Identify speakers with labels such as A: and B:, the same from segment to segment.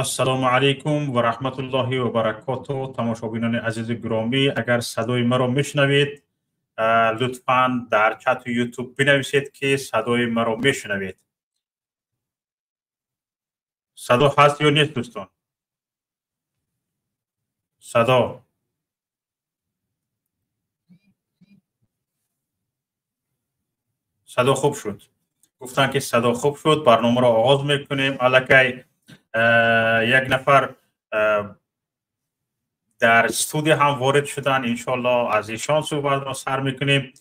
A: Ассалому алайкум ва раҳматуллоҳи ва баракоту. Тамошобинони азизу гиромӣ, агар садои маро мешунавед, лутфан дар чату Ютуб бинависед, ки садои маро мешунавед. Садо ҳаст ё нест, дӯстон? Садо садо хуб шуд. Гуфтанд, ки садо хуб шуд. Барномаро оғоз мекунем. Аллакай як нафар дар студия ҳам ворид шуданд. Иншоалло, аз ишон суҳбатро сар мекунем.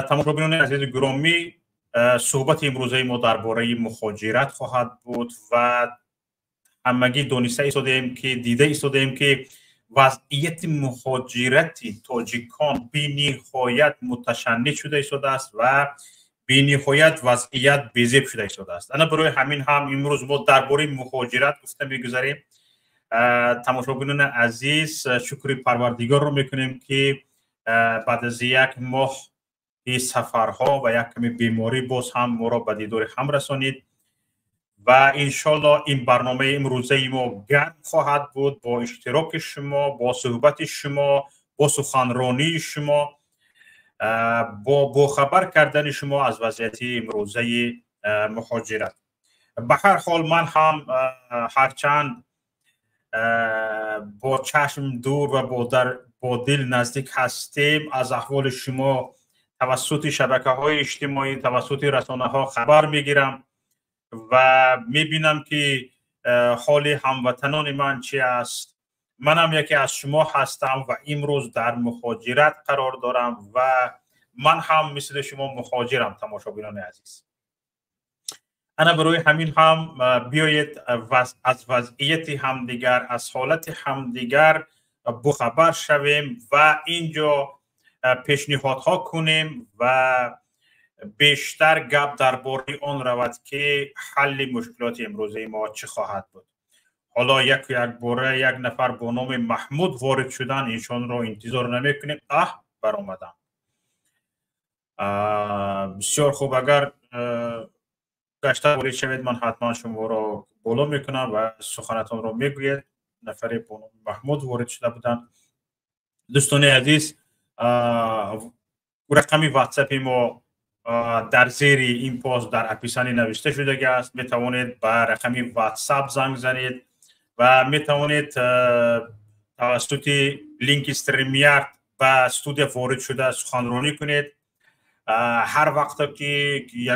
A: Тамошобинони азизу гиромӣ, суҳбати имрӯзаи мо дар бораи мухоҷират хоҳад буд ва ҳамагӣ дониста истодаем, ки дида истодаем, ки вазъияти мухоҷирати тоҷикон бениҳоят муташанниҷ шуда истодааст ва бениҳоят вазъият безеб шуда истодааст. Ана барои ҳамин ҳам имрӯз мо дар бораи мухоҷират гуфта мегузарем. Тамошобинони азиз, шукри Парвардигорро мекунем, ки баъд аз як моҳи сафарҳо ва як ками беморӣ боз ҳам моро ба дидори ҳам расонид ва иншолло, ин барномаи имрӯзаи мо гарм хоҳад буд бо иштироки шумо, бо суҳбати шумо, бо суханронии шумо, бо бохабар кардани шумо аз вазъияти имрӯзаи мухоҷират. Ба ҳар ҳол, ман ҳам ҳарчанд бо чашм дур ва бо дил наздик ҳастем, аз аҳволи шумо тавассути шабакаҳои иҷтимоӣ, тавассути расонаҳо хабар мегирам ва мебинам, ки ҳоли ҳамватанони ман чи аст. Манам яке аз шумо ҳастам ва имрӯз дар мухоҷират қарор дорам ва ман ҳам мисли шумо мухоҷирам. Тамошобинони азиз, ана барои ҳамин ҳам биёед, аз вазъияти ҳамдигар, аз ҳолати ҳамдигар бохабар шавем ва инҷо пешниҳодҳо кунем ва бештар гап дар бораи он равад, ки ҳалли мушкилоти имрӯзаи мо чӣ хоҳад буд. Ҳоло яку якбора як нафар бо номи Маҳмуд ворид шудан, иншонро интизор намекунем. Аҳ, баромадам. Бисёр хуб, агар гашта ворид шавед, ман ҳатман шуморо боло мекунам ва суханатонро мегӯед. Нафаре бо номи Маҳмуд ворид шуда буданд. Дӯстони азиз, рақами Ватсапи мо дар зери ин пост дар описание навишта шудагӣ аст. Метавонед ба рақами Ватсап занг занед ва метавонед тавассути линки StreamYard ба студия ворид шуда суханронӣ кунед. Ҳар вақте ки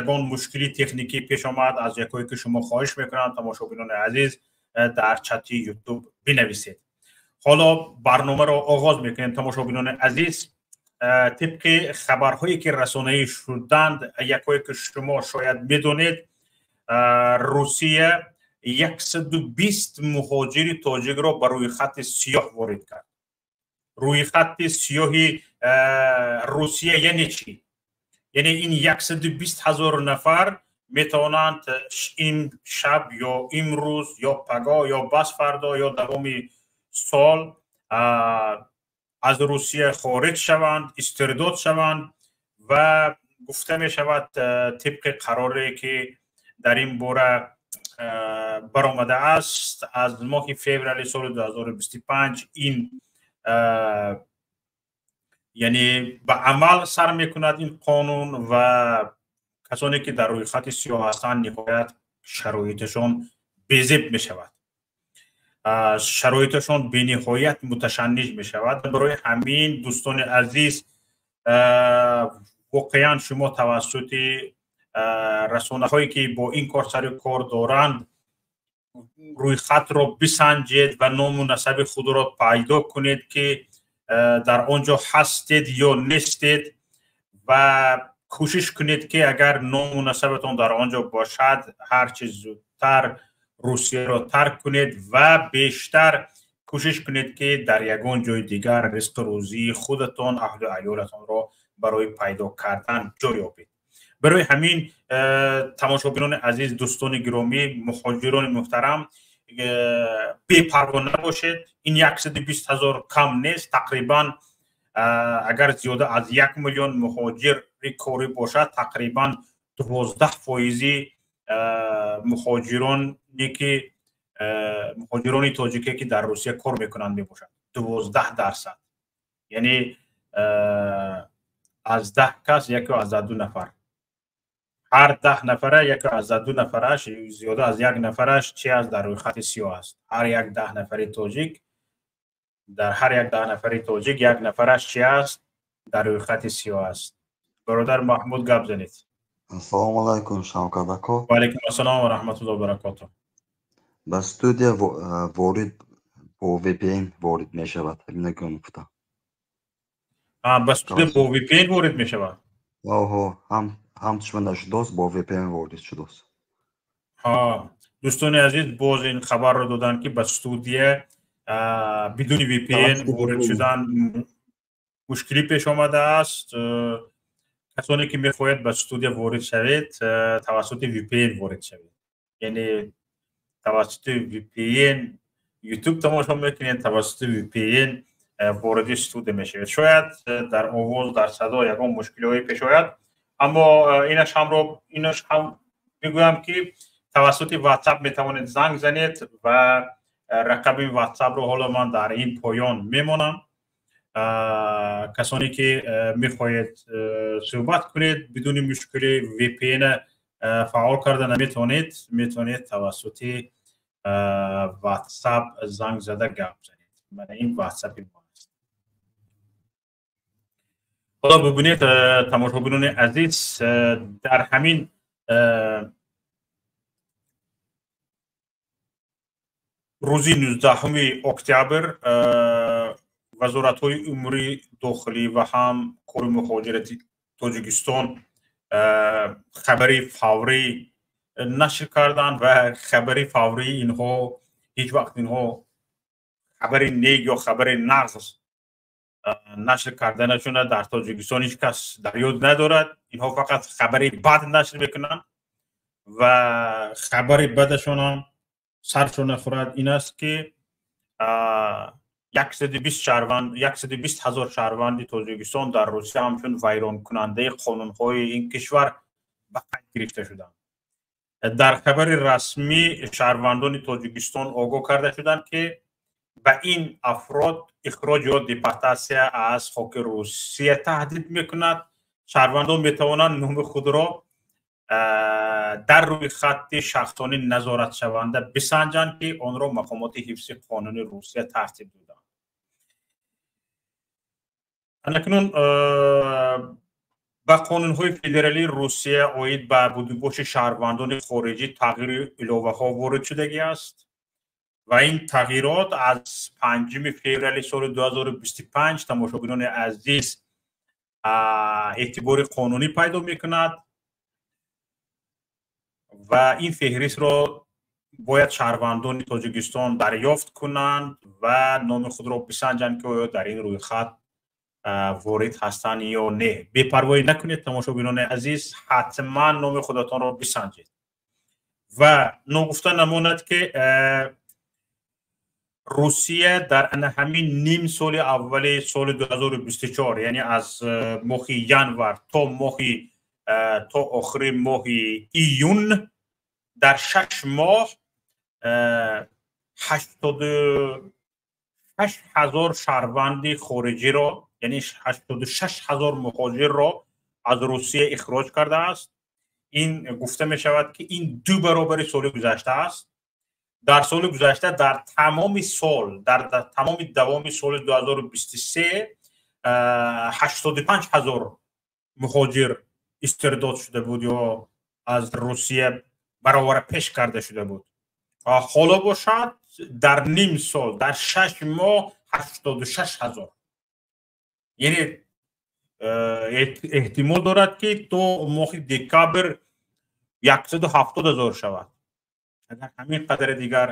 A: ягон мушкили техникӣ пеш омад, аз якое ки шумо хоҳиш мекунам, тамошобинони азиз, дар чати Ютуб бинависед. Ҳоло барномаро оғоз мекунем. Тамошобинони азиз, тибқи хабарҳое ки расонаӣ шуданд, якое ки шумо шояд медонед, Русия 120 муҳоҷири тоҷикро ба рӯйхати сиёҳ ворид кард. Рӯйхати сиёҳи Русия яъне чӣ? Яъне ин 120 000 нафар метавонанд ин шаб ё имрӯз ё пагоҳ ё бас фардо ё давоми сол аз Русия хориҷ шаванд, истирдод шаванд. Ва гуфта мешавад, тибқи қароре ки дар ин бора баромадааст, аз моҳи феврали соли 2025 ин яъне ба амал сар мекунад ин қонун ва касоне ки дар рӯйхати сиёҳ ҳастанд, ниҳоят шароиташон безеб мешавад, шароиташон бениҳоят муташанниҷ мешавад. Барои ҳамин, дӯстони азиз, воқеан шумо тавассути расонаҳое ки бо ин кор сари кор доранд, рӯйхатро бисанҷед ва ному насаби худро пайдо кунед, ки дар он ҷо ҳастед ё нестед, ва кӯшиш кунед, ки агар ному насабатон дар он ҷо бошад, ҳарчи зудтар Русияро тарк кунед ва бештар кӯшиш кунед, ки дар ягон ҷои дигар ризқу рӯзии худатон, аҳлу аёлатонро барои пайдо кардан ҷой ёбед. Барои ҳамин, тамошобинони азиз, дӯстони гиромӣ, муҳоҷирони муҳтарам, бепарво набошед. Ин 120 000 кам нест. Тақрибан агар зиёда аз 1 миллион муҳоҷири корӣ бошад, тақрибан 12 фоизи муҳоҷироне ки муҳоҷирони тоҷике ки дар Русия кор мекунанд мебошад. 12%, яъне аз 10 кас 1,2 нафар, ҳар 10 нафара 1,2 нафараш, зиёда аз як нафараш чи аст, дар рӯйхати сиёҳ аст. Ҳар як 10 нафари тоҷик, дар ҳар як 10 нафари тоҷик як нафараш чи аст, дар рӯйхати сиёҳ аст. Бародар Маҳмуд, гап занед.
B: Ассалому алайкум, Шавкат ако.
A: Ва алайкум ассалом ва раҳматуллоҳи ва баракотуҳ.
B: Ба студия ворид бо VPN ворид мешавад, ҳаминакун гуфта.
A: Ба студия бо VPN ворид мешавад?
B: Оҳо, ҳам чун нашудост, бо VPN ворид шудост.
A: Ҳа, дӯстони азиз, боз ин хабарро доданд, ки ба студия бидуни VPN ворид шудан мушкилӣ пеш омадааст. Касоне ки мехоҳед ба студия ворид шавед, тавассути VPN ворид шавед, яъне тавассути VPN YouTube тамошо мекунед, тавассути VPN вориди студия мешавед. Шояд дар овоз, дар садо ягон мушкилиҳое пеш ояд, аммо инаш ҳам мегӯям, ки тавассути WhatsApp метавонед занг занед ва рақами WhatsApp-ро ҳоло ман дар ин поён мемонам. Касоне ки мехоҳед суҳбат кунед, бидуни мушкили VPN фаъол карда наметавонед, метавонед тавассути WhatsApp занг зада гап занед. Мана ин WhatsApp-и мо аст. Ҳоло бибинед, тамошобинони азиз, дар ҳамин рӯзи 19 октябр вазоратҳои умури дохилӣ ва ҳам кори муҳоҷирати Тоҷикистон хабари фаврӣ нашр карданд ва хабари фаврии инҳо, ҳеҷ вақт инҳо хабари нек ё хабари нағз нашр карданашона дар Тоҷикистон ҳеҷ кас дар ёд надорад. Инҳо фақат хабари бад нашр мекунанд ва хабари бадашонам саршон нахӯрад ин аст, ки 120 шаҳрванд, 120 ҳазор шаҳрванди Тоҷикистон дар Русия ҳамчун вайронкунандаи қонунҳои ин кишвар ба қайд гирифта шуданд. Дар хабари расмӣ шаҳрвандони Тоҷикистон огоҳ карда шуданд, ки ба ин афрод ихроҷ ё депортатсия аз хоки Русия таҳдид мекунад. Шаҳрвандон метавонанд номи худро дар рӯйхати шахсони назоратшаванда бисанҷанд, ки онро мақомоти ҳифзи қонуни Русия тартиб доданд. Анакнун ба қонунҳои федералии Русия оид ба будубоши шаҳрвандони хориҷӣ тағйиру иловаҳо ворид шудагӣ аст ва ин тағйирот аз 5 феврали соли 2025, тамошобинони азиз, эътибори қонунӣ пайдо мекунад ва ин феҳристро бояд шаҳрвандони Тоҷикистон дарёфт кунанд ва номи худро бисанҷанд, ки оё дар ин рӯйхат ворид ҳастанд ё не. Бепарвоӣ накунед, тамошобинони азиз, ҳатман номи худатонро бисанҷед. Ва ногуфта намонад, ки Русия дар ана ҳамин ним соли аввали соли 2024, яъне аз моҳи январ то охири моҳи июн, дар 6 моҳ 86 ҳазор шаҳрванди хориҷиро, яъне 86 ҳазор муҳоҷирро аз Русия ихроҷ кардааст. Ин гуфта мешавад, ки ин ду баробари соли гузашта аст. Дар соли гузашта, дар тамоми сол, дар тамоми давоми соли 2023 85 ҳазор муҳоҷир истирдод шуда буд ё аз Русия баровара пеш карда шуда буд. Ҳоло бошад, дар ним сол, дар 6 моҳ 86 ҳазор, яъне эҳтимол дорад, ки то моҳи декабр 170 ҳазор шавад, агар ҳамин қадари дигар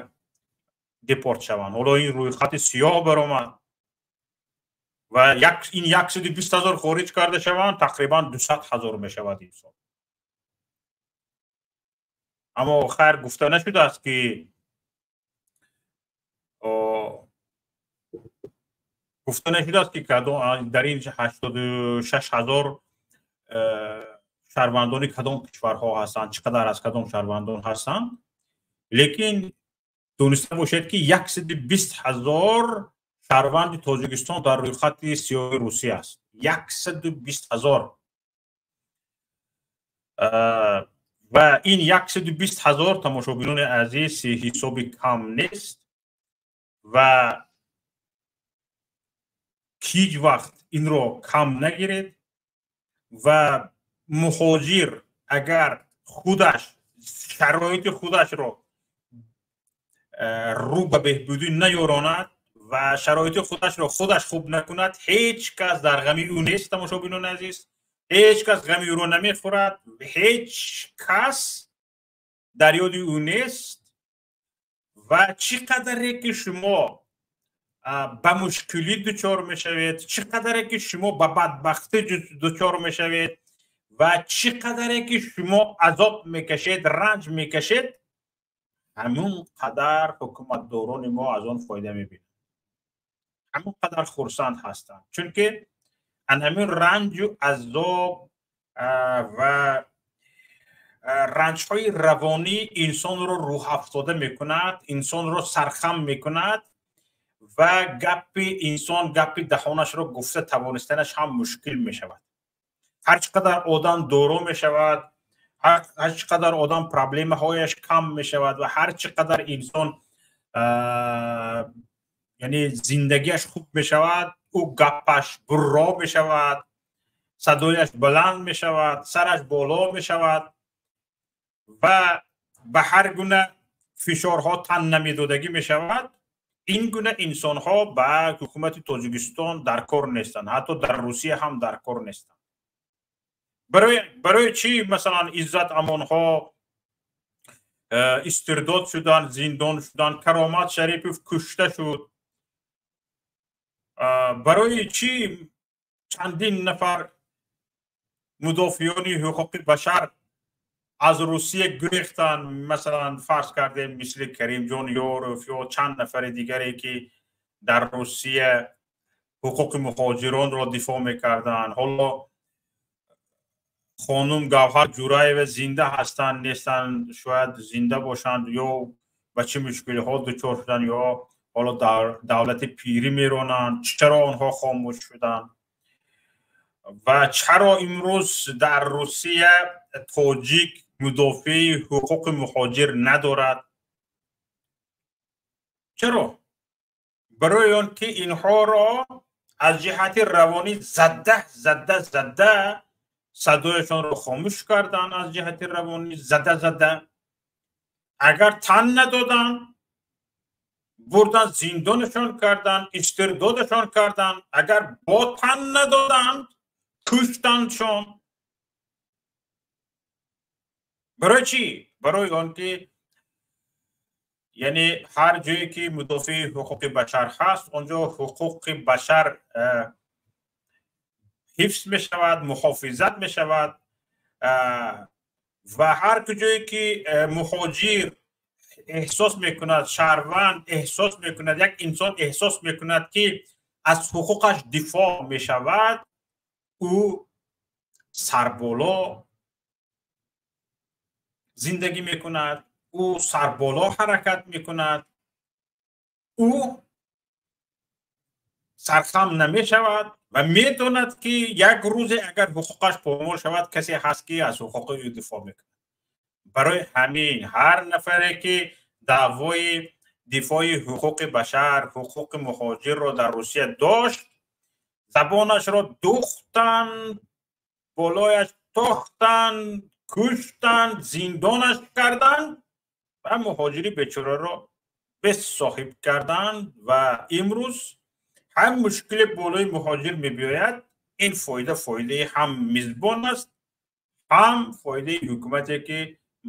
A: депорт шаванд. Ҳоло ин рӯйхати сиёҳ баромад ва ин 120 ҳазор хориҷ карда шаванд, тақрибан 200 ҳазор мешавад ин сол. Аммо хайр, гуфта нашудааст, ки дар ин 86 ҳазор шаҳрвандони кадом кишварҳо ҳастанд, чӣ қадар аз кадом шаҳрвандон ҳастанд, лекин Дониста бошед, ки 120 ҳазор шаҳрванди Тоҷикистон дар рӯйхати сиёҳи Русия аст. 120 ҳазор. Ва ин 120 ҳазор, тамошобинони азиз, ҳисоби кам нест ва ҳеҷ вақт инро кам нагиред. Ва муҳоҷир агар худаш шароити худашро рӯ ба беҳбудӣ наёронад ва шароити худашро худаш хуб накунад, ҳеҷ кас дар ғами ӯ нест, тамошобинони азиз. Ҳеҷ кас ғами ӯро намехӯрад, ҳеҷ кас дар ёди ӯ нест. Ва чӣ қадаре ки шумо ба мушкилӣ дучор мешавед, чӣ қадаре ки шумо ба бадбахтӣ дучор мешавед ва чӣ қадаре ки шумо азоб мекашед, ранҷ мекашед, ҳамон қадар ҳукуматдорони мо аз он фоида мебинанд, ҳамон қадар хурсанд ҳастанд, чунки ан ҳамин ранҷу азоб ва ранҷҳои равонӣ инсонро рӯҳафтода мекунад, инсонро сархам мекунад ва гапи инсон, гапи даҳонашро гуфта тавонистанаш ҳам мушкил мешавад. Ҳар чӣ қадар одам доро мешавад, ҳар чӣ қадар одам проблемаҳояш кам мешавад ва ҳар чӣ қадар инсон, яъне зиндагиаш хуб мешавад, ӯ гапаш бурро мешавад, садояш баланд мешавад, сараш боло мешавад ва ба ҳар гуна фишорҳо тан намедодагӣ мешавад. Ин гуна инсонҳо ба ҳукумати Тоҷикистон дар кор нестанд, ҳатто дар Русия ҳам дар кор нестанд. Барои чӣ, масалан, Иззат Амонҳо истирдод шуданд, зиндон шуданд, Каромат Шарипов кушта шуд? Барои чӣ чандин нафар мудофиёни ҳуқуқи башар аз Русия гурехтанд? Масалан, фарз кардем, мисли Каримҷон Ёров ё чанд нафари дигаре, ки дар Русия ҳуқуқи муҳоҷиронро дифоъ мекарданд. Ҳоло хонум Гавҳар Ҷураева зинда ҳастанд, нестанд? Шояд зинда бошанд ё ба чӣ мушкилиҳо дучор шуданд ё ҳоло дар давлати пирӣ меронанд. Чаро онҳо хомӯш шуданд ва чаро имрӯз дар Русия тоҷик мудофеи ҳуқуқи муҳоҷир надорад? Чаро? Барои он ки инҳоро аз ҷиҳати равонӣ зада, зада, зада садояшонро хомӯш карданд, аз ҷиҳати равонӣ зада, зада. Агар тан надоданд, бурдан зиндонашон карданд, истирдодашон карданд. Агар бо тан надоданд, куштандшон. Барои чӣ? Барои он ки, яъне, ҳар ҷое ки мудофеи ҳуқуқи башар ҳаст, он ҷо ҳуқуқи башар ҳифз мешавад, муҳофизат мешавад ва ҳар куҷое ки муҳоҷир эҳсос мекунад, шаҳрванд эҳсос мекунад, як инсон эҳсос мекунад, ки аз ҳуқуқаш дифоъ мешавад, ӯ сарболо зиндагӣ мекунад, ӯ сарболо ҳаракат мекунад, ӯ сархам намешавад ва медонад, ки як рӯзе агар ҳуқуқаш помол шавад, касе ҳаст, ки аз ҳуқуқи ӯ дифоъ мекунад. Барои ҳамин ҳар нафаре ки даъвои дифои ҳуқуқи башар, ҳуқуқи муҳоҷирро дар Русия дошт, забонашро духтанд, болояш тохтанд, куштанд, зиндонаш карданд ва муҳоҷири бечораро бесоҳиб карданд. Ва имрӯз ҳам мушкили болои муҳоҷир мебиёяд. Ин фоида фоидаи ҳам мизбон аст, ҳам фоидаи ҳукумате, ки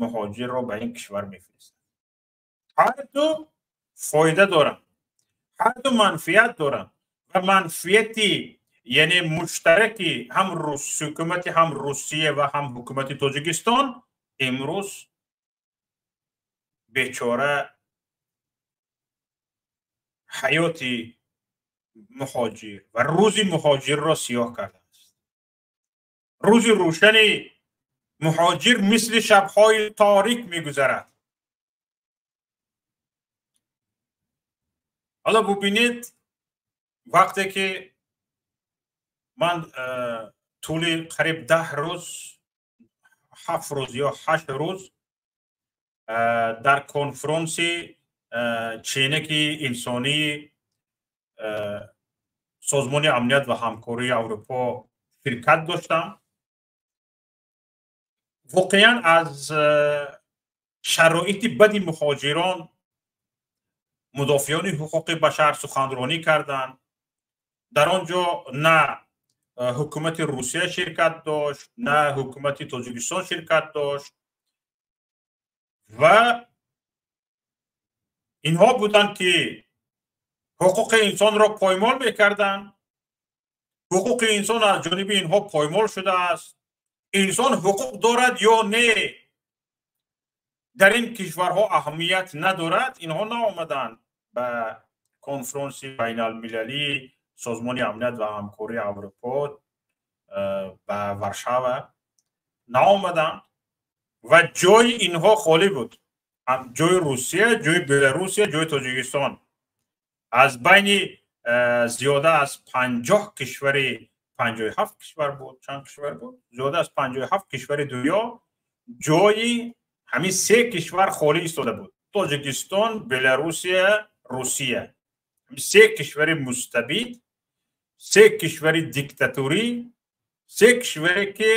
A: муҳоҷирро ба ин кишвар мефиристад. Ҳарду фоида доранд, ҳарду манфиат доранд ва манфиати, яъне, муштараки ҳам ҳукумати ҳам Русия ва ҳам ҳукумати Тоҷикистон имрӯз бечора ҳаёти муҳоҷир ва рӯзи муҳоҷирро сиёҳ кардааст. Рӯзи рӯшани муҳоҷир мисли шабҳои торик мегузарад. Ҳоло бубинед, вақте ки ман тӯли қариб 10 рӯз, 7 рӯз ё 8 рӯз дар конфронси ченаки инсонии Созмони амният ва ҳамкории Аврупо ширкат доштам, воқеан аз шароити бади муҳоҷирон мудофиёни ҳуқуқи башар суханронӣ карданд. Дар он ҷо на ҳукумати Русия ширкат дошт, на ҳукумати Тоҷикистон ширкат дошт ва инҳо буданд, ки ҳуқуқи инсонро поймол мекарданд. Ҳуқуқи инсон аз ҷониби инҳо поймол шудааст. Инсон ҳуқуқ дорад ё не, дар ин кишварҳо аҳамият надорад. Инҳо наомаданд ба конфронси байналмилалии Созмони амният ва ҳамкории Аврупо, ба Варшава наомаданд ва ҷои инҳо холӣ буд: ҷои Русия, ҷои Беларусия, ҷои Тоҷикистон. Аз байни зиёда аз 50 кишвари, 57 кишвар буд, чанд кишвар буд, зиёда аз 57 кишвари дунё ҷои ҳамин се кишвар холӣ истода буд: Тоҷикистон, Беларусия, Русия. Се кишвари мустабид, се кишвари диктатурӣ, се кишваре, ки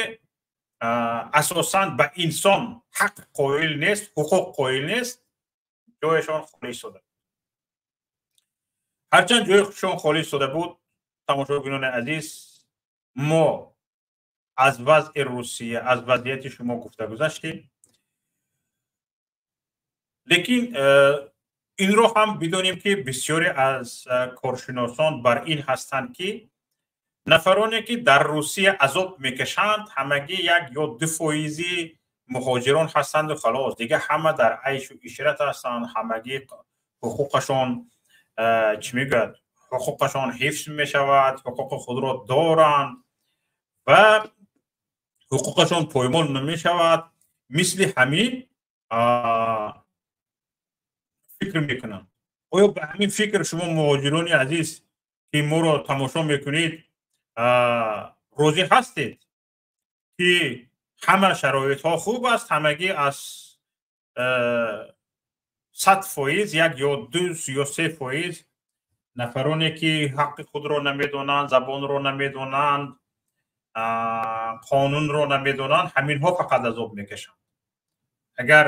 A: асосан ба инсон ҳақ қоил нест, ҳуқуқ қоил нест, ҷояшон холӣ истода. Ҳарчанд ҷояшон холӣ истода буд, тамошобинони азиз, мо аз вазъи Русия, аз вазъияти шумо гуфта гузаштем, лекин инро ҳам бидонем, ки бисёре аз коршиносон бар ин ҳастанд, ки нафароне, ки дар Русия азоб мекашанд, ҳамагӣ 1 ё 2 фоизи муҳоҷирон ҳастанду халос. Дигар ҳама дар айшу ишрат ҳастанд, ҳамагӣ ҳуқуқашон, чӣ мегӯяд, ҳуқуқашон ҳифз мешавад, ҳуқуқи худро доранд ва ҳуқуқашон поймол намешавад. Мисли ҳамин фикр мекунам. Оё ба ҳамин фикр шумо, муҳоҷирони азиз, ки моро тамошо мекунед, розӣ ҳастед, ки ҳама шароитҳо хуб аст, ҳамагӣ аз 100% 1 ё 2 ё 3% нафароне, ки ҳаққи худро намедонанд, забонро намедонанд, қонунро намедонанд, ҳаминҳо фақат азоб мекашанд? Агар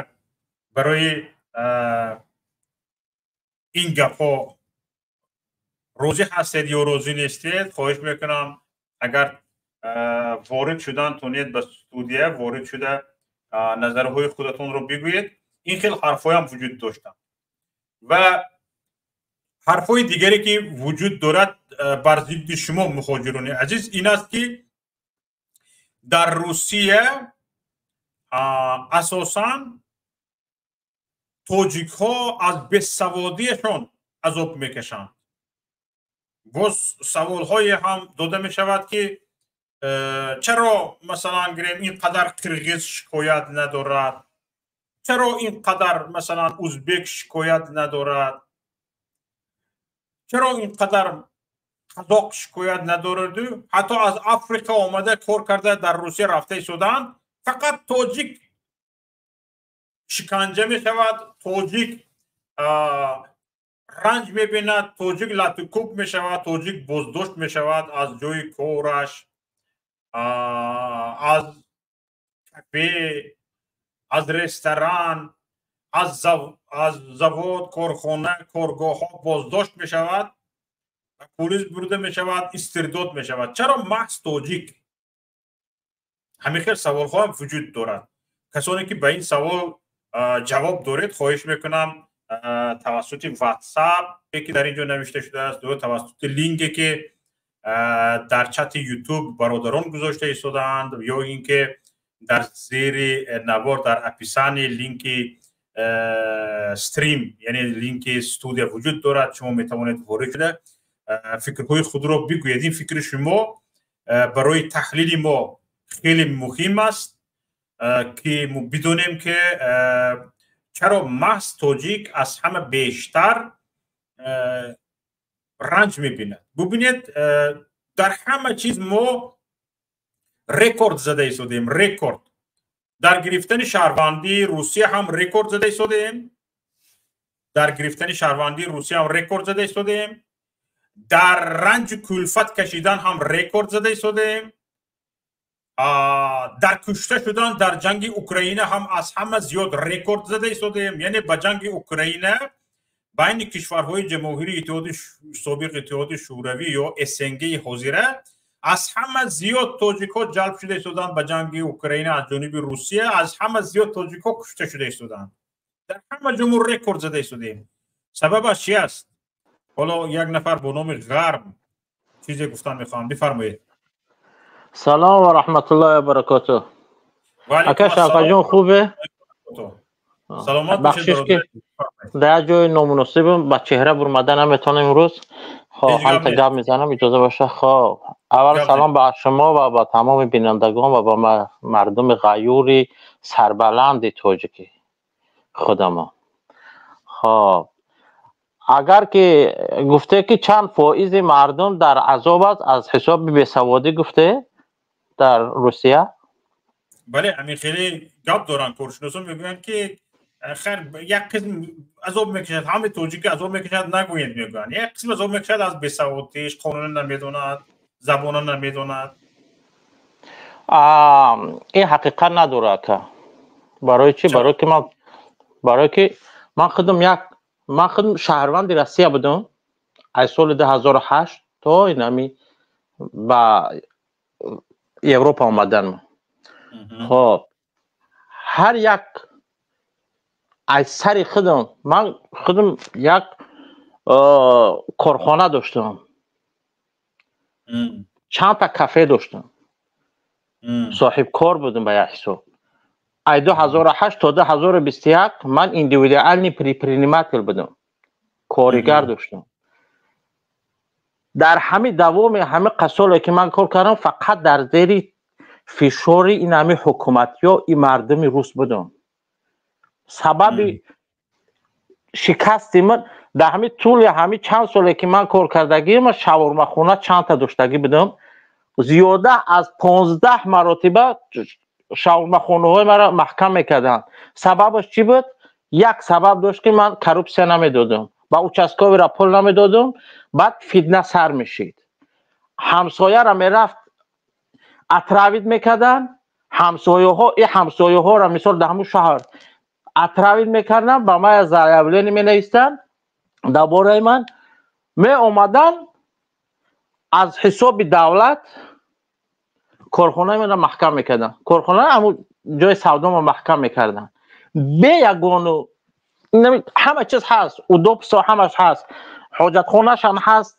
A: барои ин гапҳо розӣ ҳастед ё розӣ нестед, хоҳиш мекунам, агар ворид шудан тонед, ба студия ворид шуда, назарҳои худатонро бигӯед. Ин хел ҳарфҳоям вуҷуд доштанд ва ҳарфҳои дигаре, ки вуҷуд дорад бар зидди шумо, муҳоҷирони азиз, ин аст, ки дар Русия асосан тоҷикҳо аз бесаводиашон азоб мекашанд. Боз саволҳое ҳам дода мешавад, ки чаро, масалан, гирем, ин қадар қирғиз шикоят надорад, чаро ин қадар, масалан, узбек шикоят надорад, чаро ин қадар қазоқ шикоят надораду ҳатто аз Африқа омада, кор карда, дар Русия рафта истодаанд, фақат тоҷик шиканҷа мешавад, тоҷик ранҷ мебинад, тоҷик латукӯб мешавад, тоҷик боздошт мешавад аз ҷои кораш, аз кафе, аз ресторан, аз завод, корхона, коргоҳҳо боздошт мешавад, полис бурда мешавад, истирдод мешавад. Чаро маҳз тоҷик? Ҳамин хел саволҳо ҳам вуҷуд дорад. Касоне, ки ба ин савол ҷавоб доред, хоҳиш мекунам, тавассути WhatsApp, ки дар ин ҷо навишта шудааст, ё тавассути линке, ки дар чати Ютуб бародарон гузошта истодаанд, ё ин ки дар зери навор, дар описании линки стрим, яъне линки студия вуҷуд дорад, шумо метавонед ворид шуда, фикрҳои худро бигӯед. Ин фикри шумо барои таҳлили мо хеле муҳим аст, ки бидонем, ки чаро маҳз тоҷик аз ҳама бештар ранҷ мебинад. Бубинед, дар ҳама чиз мо рекорд зада истодем, рекорд. Дар гирифтани шаҳрвандии Русия ҳам рекорд зада истодем, дар гирифтани шаҳрвандии Русия ҳам рекорд зада истодем, дар ранҷу кулфат кашидан ҳам рекорд зада истодем, дар кушта шудан дар ҷанги Украина ҳам аз ҳама зиёд рекорд зада истодем. Яъне ба ҷанги Украина байни кишварҳои ҷамоҳири иттиҳоди собиқ Иттиҳоди Шӯравӣ ё СНГ-и ҳозира аз ҳама зиёд тоҷикҳо ҷалб шуда истоданд ба ҷанги Украина аз ҷониби Русия, аз ҳама зиёд тоҷикҳо кушта шуда истоданд. Дар ҳама ҷо мо рекорд зада истодем. Сабабаш чи аст? Ҳоло як нафар бо номи Ғарб чизе гуфтан мехоҳам, бифармоед.
C: Салом ва раҳматуллоҳи ва баракоту. Ака Шавкатҷон, хубе?
A: Саломат.
C: Бахшиш, ки дар як ҷои номуносибам, ба чеҳра бурмада наметавонам имрӯз. Хоб, ҳамта гап мезанам, иҷоза боша. Хоб, аввал салом ба шумо ва ба тамоми бинандагон ва ба мардуми ғаюри сарбаланди тоҷикӣ худамон. Хоб, агар ки гуфте, ки чанд фоизи мардум дар азоб аст аз ҳисоби бесаводӣ, гуфте, дар Русия?
A: Бале, ҳамин хеле гап доранд коршиносон, мегӯянд, ки хайр, як қисм азоб мекашад, ҳамаи тоҷики азоб мекашад нагӯед, мегӯянд, як қисм азоб мекашад аз бесаводиш, қонуна намедонад, забона намедонад.
C: Ин ҳақиқат надорад, ака. Барои чӣ? Барое ки ман худам як, ман худам шаҳрванди Россия будам аз соли 2008 то инами ба Европа омаданам. Хоб, ҳар як аз сари худам, ман худам як корхона доштам, чандта кафе доштам, соҳибкор будам ба як ҳисоб. Ай 2008 то 2021 ман индивидуальный предприниматель будам, коригар доштам. Дар ҳами давоми ҳами қасоле, ки ман кор кардам, фақат дар зери фишори ин ҳами ҳукуматё и мардуми рус будам. Сабаби шикасти ман дар ҳами тӯли ҳами чанд соле, ки ман кор кардагӣ, ман шаурмахона чандта доштагӣ будам, зиёда аз 15 маротиба шаурмахонаҳои маро маҳкам мекарданд. Сабабаш чӣ буд? Як сабаб дошт, ки ман коррупсия намедодам, ба участковый ра пул намедодам. Баъд фитна сар мешид, ҳамсояра мерафт, отравить мекарданд ҳамсояҳо, и ҳамсояҳоро, мисол, дар ҳамун шаҳр отравить мекарданд, ба ман заявление менавистанд дар бораи ман, меомаданд, аз ҳисоби давлат корхонаи маро маҳкам мекарданд, корхона, ҳамун ҷои савдомо маҳкам мекарданд бе ягону. Ҳама чиз ҳаст, удобство ҳамаш ҳаст, ҳоҷатхонашам ҳаст,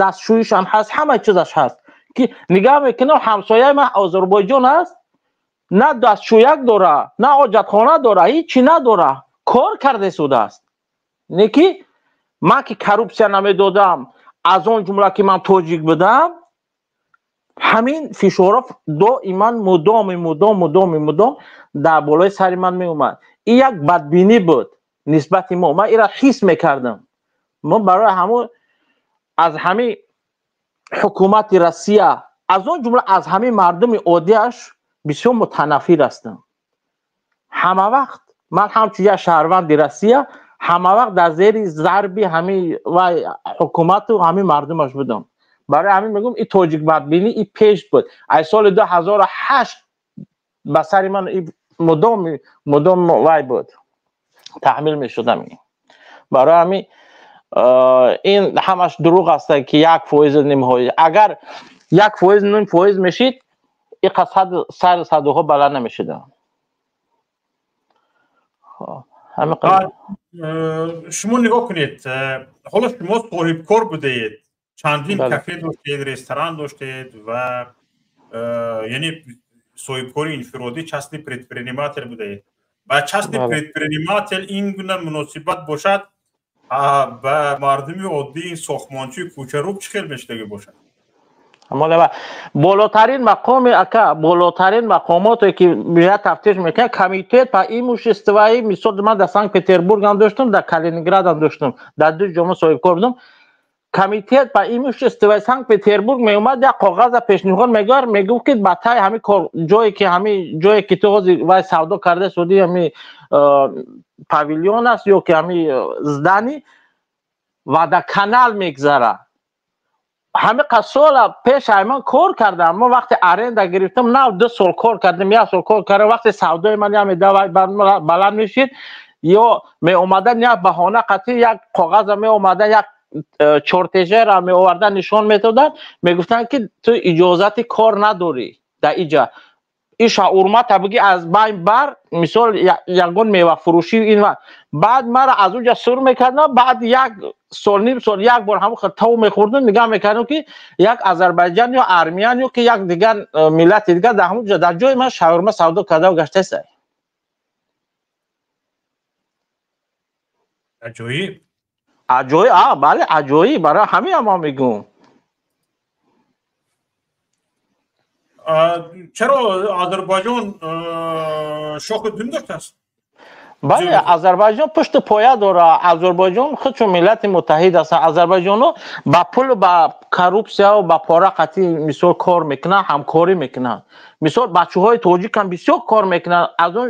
C: дастшӯишам ҳаст, ҳама чизаш ҳаст. Ки нигаҳ мекунам, ҳамсояи ман Озарбойҷон аст, на дастшӯяк дора, на ҳоҷатхона дора, ҳичи надора, кор карда истодааст. Не ки ман, ки коррупсия намедодам, аз он ҷумла ки ман тоҷик будам, ҳамин фишорҳо доиман, мудоми мудом, мудоми мудом дар болои сари ман меомад. Ин як бадбинӣ буд нисбати мо, ман инро ҳис мекардам. Мо барои ҳамон аз ҳамин ҳукумати Россия, аз он ҷумла аз ҳамин мардуми оддиаш бисёр мутанаффир ҳастам. Ҳама вақт ман ҳамчун як шаҳрванди Россия ҳама вақт дар зери зарби ҳамин вай ҳукумату ҳамин мардумаш будам. Барои ҳамин мегӯм, и тоҷик бадбинӣ и пеш буд, аз соли 2008 ба сари ман мудом мудом вай буд, таҳмил мешудам. Барои ҳамин ин ҳамаш дурӯғ аст, ки 1%, 0.5. Агар 1%, 0.5 мешид, иқа сар садоҳо баланд намешуданд.
A: Шумо нигоҳ кунед, ҳоло шумо соҳибкор будаед, чандин кафе доштед, ресторан доштед ва яъне соҳибкори инфиродӣ, частный предприниматель будаед. Ба частный предприниматель ин гуна муносибат бошад, ба мардуми оддӣ, сохтмончии кӯчаруб чӣ хел мешудагӣ бошад?
C: Болотарин мақоми, ака, болотарин мақомоте, ки меяд, тафтиш мекунад, комитет по имуществу. Мисол, ман дар Санкт Петербургам доштам, дар Калининградам доштам, дар ду ҷома соҳибкор будам. Комитет по имуществу Санкт-Петербург меомад, як коғаза пешниҳод мегар, мегуфт, ки ба таи ҳами ҷое ки ҳами ҷое ки ту ҳозир вай савдо карда суди, ҳами павильон аст ё ки ҳами здание водоканал мегзара. Ҳами сола пеш ман кор кардам. Ман вақте аренда гирифтам, нав 2 сол кор кардам, як сол кор кардам. Вақте савдои ман яме баланд мешид, ё меомадан як баҳона қатъи, як коғаза меомадан, як чертеж ера меовардан, нишон медоданд, мегуфтанд, ки ту иҷозати кор надорӣ дар иҷа. Ин шаурмата биги аз байн бар, мисол, ягон мевафурӯшӣ. Ин баъд мара аз уҷа сур мекардам. Баъд як сол, ним сол як бор ҳамон тав мехӯрдум, нигаҳ мекардам, ки як азарбайҷан ё армиян ё ки як дигар миллати дигар дар ҳамон ҷо, дар ҷои ман шаурма савдо карда гаштаста.
A: Аҷоиб.
C: Аҷоиб, а бале, аҷоиб. Барои ҳамин ҳам ман мегӯм.
A: Чаро Озарбойҷон шохи дум доштааст?
C: Бале, Озарбойҷон пушту поя дора. Озарбойҷон худшон миллати муттаҳид ҳастанд. Озарбойҷоно ба пулу ба коррупсияу ба пора қатъи, мисол, кор мекунанд, ҳамкорӣ мекунанд. Мисол, бачаҳои тоҷикам бисёр кор мекунанд. Аз он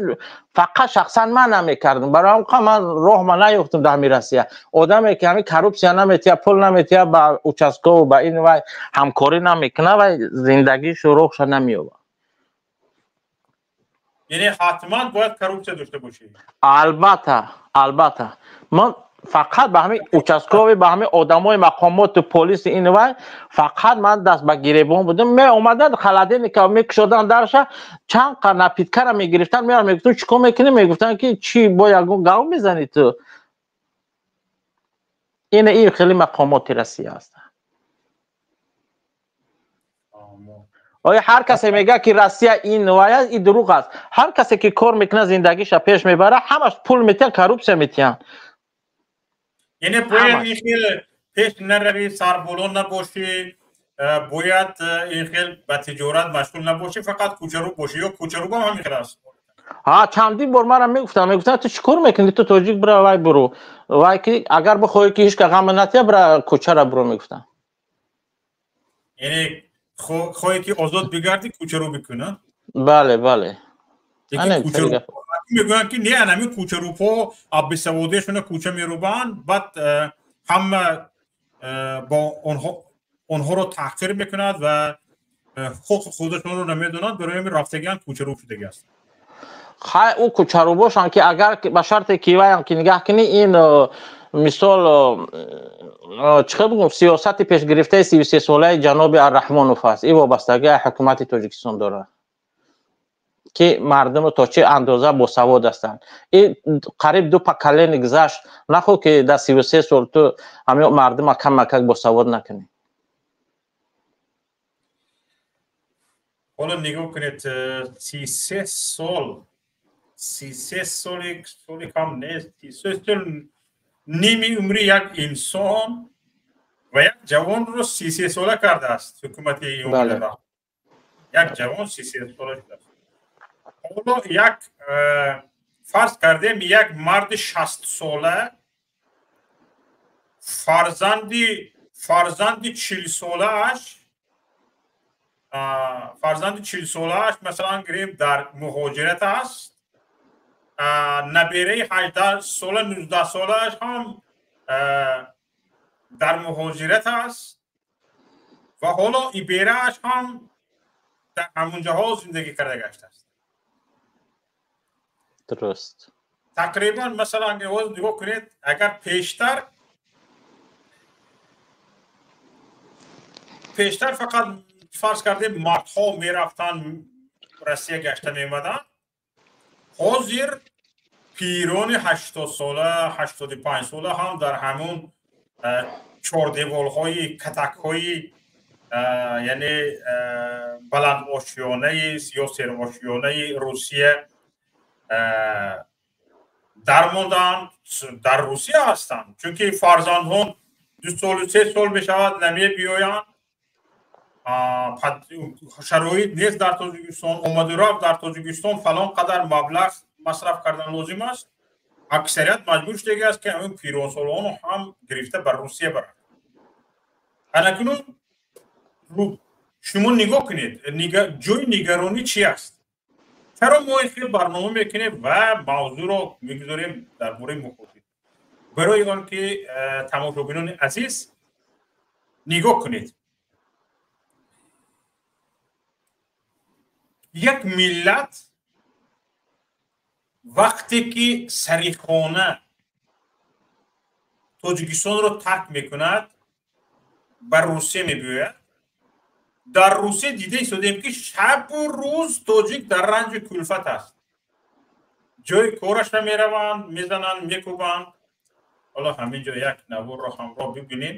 C: фақат шахсан ман намекардам. Барои ҳам ман роҳма наёфтам дар ҳамин Россия. Одаме ки ҳамин коррупсия наметиҳад, пул наметиҳад, ба участковый, ба ин вай ҳамкорӣ намекунад, вай зиндагишу роҳша намеёбад.
A: Яъне ҳатман бояд коррупсия дошта бошӣ?
C: Албатта, албатта. Ман фақат ба ҳамин участковый, ба ҳамин одамои мақомоту полиси ин вай фақат ман даст ба гиребон будам. Меомаданд, холодильника мекушоданд, дарша чанд қа напитка ра мегирифтанд, меа мегуфтам: «Чӣ кор мекунӣ?» Мегуфтанд, ки чӣ, бо ягон гав мезанӣ ту? Ина ин хеле мақомоти Россия ҳастанд. Оё ҳар касе мегӯяд, ки Россия ин вай аст, ин дурӯғ аст. Ҳар касе ки кор мекунад, зиндагиша пеш мебарад, ҳамаш пул метиҳанд, коррупсия метиҳанд.
A: Яъне бояд ин хел пеш наравӣ, сарболо набошӣ, бояд ин хел ба тиҷорат машғул набошӣ, фақат кӯчарӯ бошӣ, ё кӯчарӯбам ҳамин хел аст?
C: Ҳа, чандин бор марам мегуфтам, мегуфтам: «Ту чӣ кор мекунӣ? Ту тоҷик, бира вай буру вай, ки агар бихоҳӣ, ки ҳеҷ ка ғама натия, бира кӯчара буро», мегуфтам.
A: Яъне хоҳӣ, ки озод бигардӣ, кӯчарӯ бикун?
C: Бале, бале.
A: Мегӯянд, ки не, ҳамин кӯчарӯбҳо бесаводиашона кӯча мерӯбанд, баъд ҳама бо онҳоро таҳқир мекунад ва ҳуқуқи худашонро намедонанд. Барои ҳамин рафтагиан кӯчарӯб шудагӣ аст.
C: Хай, ӯ кӯчарӯ бошанд, ки агар ба шарте ки ваям ки нигаҳ кунӣ, ин мисол, чӣ хел бигӯм, сиёсати пешгирифтаи 33-солаи ҷаноби Арраҳмонов аст. Ин вобастагии ҳукумати Тоҷикистон дорад, ки мардуму то чӣ андоза босавод ҳастанд. Ин қариб ду поколение гузашт. Нахӯ, ки дар 33 сол ту ҳамин мардума камакак босавод накунӣ.
A: Ҳоло нигоҳ кунед, 33 сол, 33 соли соли кам нест. 33 сол ними умри як инсон ва як ҷавонро 33 сола кардааст ҳукумати. Як ҷавон 33 сола шудааст. Ҳоло як фарз кардем, як марди 60-сола фарзанди 40-солааш, фарзанди 40-солааш, масалан гирем, дар муҳоҷират аст, набераи 18 сола, 19-солааш ҳам дар муҳоҷират аст ва ҳоло иберааш ҳам дар ҳамунҷоҳо зиндагӣ карда гаштааст.
C: Дуруст.
A: Тақрибан, масалан, нигоҳ кунед, агар пештар фақат, фарз кардем, мардҳо мерафтанд Россия, гашта меомаданд, ҳозир пирони 80-сола, 85-сола ҳам дар ҳамун чордеволҳои катакҳои, яъне баландошёнаи ё серошёнаи Русия дармонданд, дар Русия ҳастанд, чунки фарзандҳон 2 солу 3 сол мешавад, намебиёянд. Шароит нест дар Тоҷикистон, омаду рафт дар Тоҷикистон фалон қадар маблағ масраф кардан лозим аст. Аксарият маҷбур шудагӣ аст, ки ҳамин пиронсолоно ҳам гирифта ба Русия барад. Анакунун шумо нигоҳ кунед, ҷои нигаронӣ чи аст? Чаро мо ин хел барнома мекунем ва мавзӯъро мегузорем дар бораи муҳоҷир? Барои он ки тамошобинони азиз нигоҳ кунед, як миллат вақте ки сарихона Тоҷикистонро тарк мекунад, ба Русия мебиёяд. Дар Русия дида истодем, ки шабу рӯз тоҷик дар ранҷи кулфат аст. Ҷои кораша мераванд, мезананд, мекӯбанд. Ҳоло ҳамин ҷо як наворро ҳамроҳ бибинем.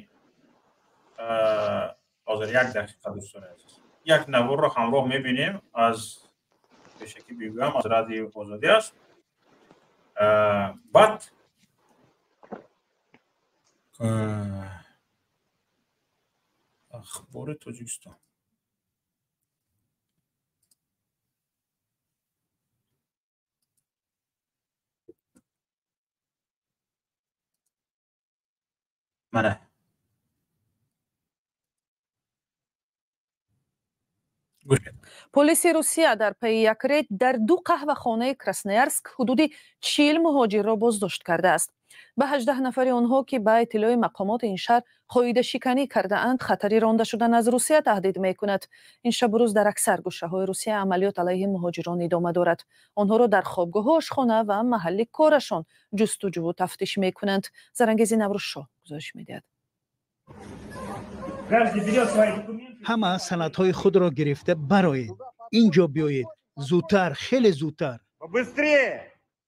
A: Ҳозир як дақиқа, дӯстони азиз, як наворро ҳамроҳ мебинем, аз пешакӣ бигӯям, аз Радиои Озодӣ аст. Баъд Ахбори Тоҷикистон. Мана,
D: Полиси Русия дар пайи як рейд дар ду қаҳвахонаи Красноярск ҳудуди 40 муҳоҷирро боздошт кардааст. Ба 18 нафари онҳо, ки ба иттилои мақомоти ин шаҳр қоидашиканӣ кардаанд, хатари ронда шудан аз Русия таҳдид мекунад. Ин шабу рӯз дар аксар гӯшаҳои Русия амалиёт алайҳи муҳоҷирон идома дорад. Онҳоро дар хобгоҳу ошхона ва маҳалли корашон ҷустуҷӯву тафтиш мекунанд. Зарангези Наврӯзшоҳ гузориш медиҳад.
E: Ҳама санадҳои худро гирифта бароед, инҷо биёед, зудтар, хеле зудтар.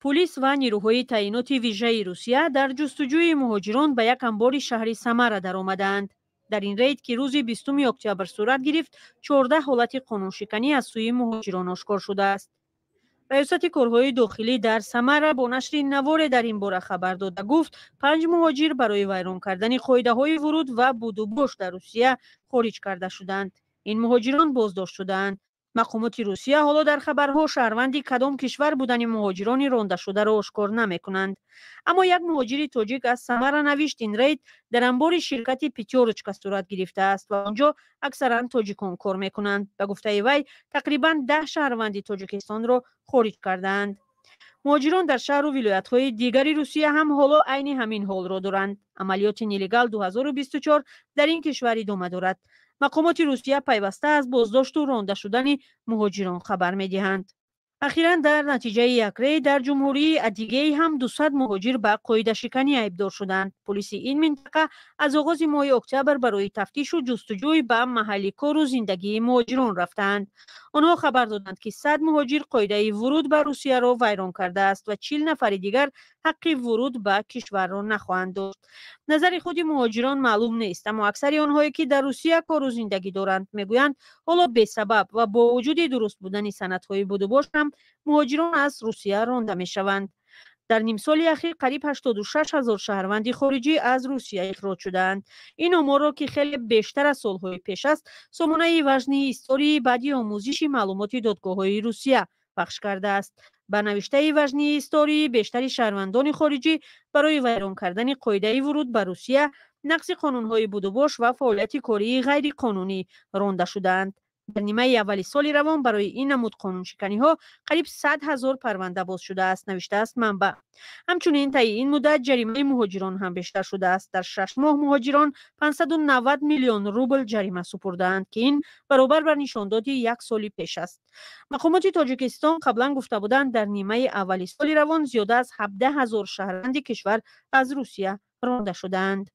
F: Пулис ва нирӯҳои таъиноти вижаи Русия дар ҷустуҷӯи муҳоҷирон ба як анбори шаҳри Самара даромадаанд. Дар ин рейд, ки рӯзи 20 октябр сурат гирифт, 14 ҳолати қонуншиканӣ аз сӯи муҳоҷирон ошкор шудааст. Раёсати корҳои дохилӣ дар Самара бо нашри наворе дар ин бора хабар дода гуфт, панҷ муҳоҷир барои вайрон кардани қоидаҳои вуруд ва будубош дар Русия хориҷ карда шуданд. Ин муҳоҷирон боздошт шудаанд. Мақомоти Русия ҳоло дар хабарҳо шаҳрванди кадом кишвар будани муҳоҷирони рондашударо ошкор намекунанд. Аммо як муҳоҷири тоҷик аз Самара навишт, ин рейд дар анбори ширкати «Пятёрочка» сурат гирифтааст ва он ҷо аксаран тоҷикон кор мекунанд. Ба гуфтаи вай, тақрибан 10 шаҳрванди Тоҷикистонро хориҷ кардаанд. Муҳоҷирон дар шаҳру вилоятҳои дигари Русия ҳам ҳоло айни ҳамин ҳолро доранд. Амалиёти «Нелегал 2024» дар ин кишвар идома дорад. Мақомоти Русия пайваста аз боздошту ронда шудани муҳоҷирон хабар медиҳанд. Ахиран дар натиҷаи як рейд дар ҷумҳурии Адигей ҳам 200 муҳоҷир ба қоидашиканӣ айбдор шуданд. Полиси ин минтақа аз оғози моҳи октябр барои тафтишу ҷустуҷӯй ба маҳалли кору зиндагии муҳоҷирон рафтаанд. Онҳо хабар доданд, ки 100 муҳоҷир қоидаи вуруд ба Русияро вайрон кардааст ва 40 нафари дигар ҳаққи вуруд ба кишварро нахоҳанд дошт. Назари худи муҳоҷирон маълум нест, аммо аксари онҳое, ки дар Русия кору зиндагӣ доранд, мегӯянд, ҳоло бесабаб ва бо вуҷуди дуруст будани санадҳои будубош ҳам муҳоҷирон аз Русия ронда мешаванд. Дар нимсоли ахир қариб 86 ҳазор шаҳрванди хориҷӣ аз Русия ихроҷ шудаанд. Ин оморро, ки хеле бештар аз солҳои пеш аст, сомонаи «Важные истории» баъди омӯзиши маълумоти додгоҳҳои Русия пахш кардааст. Ба навиштаи «Важные истории», бештари шаҳрвандони хориҷӣ барои вайрон кардани қоидаи вуруд ба Русия, нақзи қонунҳои будубош ва фаъолияти кории ғайриқонунӣ ронда шудаанд. Дар нимаи аввали соли равон барои ин намуд қонуншиканиҳо қариб 100 000 парванда боз шудааст, навиштааст манбаъ. Ҳамчунин таи ин муддат ҷаримаи муҳоҷирон ҳам бештар шудааст. Дар 6 моҳ муҳоҷирон 590 миллион рубл ҷарима супурдаанд, ки ин баробар бар нишондоди як соли пеш аст. Мақомоти Тоҷикистон қаблан гуфта буданд, дар нимаи аввали соли равон зиёда аз 17 ҳазор шаҳрванди кишвар аз Русия ронда шудаанд.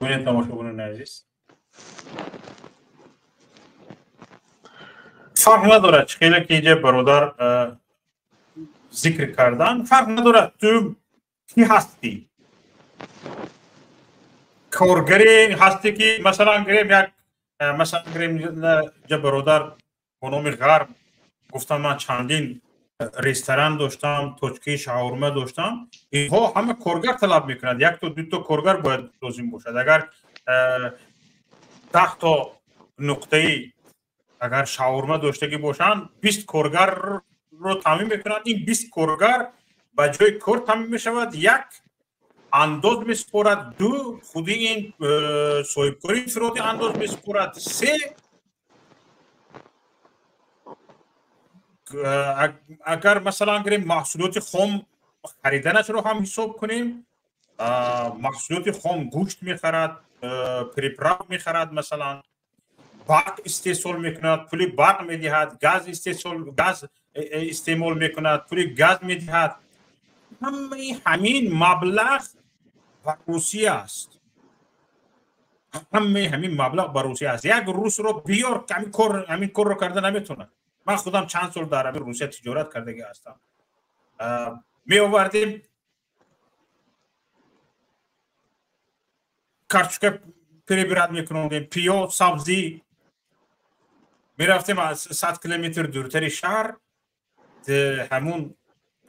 A: Бубинед, тамошобинони азиз, фарқ надорад, чӣ хеле ки инҷа бародар зикр кардан, фарқ надорад, ту кӣ ҳастӣ, коргаре ҳастӣ, ки масалан гирем, як масалан гирем, ҷа бародар бо номи Ғарб гуфтам, ман чандин ресторан доштам, точкаи шаурма доштам. Инҳо ҳама коргар талаб мекунад, якто дуто коргар бояд лозим бошад. Агар 10 то нуқтаи Агар шаурма доштагӣ бошанд, 20 коргарро таъмин мекунанд. Ин 20 коргар ба ҷои кор таъмин мешавад, як андоз месупорад, ду худи ин соҳибкори инфиродӣ андоз месупорад, се агар масалан гирем маҳсулоти хом хариданашро ҳам ҳисоб кунем, маҳсулоти хом гӯшт мехарад, приправ мехарад, масалан барқ истеҳсол мекунад, пули барқ медиҳад, газ истеъмол мекунад, пули газ медиҳад. Ҳамаи ҳамин маблағ ба Русия аст. Ҳамаи ҳамин маблағ ба Русия аст. Як русро биёр, ҳамин корро карда наметавонад. Ман худам чанд сол дар ҳамин Русия тиҷорат кардагӣ ҳастам. Меовардем картошка перебират мекунондем, пиёз, сабзӣ. Мерафтем аз 100 километр дуртари шаҳр, ҳамун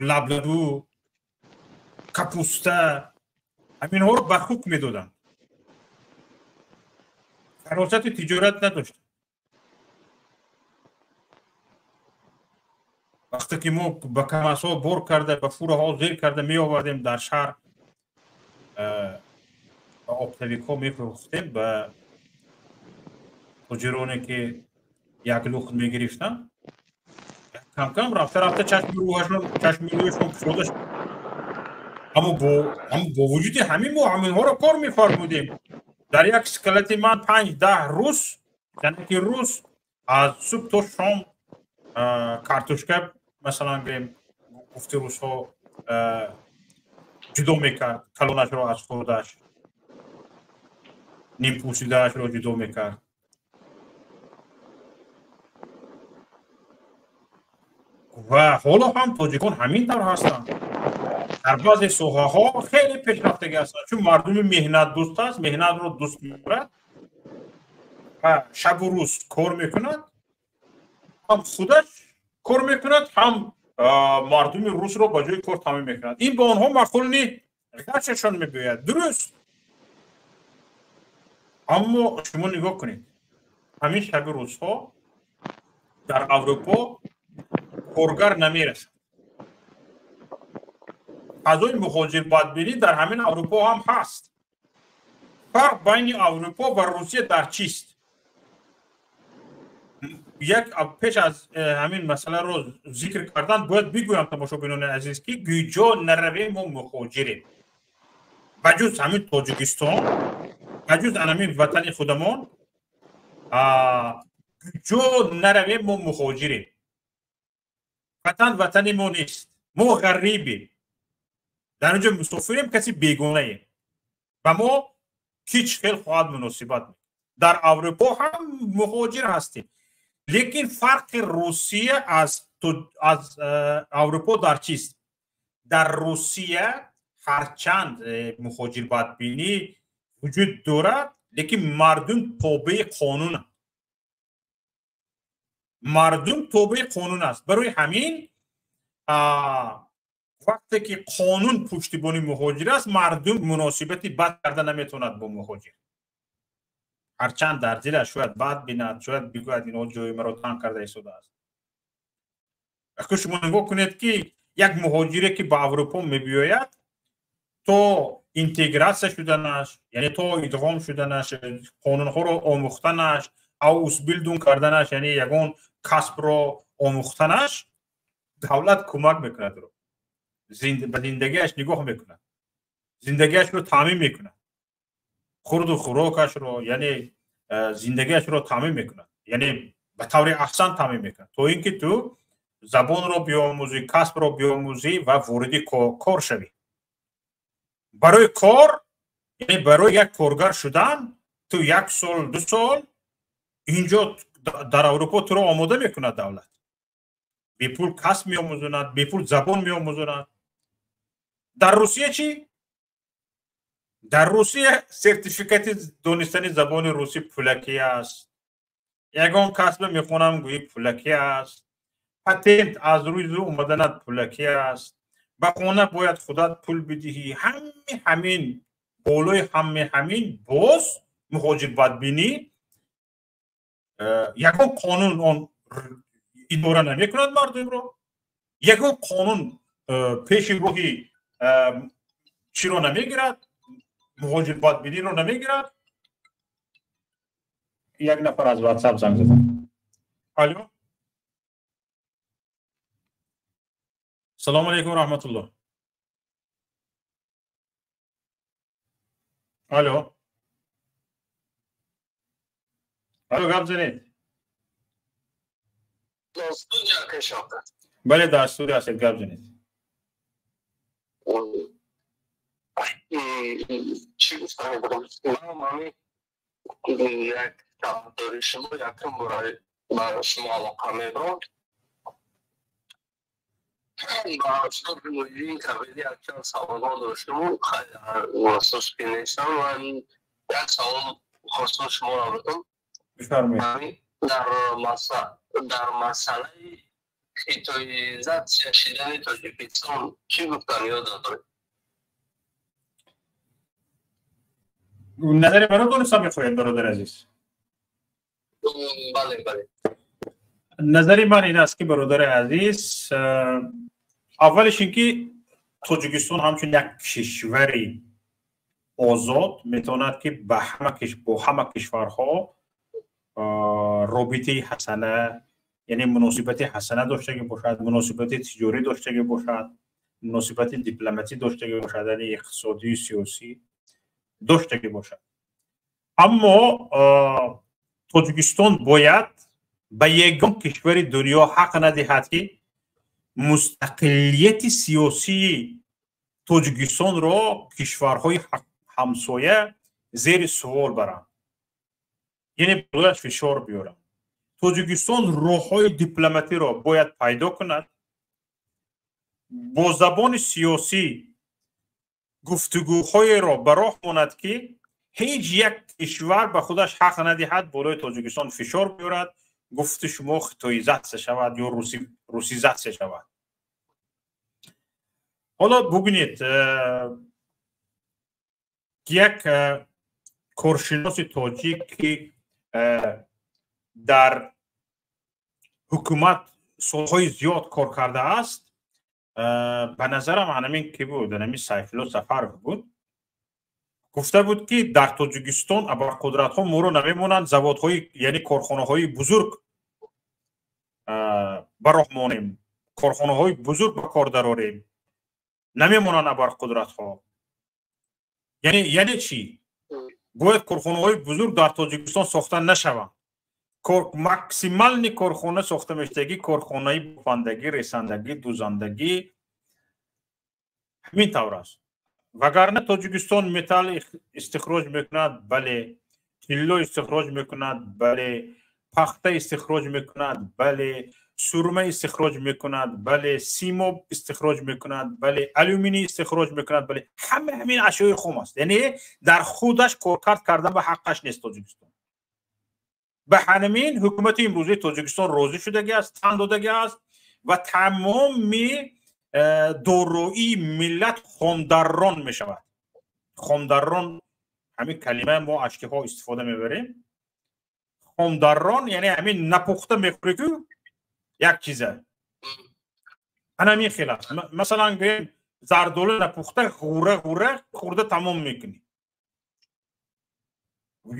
A: лаблабу, капуста, ҳаминҳоро ба хук медоданд. Фаросати тиҷорат надошт. Вақте ки мо ба камазҳо бор карда, ба фураҳо зер карда меовардем дар шаҳр, ба оптовикҳо мефурӯхтем, ба тоҷироне ки як лухт мегирифтанд. Кам-кам рафта-рафта чашми рӯяшон кушода шуд. Аммо бо вуҷуди ҳамин мо ҳаминҳоро кор мефармудем. Дар як скелети ман 5-10 рус, яъне ки рус аз субҳ то шом картошка, масалан гирем, гуфти русҳо ҷудо мекард, калонашро аз хурдаш, нимпӯсидаашро ҷудо мекард. Ва ҳоло ҳам тоҷикон ҳамин тавр ҳастанд. Дар баъзе соҳаҳо хеле пешрафтагӣ ҳастанд, чун мардуми меҳнатдӯст аст, меҳнатро дӯст медорад ва шабу рӯз кор мекунад, ҳам худаш кор мекунад, ҳам мардуми русро ба ҷои кор таъмин мекунад. Ин ба онҳо маъқул не, ғашашон мебиёяд. Дуруст. Аммо шумо нигоҳ кунед, ҳамин шаби рӯзҳо дар Аврупо коргар намерасад. Фазои муҳоҷирбадбинӣ дар ҳамин Аврупо ҳам ҳаст. Фарқ байни Аврупо ва Русия дар чист? Як пеш аз ҳамин масъаларо зикр кардан бояд бигӯям тамошобинони азиз, ки гӯйҷо наравем мо муҳоҷирем. Ба ҷуз ҳамин Тоҷикистон, ба ҷуз ҳамин ватани худамон, гӯйҷо наравем мо муҳоҷирем. Ватан ватани мо нест, мо ғарибем, дар онҷо мусофирем, каси бегонаем. Ба мо ҳеҷ хел хоҳад муносибат. Дар Аврупо ҳам муҳоҷир ҳастем, лекин фарқи Русия аз Аврупо дар чист? Дар Русия ҳарчанд муҳоҷирбадбинӣ вуҷуд дорад, лекин мардум тобеи қонунанд. Мардум тобеи қонун аст. Барои ҳамин вақте ки қонун пуштибони муҳоҷир аст, мардум муносибати бад карда наметавонад бо муҳоҷир. Ҳарчанд дар дилаш шояд бад бинад, шояд бигӯяд инҳо ҷои маро танг карда истодааст. Вақте шумо нигоҳ кунед, ки як муҳоҷире ки ба Аврупо мебиёяд, то интегратсия шуданаш, яъне то идғом шуданаш, қонунҳоро омӯхтанаш, Ausbildung карданаш, яъне ягон касбро омӯхтанаш, давлат кӯмак мекунад, ба зиндагиаш нигоҳ мекунад, зиндагиашро таъмин мекунад, хурду хӯрокашро, яъне зиндагиашро таъмин мекунад, яъне ба таври аҳсан таъмин мекунад, то ин ки ту забонро биомӯзӣ, касбро биомӯзӣ ва вориди кор шавӣ. Барои кор, яъне барои як коргар шудан, ту як сол, 2 сол инҷо дар Аврупо туро омода мекунад давлат. Бепул касб меомӯзонад, бепул забон меомӯзонад. Дар Русия чӣ? Дар Русия сертификати донистани забони русӣ пулакӣ аст. Ягон касбе мехонам гӯӣ пулакӣ аст. Патент аз рӯи зӯ омаданат пулакӣ аст. Ба хона бояд худат пул бидиҳӣ. Ҳами ҳамин болои ҳами ҳамин боз муҳоҷирбадбинӣ Ягон қонун он идора намекунад мардумро, ягон қонун пеши роҳи чиро намегирад, муҳоҷир бадбиниро намегирад. Як нафар аз WhatsApp занг задам. Алло, салому алейкум раҳматуллоҳ. Алло, алло, гап занед. Бале, дар студия ҳастед, гап занед.
G: Чӣ гуфтани будам? Ман як тарафдори шумо, якум бора ба шумо алоқа мебарам. Ба устод Нуриддин Кабири якчанд саволҳо доштему, махсус ки нестам. Ман як савол хостам шуморо бидам.
A: Бифармоед.
G: Дар масъалаи хитоизатсия шидани Тоҷикистон чӣ гуфтаниё доред?
A: Назари маро донистан мехоҳед, бародари азиз?
G: Бале, бале.
A: Назари ман ин аст ки, бародари азиз, аввалиш ин ки Тоҷикистон ҳамчун як кишвари озод метавонад ки бо ҳама кишварҳо робитаи ҳасана, яъне муносибати ҳасана доштагӣ бошад, муносибати тиҷорӣ доштагӣ бошад, муносибати дипломатӣ доштагӣ бошад, яъне иқтисодию сиёсӣ доштагӣ бошад. Аммо Тоҷикистон бояд ба ягон кишвари дунё ҳақ надиҳад ки мустақилияти сиёсии Тоҷикистонро кишварҳои ҳамсоя зери суол баранд, яъне бояд фишор биёранд. Тоҷикистон роҳҳои дипломатиро бояд пайдо кунад, бо забони сиёсӣ гуфтугӯҳоеро ба роҳ монад ки ҳеҷ як кишвар ба худаш ҳақ надиҳад болои Тоҷикистон фишор биёрад, гуфти шумо хитоизатсия шавад ё русизатсия шавад. Ҳоло бубинед, як коршиноси тоҷик ки дар ҳукумат солҳои зиёд кор кардааст, ба назарам ҳамин ки буд, ҳамин Сайфулло Сафаров буд, гуфта буд ки дар Тоҷикистон абарқудратҳо моро намемонанд заводҳои, яъне корхонаҳои бузург ба роҳ монем, корхонаҳои бузург ба кор дарорем, намемонанд абарқудратҳо. Яъне чӣ? Бояд корхонаҳои бузург дар Тоҷикистон сохта нашаванд. Максимални корхона сохта мешудагӣ корхонаи бофандагӣ, ресандагӣ, дузандагӣ, ҳамин тавр аст. Вагарна Тоҷикистон металл истихроҷ мекунад, бале, тилло истихроҷ мекунад, бале, пахта истихроҷ мекунад, бале, сурма истихроҷ мекунад, бале, симоб истихроҷ мекунад, бале, алюминий истихроҷ мекунад, бале, ҳама ҳамин ашёи хом аст. Яъне дар худаш коркард кардан ба ҳаққаш нест Тоҷикистон. Ба ҳамин ҳукумати имрӯзаи Тоҷикистон розӣ шудагӣ аст, тан додагӣ аст ва тамоми дороии миллат хомдаррон мешавад. Хомдаррон, ҳамин калима мо ашкиҳо истифода мебарем. Хомдаррон яъне ҳамин напухта мехӯрӣ ку як чиза, ана ҳамин хел аст. Масалан гӯем зардолу напухта ғура ғура хӯрда тамом мекунӣ,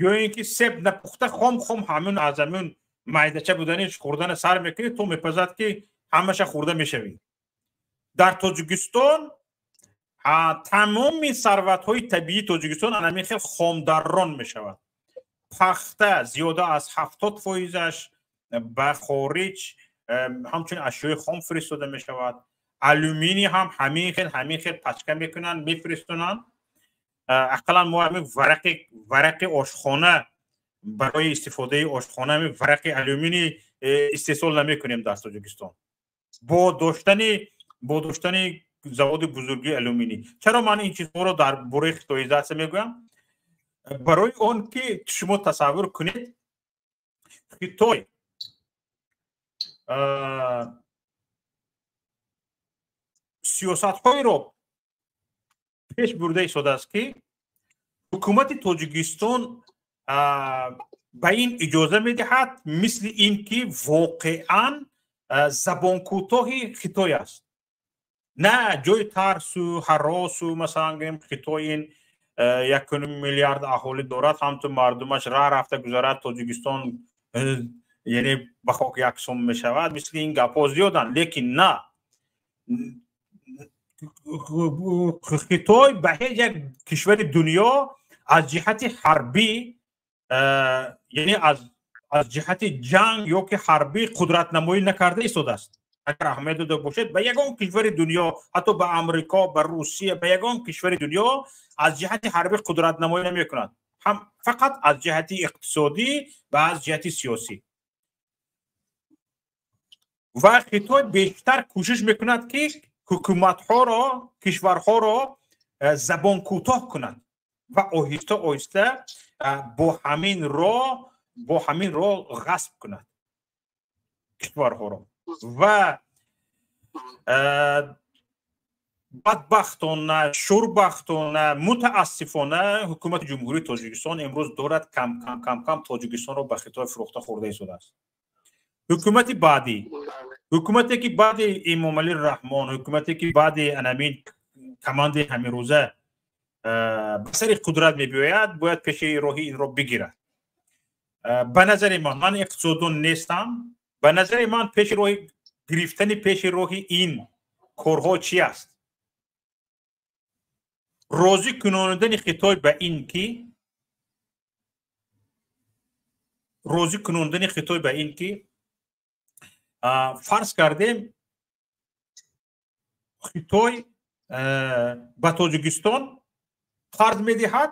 A: ё ин ки себ напухта хом хом ҳамин аз ҳамин майдача буданиш хӯрдана сар мекунӣ, то мепазад ки ҳамаша хӯрда мешавӣ. Дар Тоҷикистон тамоми сарватҳои табиии Тоҷикистон ҳамин хел хомдаррон мешавад. Пахта зиёда аз 70%-аш ба хориҷ ҳамчун ашёи хом фиристода мешавад. Алюминий ҳам ҳамин хел пачка мекунанд, мефиристонанд. Ақаллан мо ҳамин варақи ошхона барои истифодаи ошхона ҳамин варақи алюминий истеҳсол намекунем дар Тоҷикистон бо доштани заводи бузурги алюминий. Чаро ман ин чизҳоро дар бораи хитоизатсия мегӯям? Барои он ки шумо тасаввур кунед, Хитой сиёсатҳоеро пеш бурда истодааст ки ҳукумати Тоҷикистон ба ин иҷоза медиҳад, мисли ин ки воқеан забонкӯтоҳи Хитой аст. На ҷои тарсу ҳаросу, масалан гирем, Хитой ин 1,5 миллиард аҳолӣ дорад, ҳамту мардумаш ра рафта гузарад, Тоҷикистон яъне ба хок яксон мешавад. Мисли ин гапҳо зиёданд, лекин на, Хитой ба ҳеҷ як кишвари дунё аз ҷиҳати ҳарбӣ, яъне аз ҷиҳати ҷанг ё ки ҳарбӣ қудратнамоӣ накарда истодааст. Агар аҳамият дода бошед, ба ягон кишвари дунё, ҳатто ба Амрико, ба Русия, ба ягон кишвари дунё аз ҷиҳати ҳарбӣ қудратнамоӣ намекунад, ҳам фақат аз ҷиҳати иқтисодӣ ва аз ҷиҳати сиёсӣ. Ва Хитой бештар кӯшиш мекунад, ки ҳукуматҳоро, кишварҳоро забонкӯтоҳ кунад ва оҳиста оҳиста бо ҳамин роҳ ғасб кунад кишварҳоро. Ва бадбахтона, шурбахтона, мутаассифона, ҳукумати Ҷумҳурии Тоҷикистон имрӯз дорад кам кам кам кам Тоҷикистонро ба Хитой фурӯхта хӯрда истодааст. Ҳукумати баъдӣ, ҳукумате ки баъди Эмомалӣ Раҳмон, ҳукумате ки баъди анамин командаи ҳаминрӯза ба сари қудрат мебиёяд, бояд пеши роҳи инро бигирад. Ба назари ман, ман иқтисоддон нестам, ба назари ман, пеши роҳи гирифтани пеши роҳи ин корҳо чи аст? Розӣ кунонидани Хитой ба ин ки, розӣ кунондани Хитой ба ин ки, фарз кардем, Хитой ба Тоҷикистон қарз медиҳад.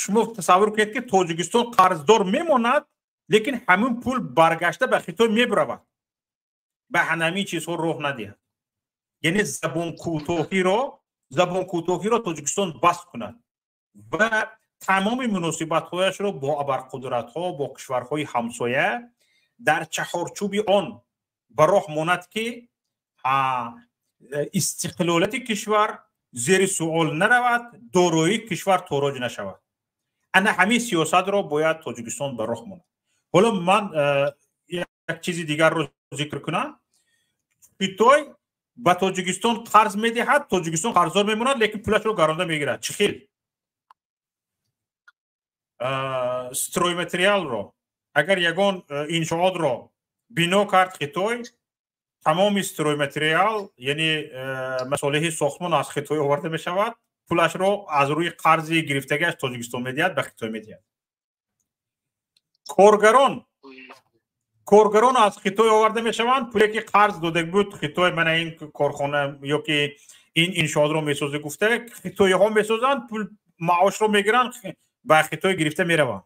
A: Шумо тасаввур кунед, ки Тоҷикистон қарздор мемонад, лекин ҳамин пул баргашта ба Хитой мебиравад. Ба ҳанамин чизҳо роҳ надиҳад, яъне забонкӯтоҳиро Тоҷикистон баст кунад ва тамоми муносибатҳояшро бо абарқудратҳо, бо кишварҳои ҳамсоя дар чаҳорчӯби он ба роҳ монад, ки истиқлолияти кишвар зери суол наравад, дороии кишвар тороҷ нашавад. Ана ҳамин сиёсатро бояд Тоҷикистон ба роҳ монад. Ҳоло ман як чизи дигарро зикр кунам. Хитой ба Тоҷикистон қарз медиҳад, Тоҷикистон қарздор мемонад, лекин пулашро гаронда мегирад. Чӣ хел? Стройматериалро агар ягон иншоотро бино кард Хитой, тамоми стройматериал, яъне масолеҳи сохтмон аз Хитой оварда мешавад. Пулашро аз рӯи қарзи гирифтагиаш Тоҷикистон медиҳад, ба Хитой медиҳад. Коргарон аз Хитой оварда мешаванд. Пуле ки қарз дода буд Хитой, мана ин корхона ё ки ин иншоотро месозӣ гуфта, хитоиҳо месозанд, пул маошро мегиранд, ба Хитой гирифта мераванд.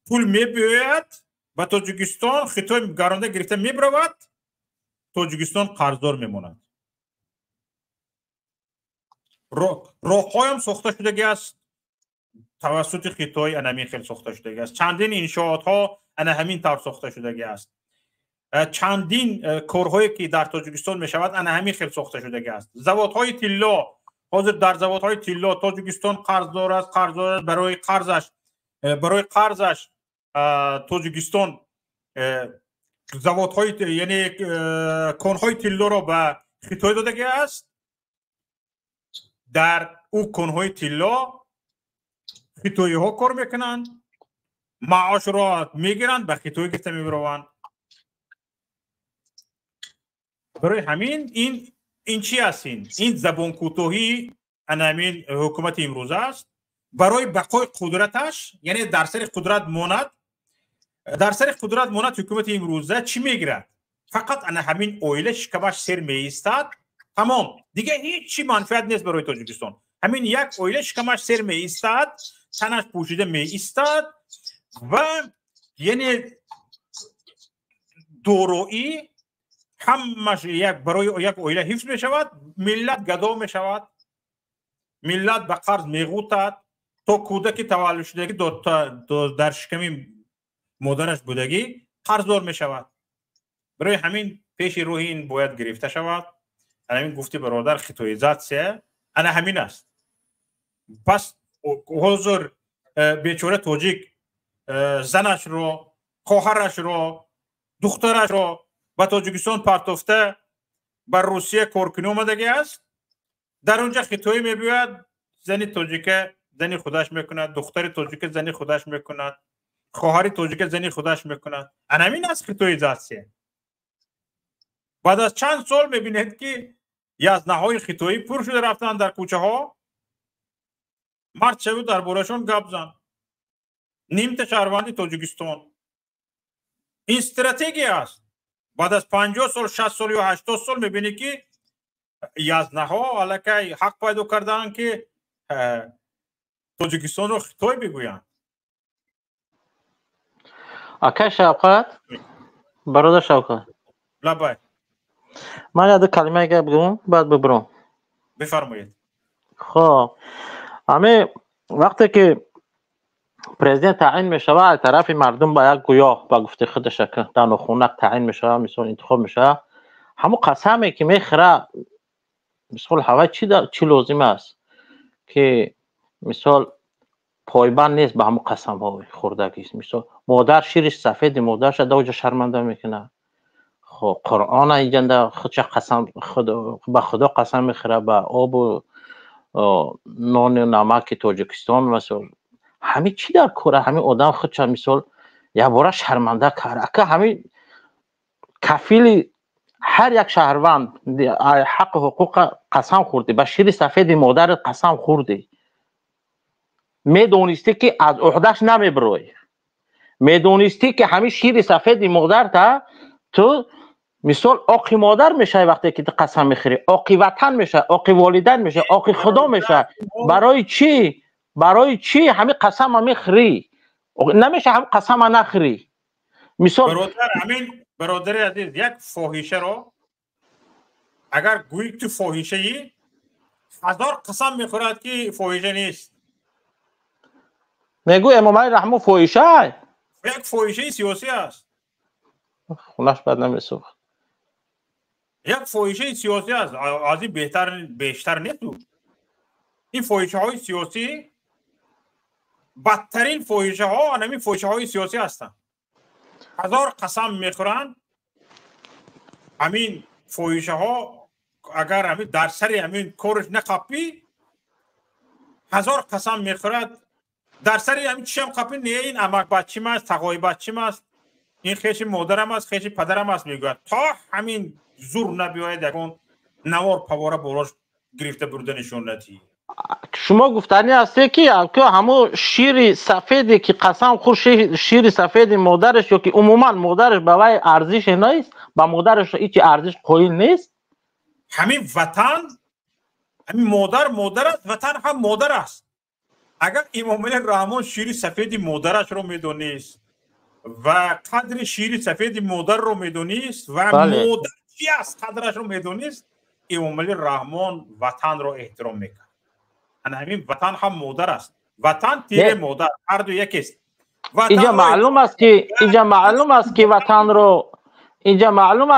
A: Пул мебиёяд ба Тоҷикистон, Хитой гаронда гирифта мебиравад, Тоҷикистон қарздор мемонад. Роҳҳоям сохта шудагӣ аст тавассути Хитой, ана ҳамин хел сохта шудагӣ аст. Чандин иншоотҳо ана ҳамин тавр сохта шудагӣ аст. Чандин корҳое ки дар Тоҷикистон мешавад, ана ҳамин хел сохта шудагӣ аст. Заводҳои тилло, ҳозир дар заводҳои тилло Тоҷикистон қарздор аст, қарздор аст. Барои қарзаш Тоҷикистон заводҳои, яъне конҳои тиллоро ба Хитой додагӣ аст. Дар ӯ конҳои тилло хитоиҳо кор мекунанд, маошро мегиранд, ба Хитой гирифта мебарованд. Барои ҳамин ин чи аст? Ин забонкӯтоҳии ана ҳамин ҳукумати имрӯза аст барои бақои қудраташ, яъне дар сари қудрат монад. Дар сари қудрат монад. Ҳукумати имрӯза чӣ мегирад? Фақат ана ҳамин оила шикамаш сер меистад, тамом. Дигар ҳеҷ чи манфиат нест барои Тоҷикистон. Ҳамин як оила шикамаш сер меистад, танаш пӯшида меистад ва яъне дороӣ ҳамаш як барои як оила ҳифз мешавад. Миллат гадо мешавад, миллат ба қарз меғутад. То кӯдаки таваллудшудагӣ дар шиками модараш будагӣ қарздор мешавад. Барои ҳамин пеши рӯҳи ин бояд гирифта шавад. Ҳамин гуфти бародар, хитоизатсия ана ҳамин аст. Пас ҳозир Бечора тоҷик занашро, хоҳарашро, духтарашро ба Тоҷикистон партофта, ба Русия коркунӣ омадагӣ аст. Дар онҷа хитоӣ мебиёяд, зани тоҷика зани худаш мекунад, духтари тоҷика зани худаш мекунад, хоҳари тоҷика зани худаш мекунад. Анамин аст хитоизатсия. Баъд аз чанд сол мебинед, ки язнаҳои хитоӣ пур шуда рафтанд дар кӯчаҳо. Мард шаву дар борашон гап зан. Нимта шаҳрванди Тоҷикистон. Ин стратегия аст. Баъд аз 50 сол, 60 сол ё 80 сол мебинӣ, ки язнаҳо аллакай ҳақ пайдо кардаанд, ки Тоҷикистонро Хитой бигӯянд.
C: Акай Шавқат, бародар Шавқат.
A: Лаббай.
C: Ман яду калимаи гап бигӯм, баъд бибурам.
A: Бифармоед.
C: Хоб, ҳами вақте ки президент таъин мешавад аз тарафи мардум, ба як гӯёҳ, ба гуфти худаша, дар нохунак таъин мешавад, мисол, интихоб мешавад, ҳамун қасаме ки мехӯра, мисол, ҳавай чӣ лозим аст, ки мисол пойбанд нест ба ҳамун қасамҳои хӯрдагӣ? Мисол, модар, шири сафеди модарша даоҷа шарманда мекунад. Хоб, Қуръона иҷанда худша қасам, ба Худо қасам мехӯра, ба обу нону намаки Тоҷикистон. Мисол, ҳамин чӣ дар кора? Ҳамин одам худша, мисол, якбора шарманда кард. Ака, ҳамин кафили ҳар як шаҳрванд ҳаққу ҳуқуқа қасам хӯрдӣ, ба шири сафеди модарат қасам хӯрдӣ, медонистӣ, ки аз уҳдаш намебирой, медонистӣ, ки ҳамин шири сафеди модарта ту, мисол, оқи модар мешавӣ. Вақте ки ту қасам мехӯрӣ, оқи ватан мешавӣ, оқи волидайн мешавӣ, оқи Худо мешавӣ. Барои чӣ, барои чӣ ҳамин қасама мехӯрӣ? Намеша ҳамин қасама нахӯрӣ, мисол.
A: Бародар, ҳамин, бародари азиз, як фоҳишаро агар гӯӣ, ту фоҳишаӣ, ҳазор қасам мехӯрад, ки фоҳиша нест.
C: Мегӯ, Эмомалӣ Раҳмон фоҳиша?
A: Як фоҳишаи сиёсӣ аст.
C: Хунаш бад намесӯхт.
A: Як фоҳишаи сиёсӣ аст, аз ин беҳтар бештар нест. Ин фоҳишаҳои сиёсӣ, бадтарин фоҳишаҳо анамин фоҳишаҳои сиёсӣ ҳастанд. Ҳазор қасам мехӯранд ҳамин фоҳишаҳо. Агар ҳамин дар сари ҳамин корш нақапӣ, ҳазор қасам мехӯрад. Дар сари ҳамин чишам қапӣ, не, ин амакбаччим аст, тағоибаччим аст, ин хеши модарам аст, хеши падарам аст, мегӯяд, то ҳамин зур набиёяд, ягон навор павора болош гирифта бурда нишон надиҳӣ.
C: Шумо гуфтанӣ ҳасте, ки ҳамун шири сафеде ки қасам хӯрд, шири сафеди модараш ё ки умуман модараш ба вай арзише нест, ба модараш ҳеҷ арзиш қоил нест?
A: Ҳамин ватан, ҳамин модар модар аст, ватан ҳам модар аст. Агар Имомалӣ Раҳмон шири сафеди модарашро медонист ва қадри шири сафеди модарро медонист ва модар чи аст, қадрашро медонист, Имомалӣ Раҳмон ватанро эҳтиром мекард. Ана ҳамин ватан ҳам модар аст, ватан тире модар ҳарду якест.
C: Иҷа маълум аст ки ватанро, иҷа маълум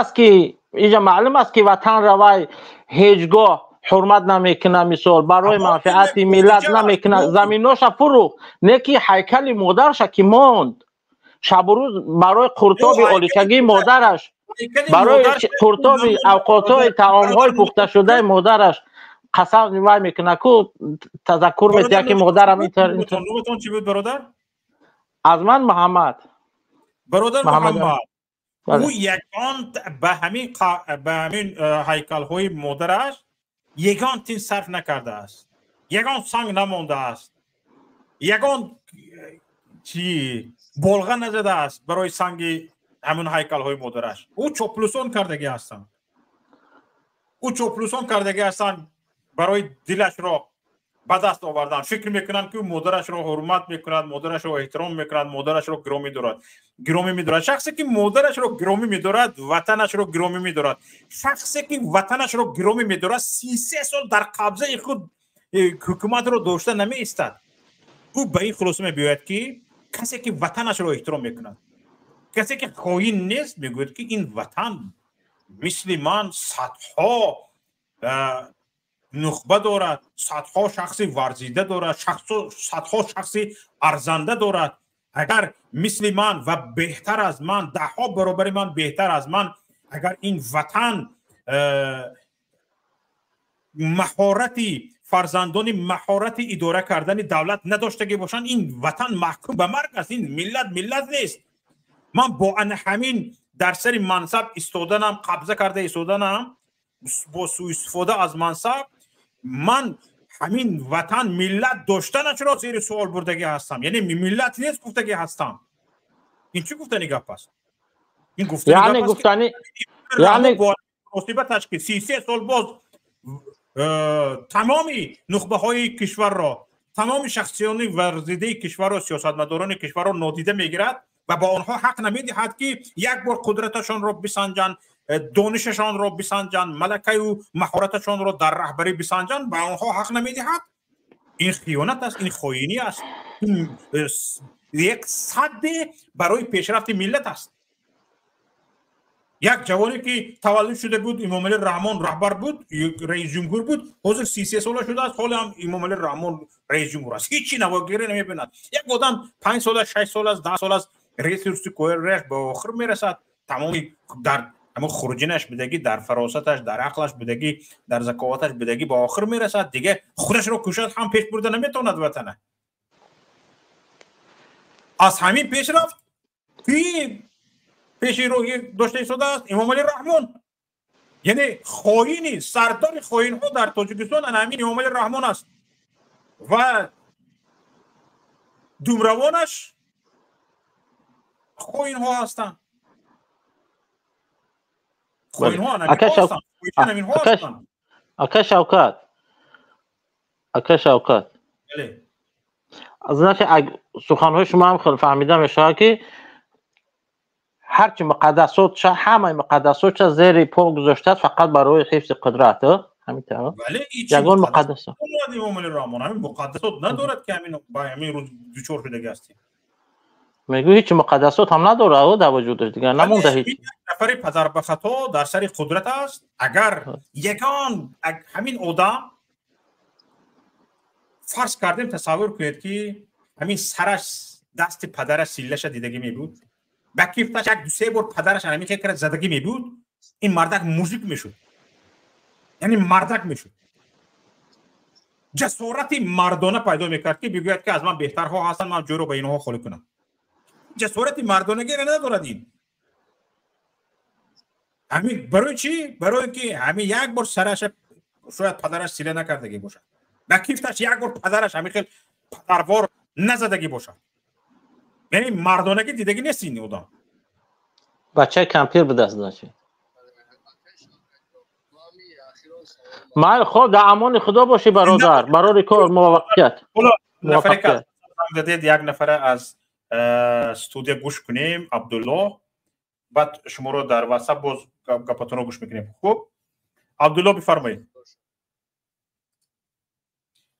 C: аст ки ватанро вай ҳеҷ гоҳ ҳурмат намекунад, мисол, барои манфиати миллат намекунад. Заминоша фурӯхт, не ки ҳайкали модарша ки монд, шабу рӯз барои қуртоби оличагии модараш, барои қуртоби авқотҳои таомҳои пухташудаи модараш қасам вай мекунад ку, тазаккур метиҳад, ки модарам.
A: Номатон чӣ буд, бародар?
C: Аз ман Муҳаммад.
A: Бародар Муҳаммад, ӯ ягон ба ҳамин ҳайкалҳои модараш ягон тин сарф накардааст, ягон санг намондааст, ягон чи болға назадааст барои санги ҳамин ҳайкалҳои модараш. Ӯ чоплусон кардагӣ ҳастанд, ӯ чоплусон кардагӣ ҳастанд барои дилашро ба даст овардан. Фикр мекунанд, ки модарашро ҳурмат мекунад, модарашро эҳтиром мекунад, модарашро гиромӣ дорад, гиромӣ медорад. Шахсе ки модарашро гиромӣ медорад, ватанашро гиромӣ медорад. Шахсе ки ватанашро гиромӣ медорад, 33 сол дар қабзаи худ ҳукуматро дошта намеистад. Ӯ ба ин хулоса мебиёяд, ки касе ки ватанашро эҳтиром мекунад, касе ки хоин нест, мегӯяд, ки ин ватан мисли ман садҳо нухба дорад, садҳо шахси варзида дорад, садҳо шахси арзанда дорад. Агар мисли ман ва беҳтар аз ман, даҳҳо баробари ман беҳтар аз ман, агар ин ватан маҳорати фарзандони маҳорати идора кардани давлат надоштагӣ бошанд, ин ватан маҳкум ба марг аст. Ин миллат миллат нест. Ман бо ана ҳамин дар сари мансаб истоданам, қабза карда истоданам, бо суистифода аз мансаб, ман ҳамин ватан миллат доштанашро зери суол бурдагӣ ҳастам. Яъне миллат нест гуфтагӣ ҳастам. Ин чӣ гуфтани гап аст? Ин гуфтани гап аст муносибаташ ки 33 сол боз тамоми нухбаҳои кишварро, тамоми шахсиёни варзидаи кишварро, сиёсатмадорони кишварро нодида мегирад ва ба онҳо ҳақ намедиҳад ки як бор қудраташонро бисанҷанд, донишашонро бисанҷанд, малакаю маҳораташонро дар раҳбарӣ бисанҷанд, ба онҳо ҳақ намедиҳад. Ин хиёнат аст, ин хоинӣ аст, ин як садде барои пешрафти миллат аст. Як ҷавоне ки таваллуд шуда буд, Имомалӣ Раҳмон раҳбар буд, раис ҷумҳур буд, ҳозир 33 сола шудааст, ҳоло ҳам Имомалӣ Раҳмон раис ҷумҳур аст. Ҳеҷ чи навогирӣ намебинад. Як одам 5 сол аст, 6 сол аст, 10 сол аст, ресурси кориаш ба охир мерасад, тамоми дар ҳамон хуруҷинаш будагӣ, дар фаросаташ, дар ақлаш будагӣ, дар заковаташ будагӣ ба охир мерасад. Дига худашро кушад ҳам пеш бурда наметавонад ватана. Аз ҳамин пеш рафт ки пеши роҳи дошта истодааст Имомалӣ Раҳмон. Яъне хоини, сардори хоинҳо дар Тоҷикистон ана ҳамин Имомалӣ Раҳмон аст ва думравонаш хоинҳо ҳастанд. Хоинҳо ҳаминҳо ҳастанд.
C: Ака Шавкат, ака Шавкат, значит суханҳои шумо ҳам хеле фаҳмида мешавад ки ҳарчи муқаддасот ша, ҳамаи муқаддасот ша зери по гузоштааст фақат барои ҳифзи қудрат. Ҳамин тавр ягон муқаддасот
A: Имомалӣ Раҳмон ҳамин муқаддасот надорад ки ҳамин ба ҳамин рӯз дучор шудагӣ ҳастем.
C: Мегӯ ҳеҷ муқаддасот ҳам надорад дар вуҷудаш, дигар намонда ҳеҷ.
A: Нафари падарбахато дар сари қудрат аст. Агар ягон ҳамин одам фарз кардем, тасаввур кунед ки ҳамин сараш дасти падараш силлаша дидагӣ мебуд, ба кифташ як ду-се бор падараш ҳамин хел карда задагӣ мебуд, ин мардак мужик мешуд, яъне мардак мешуд, ҷасорати мардона пайдо мекард ки бигӯяд ки аз ман беҳтарҳо ҳастанд, ман ҷойро ба инҳо холӣ кунам. Ҷасорати мардонагиро надорад ин. Ҳамин барои чӣ? Барои ки ҳамин як бор сараша шояд падараш сила накардагӣ бошад, ба кифташ як бор падараш ҳамин хел падарвор назадагӣ бошад. Яъне мардонагӣ дидагӣ нест ин одам.
C: Бачаи кампир будааст, значит. Ман хоб дар амони худо бошӣ бародар, барори кор муваффақият.
A: Нафаре дадед, як нафара аз студия гӯш кунем, Абдулло, баъд шуморо дар WhatsApp боз гапатонро гӯш мекунем. Хуб, Абдулло бифармоед.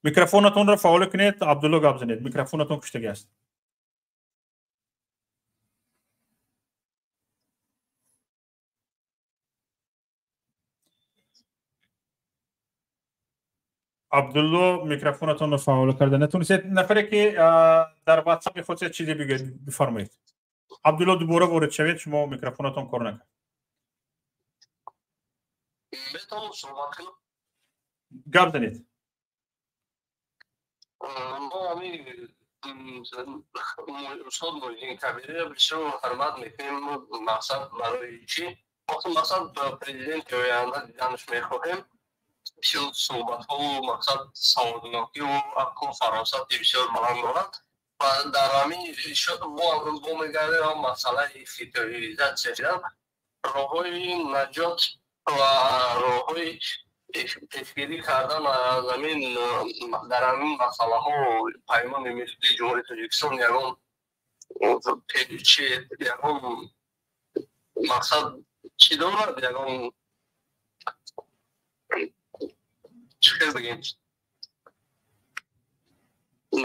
A: Микрофонатонро фаъол кунед, Абдулло гап занед. Микрофонатон куштагӣ аст. Абдулло микрофонатонро фаъол карда натонистед. Нафаре ки дар WhatsApp мехостед чизе бигӯед, бифармоед. Абдулло дубора ворид шавед, шумо микрофонатон кор накард.
G: Метавонам суҳбат кунам?
A: Гап занед.
G: Мо ҳамин устод Муҳиддин Кабириро бисёр ҳурмат мекунем. Мақсад барои чӣ? Мақсад президенти оянда диданаш мехоҳем. Бисёр суҳбатҳову мақсад саводнокиву ақлу фаросати бисёр баланд дорад ва дар ҳамин бо мегардем масъалаи фитоизатсия шудан, роҳҳои наҷот ва роҳҳои пешгирӣ кардан аз ҳамин дар ҳамин масъалаҳо Паймони Миллии Ҷумҳурии Тоҷикистон ягон ягон мақсад чӣ дорад, ягон чӣ хел бигем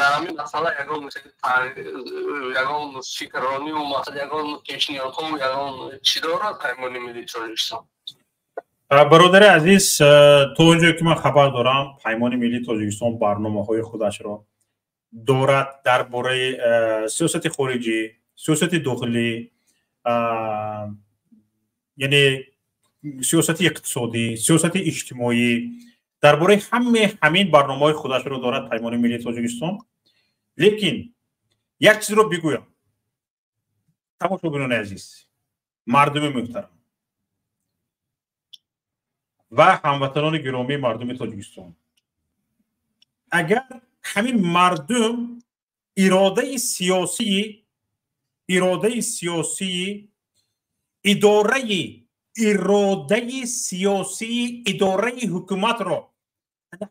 G: дар ҳамин масъала ягон фикррониву мақсад ягон пешниҳодҳо ягон чӣ дорад Паймони Миллии Тоҷикистон?
A: Бародари азиз, то он ҷое ки ман хабар дорам, Паймони миллии Тоҷикистон барномаҳои худашро дорад дар бораи сиёсати хориҷӣ, сиёсати дохилӣ, яъне сиёсати иқтисодӣ, сиёсати иҷтимоӣ. Дар бораи ҳамаи ҳамин барномаҳои худашро дорад Паймони миллии Тоҷикистон. Лекин як чизро бигӯям, тамошобинони азиз, мардуми муҳтарам ва ҳамватанони гиромии мардуми Тоҷикистон, агар ҳамин мардум иродаи сиёсии идораи иродаи сиёсии идораи ҳукуматро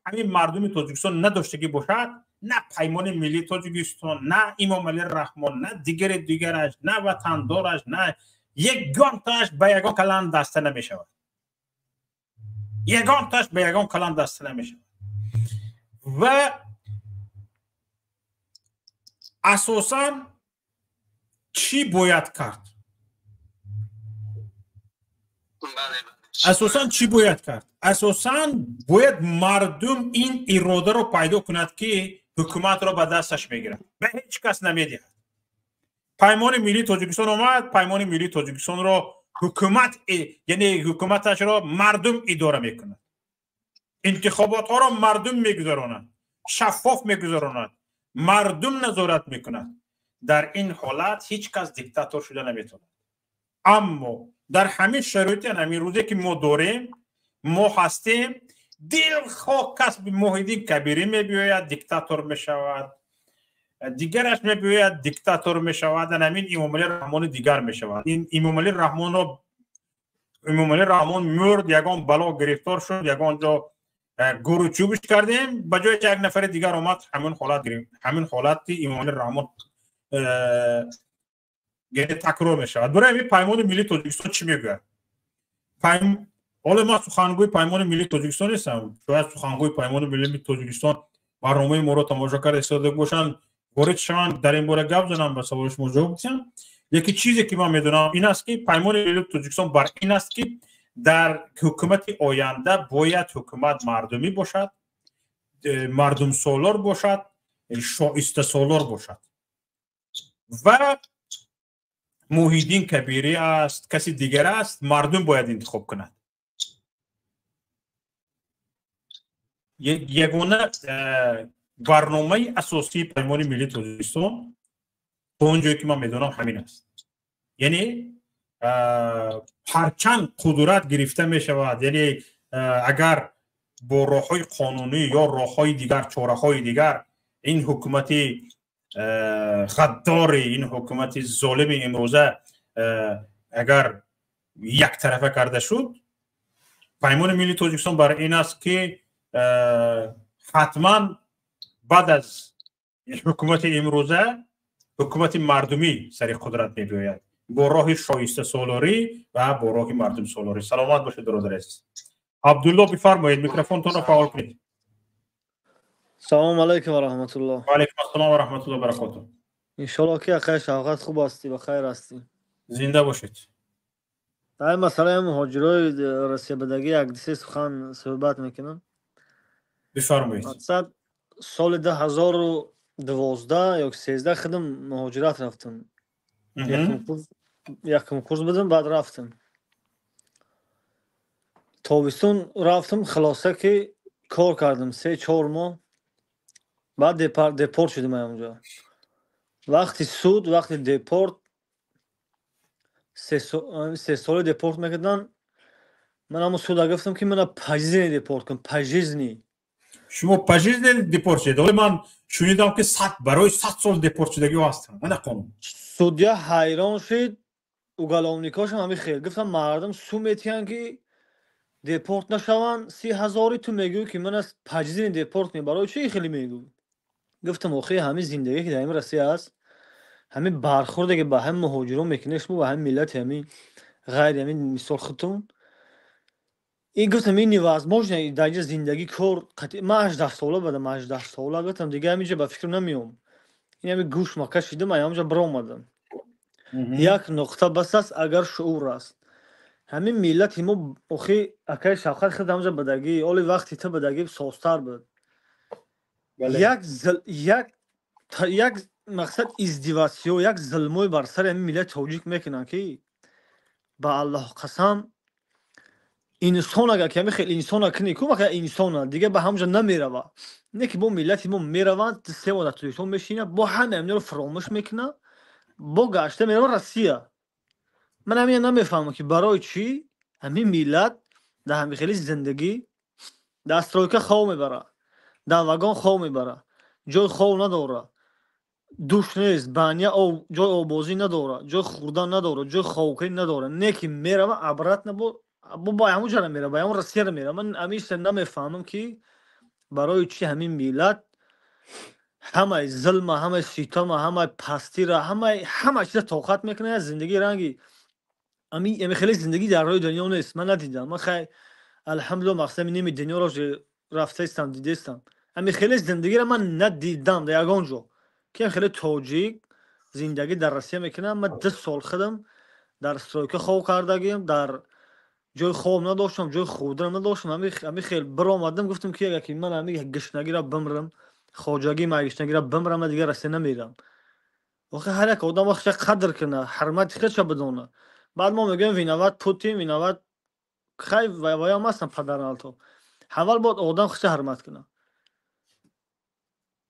A: ҳамин мардуми Тоҷикистон надоштагӣ бошад, на Паймони миллии Тоҷикистон, на Имомалӣ Раҳмон, на дигари дигараш, на ватандораш, на ягонтааш ба ягон калан даста намешавад. Ягонтааш ба ягон калан даста намешавад. Ва асосан чӣ бояд кард? Асосан чӣ бояд кард? Асосан бояд мардум ин иродаро пайдо кунад, ки ҳукуматро ба дасташ мегирад, ба ҳеҷ кас намедиҳад. Паймони миллии Тоҷикистон омад, Паймони миллии Тоҷикистонро ҳукумат, яъне ҳукуматашро мардум идора мекунад, интихоботҳоро мардум мегузаронад, шаффоф мегузаронад, мардум назорат мекунад. Дар ин ҳолат ҳеҷ кас диктатор шуда наметавонад. Аммо дар ҳамин шароити ҳамин рӯзе ки мо дорем, мо ҳастем, дилхоҳ кас Муҳиддин Кабирӣ мебиёяд, диктатор мешавад, дигараш мебиёяд, диктатор мешавад, ҳамин Имомалӣ Раҳмони дигар мешавад. Ин Имомалӣ Раҳмонро, Имомалӣ Раҳмон мурд, ягон бало гирифтор шуд, ягон ҷо гуру чӯбиш кардем, ба ҷои як нафари дигар омад, ҳамин ҳолат ҳамин ҳолати Имомалӣ Раҳмон такрор мешавад. Барои ҳамин Паймони миллии Тоҷикистон чӣ мегӯяд? Ҳоло ман сухангӯи Паймони миллии Тоҷикистон нестам. Шояд сухангӯи Паймони миллии Тоҷикистон барномаи моро тамошо карда истода бошанд, ворид шаванд, дар ин бора гап занам, ба саволи шумо ҷавоб диҳам. Лекин чизе ки ман медонам ин аст, ки Паймони миллии Тоҷикистон бар ин аст, ки дар ҳукумати оянда бояд ҳукумат мардумӣ бошад, мардумсолор бошад, шоистасолор бошад. Ва Муҳиддин Кабирӣ аст, каси дигар аст, мардум бояд интихоб кунад. Ягона барномаи асосии Паймони миллии Тоҷикистон то он ҷое ки ман медонам ҳамин аст. Яъне ҳарчанд қудрат гирифта мешавад, яъне агар бо роҳҳои қонунӣ ё роҳҳои дигар, чораҳои дигар ин ҳукумати ғаддори, ин ҳукумати золими имрӯза агар яктарафа карда шуд, Паймони миллии Тоҷикистон бар ин аст, ки ҳатман баъд аз ҳукумати имрӯза ҳукумати мардумӣ сари қудрат мебиёяд бо роҳи шоистасолорӣ ва бо роҳи мардумсолорӣ. Саломат бошед, бародари азиз. Абдулло, бифармоед, микрофонтонро фаъол кунед.
H: Салому алайкум ва раҳматуллоҳ.
A: Ва алайкум ассалом ва раҳматуллоҳ ва баракотуҳ.
H: Иншоаллоҳ ки ақай Шавқат хуб ҳастӣ, ба хайр ҳастӣ.
A: Зинда бошед.
H: Дар масъалаи муҳоҷирои россиябадагӣ як се сухан суҳбат мекунам.
A: Бифармоед.
H: Мақсад соли 2012 ё 13 худам муҳоҷират рафтам. Якум курс будам, баъд рафтам. Тобистон рафтам, хулоса ки кор кардам 3-4 моҳ, баъд депорт шудам онҷо. Вақти суд, вақти депорт, се соли депорт мекарданд. Ман ҳамон суда гуфтам, ки мана пожизненно депорт кун, пожизненно.
A: Шумо пожизненно депорт шудед? Ҳоло ман шунидам, ки барои 100 сол депорт шудагиҳо ҳастанд. Мана қонун.
H: Судья ҳайрон шид, уголовникошам ҳамин хел. Гуфтам, мардум су метиҳанд, ки депорт нашаванд, 30 ҳазори, ту мегӯӣ, ки мана пожизненно депорт кунӣ, барои чӣ хеле мегӯ? Гуфтам, охи ҳамин зиндагие ки дар ин Россия аст, ҳамин бархӯрде ки ба ҳамин муҳоҷирон мекунед шумо, ба ҳамин миллати ҳамин ғайри ҳамин мисол худтон, ин гуфтам, ин невозможно дар инҷа зиндагӣ, кор. Ман 18 сола будам, 18 сола. Гуфтам, дига ҳаминҷа ба фикр намеом. Ин ҳами гӯш макашидам, ҳаминҷа баромадам. Як нуқта бас аст, агар шуур аст. Ҳамин миллати мо, охи, акаи Шавқат, худ ҳамҷа бадагӣ, оли вақти ту бадагӣ созтар буд. Як мақсад издеваться, як зулмой бар сари ҳамин миллати тоҷик мекунанд, ки ба Аллоҳ қасам, инсон агар ки ҳамин хел инсона кунӣ ку, вақт инсона дига ба ҳамҷа намерава. Не ки бо миллати мо мераванд, 3 моҳ дар Тоҷикистон мешинад, бо ҳама ҳаминро фаромӯш мекунад, бо гашта мерава Россия. Ман ҳамина намефаҳмам, ки барои чӣ ҳамин миллат дар ҳамин хели зиндагӣ дар стройка хов мебара, дар вагон хов мебара, ҷои хов надора, душ нест, баня, ҷои оббозӣ надора, ҷои хӯрдан надора, ҷои хобкунӣ надора. Не ки мерава обратно, бо ба ҳамон ҷара мерава, ба ҳамон Россияра мерава. Ман ҳамиша намефаҳмам, ки барои чӣ ҳамин миллат ҳамаи зулма, ҳамаи ситама, ҳамаи пастира, ҳама чиза тоқат мекунад. Зиндагии ранги ами хеле зиндагӣ дар рӯи дунё нест, ман надидам. Ман хай, алҳамдулилла, мақсади ними дунёро рафтаистам, дидестам. Ами хеле зиндагиро ман надидам дар ягон ҷо, ки хеле тоҷик зиндагӣ дар Россия мекунам. Ман 2 сол худам дар стройка хоб кардагиам, дар ҷои хоб надоштам, ҷои хӯрданам надоштам. Ами хел биромадам, гуфтам, ки агар ки ман ами гушнагиро бимрам, хоҷагӣ ма гушнагиро бимрам, ман дигар Россия намерам. Охи, ҳар як одам худша қадр куна, ҳурмати худша бидона. Баъд мо мегӯем: виноват Путин, виноват. Хай, ваям ҳастам падарналто. Ҳаввал бояд одам худша ҳурмат куна.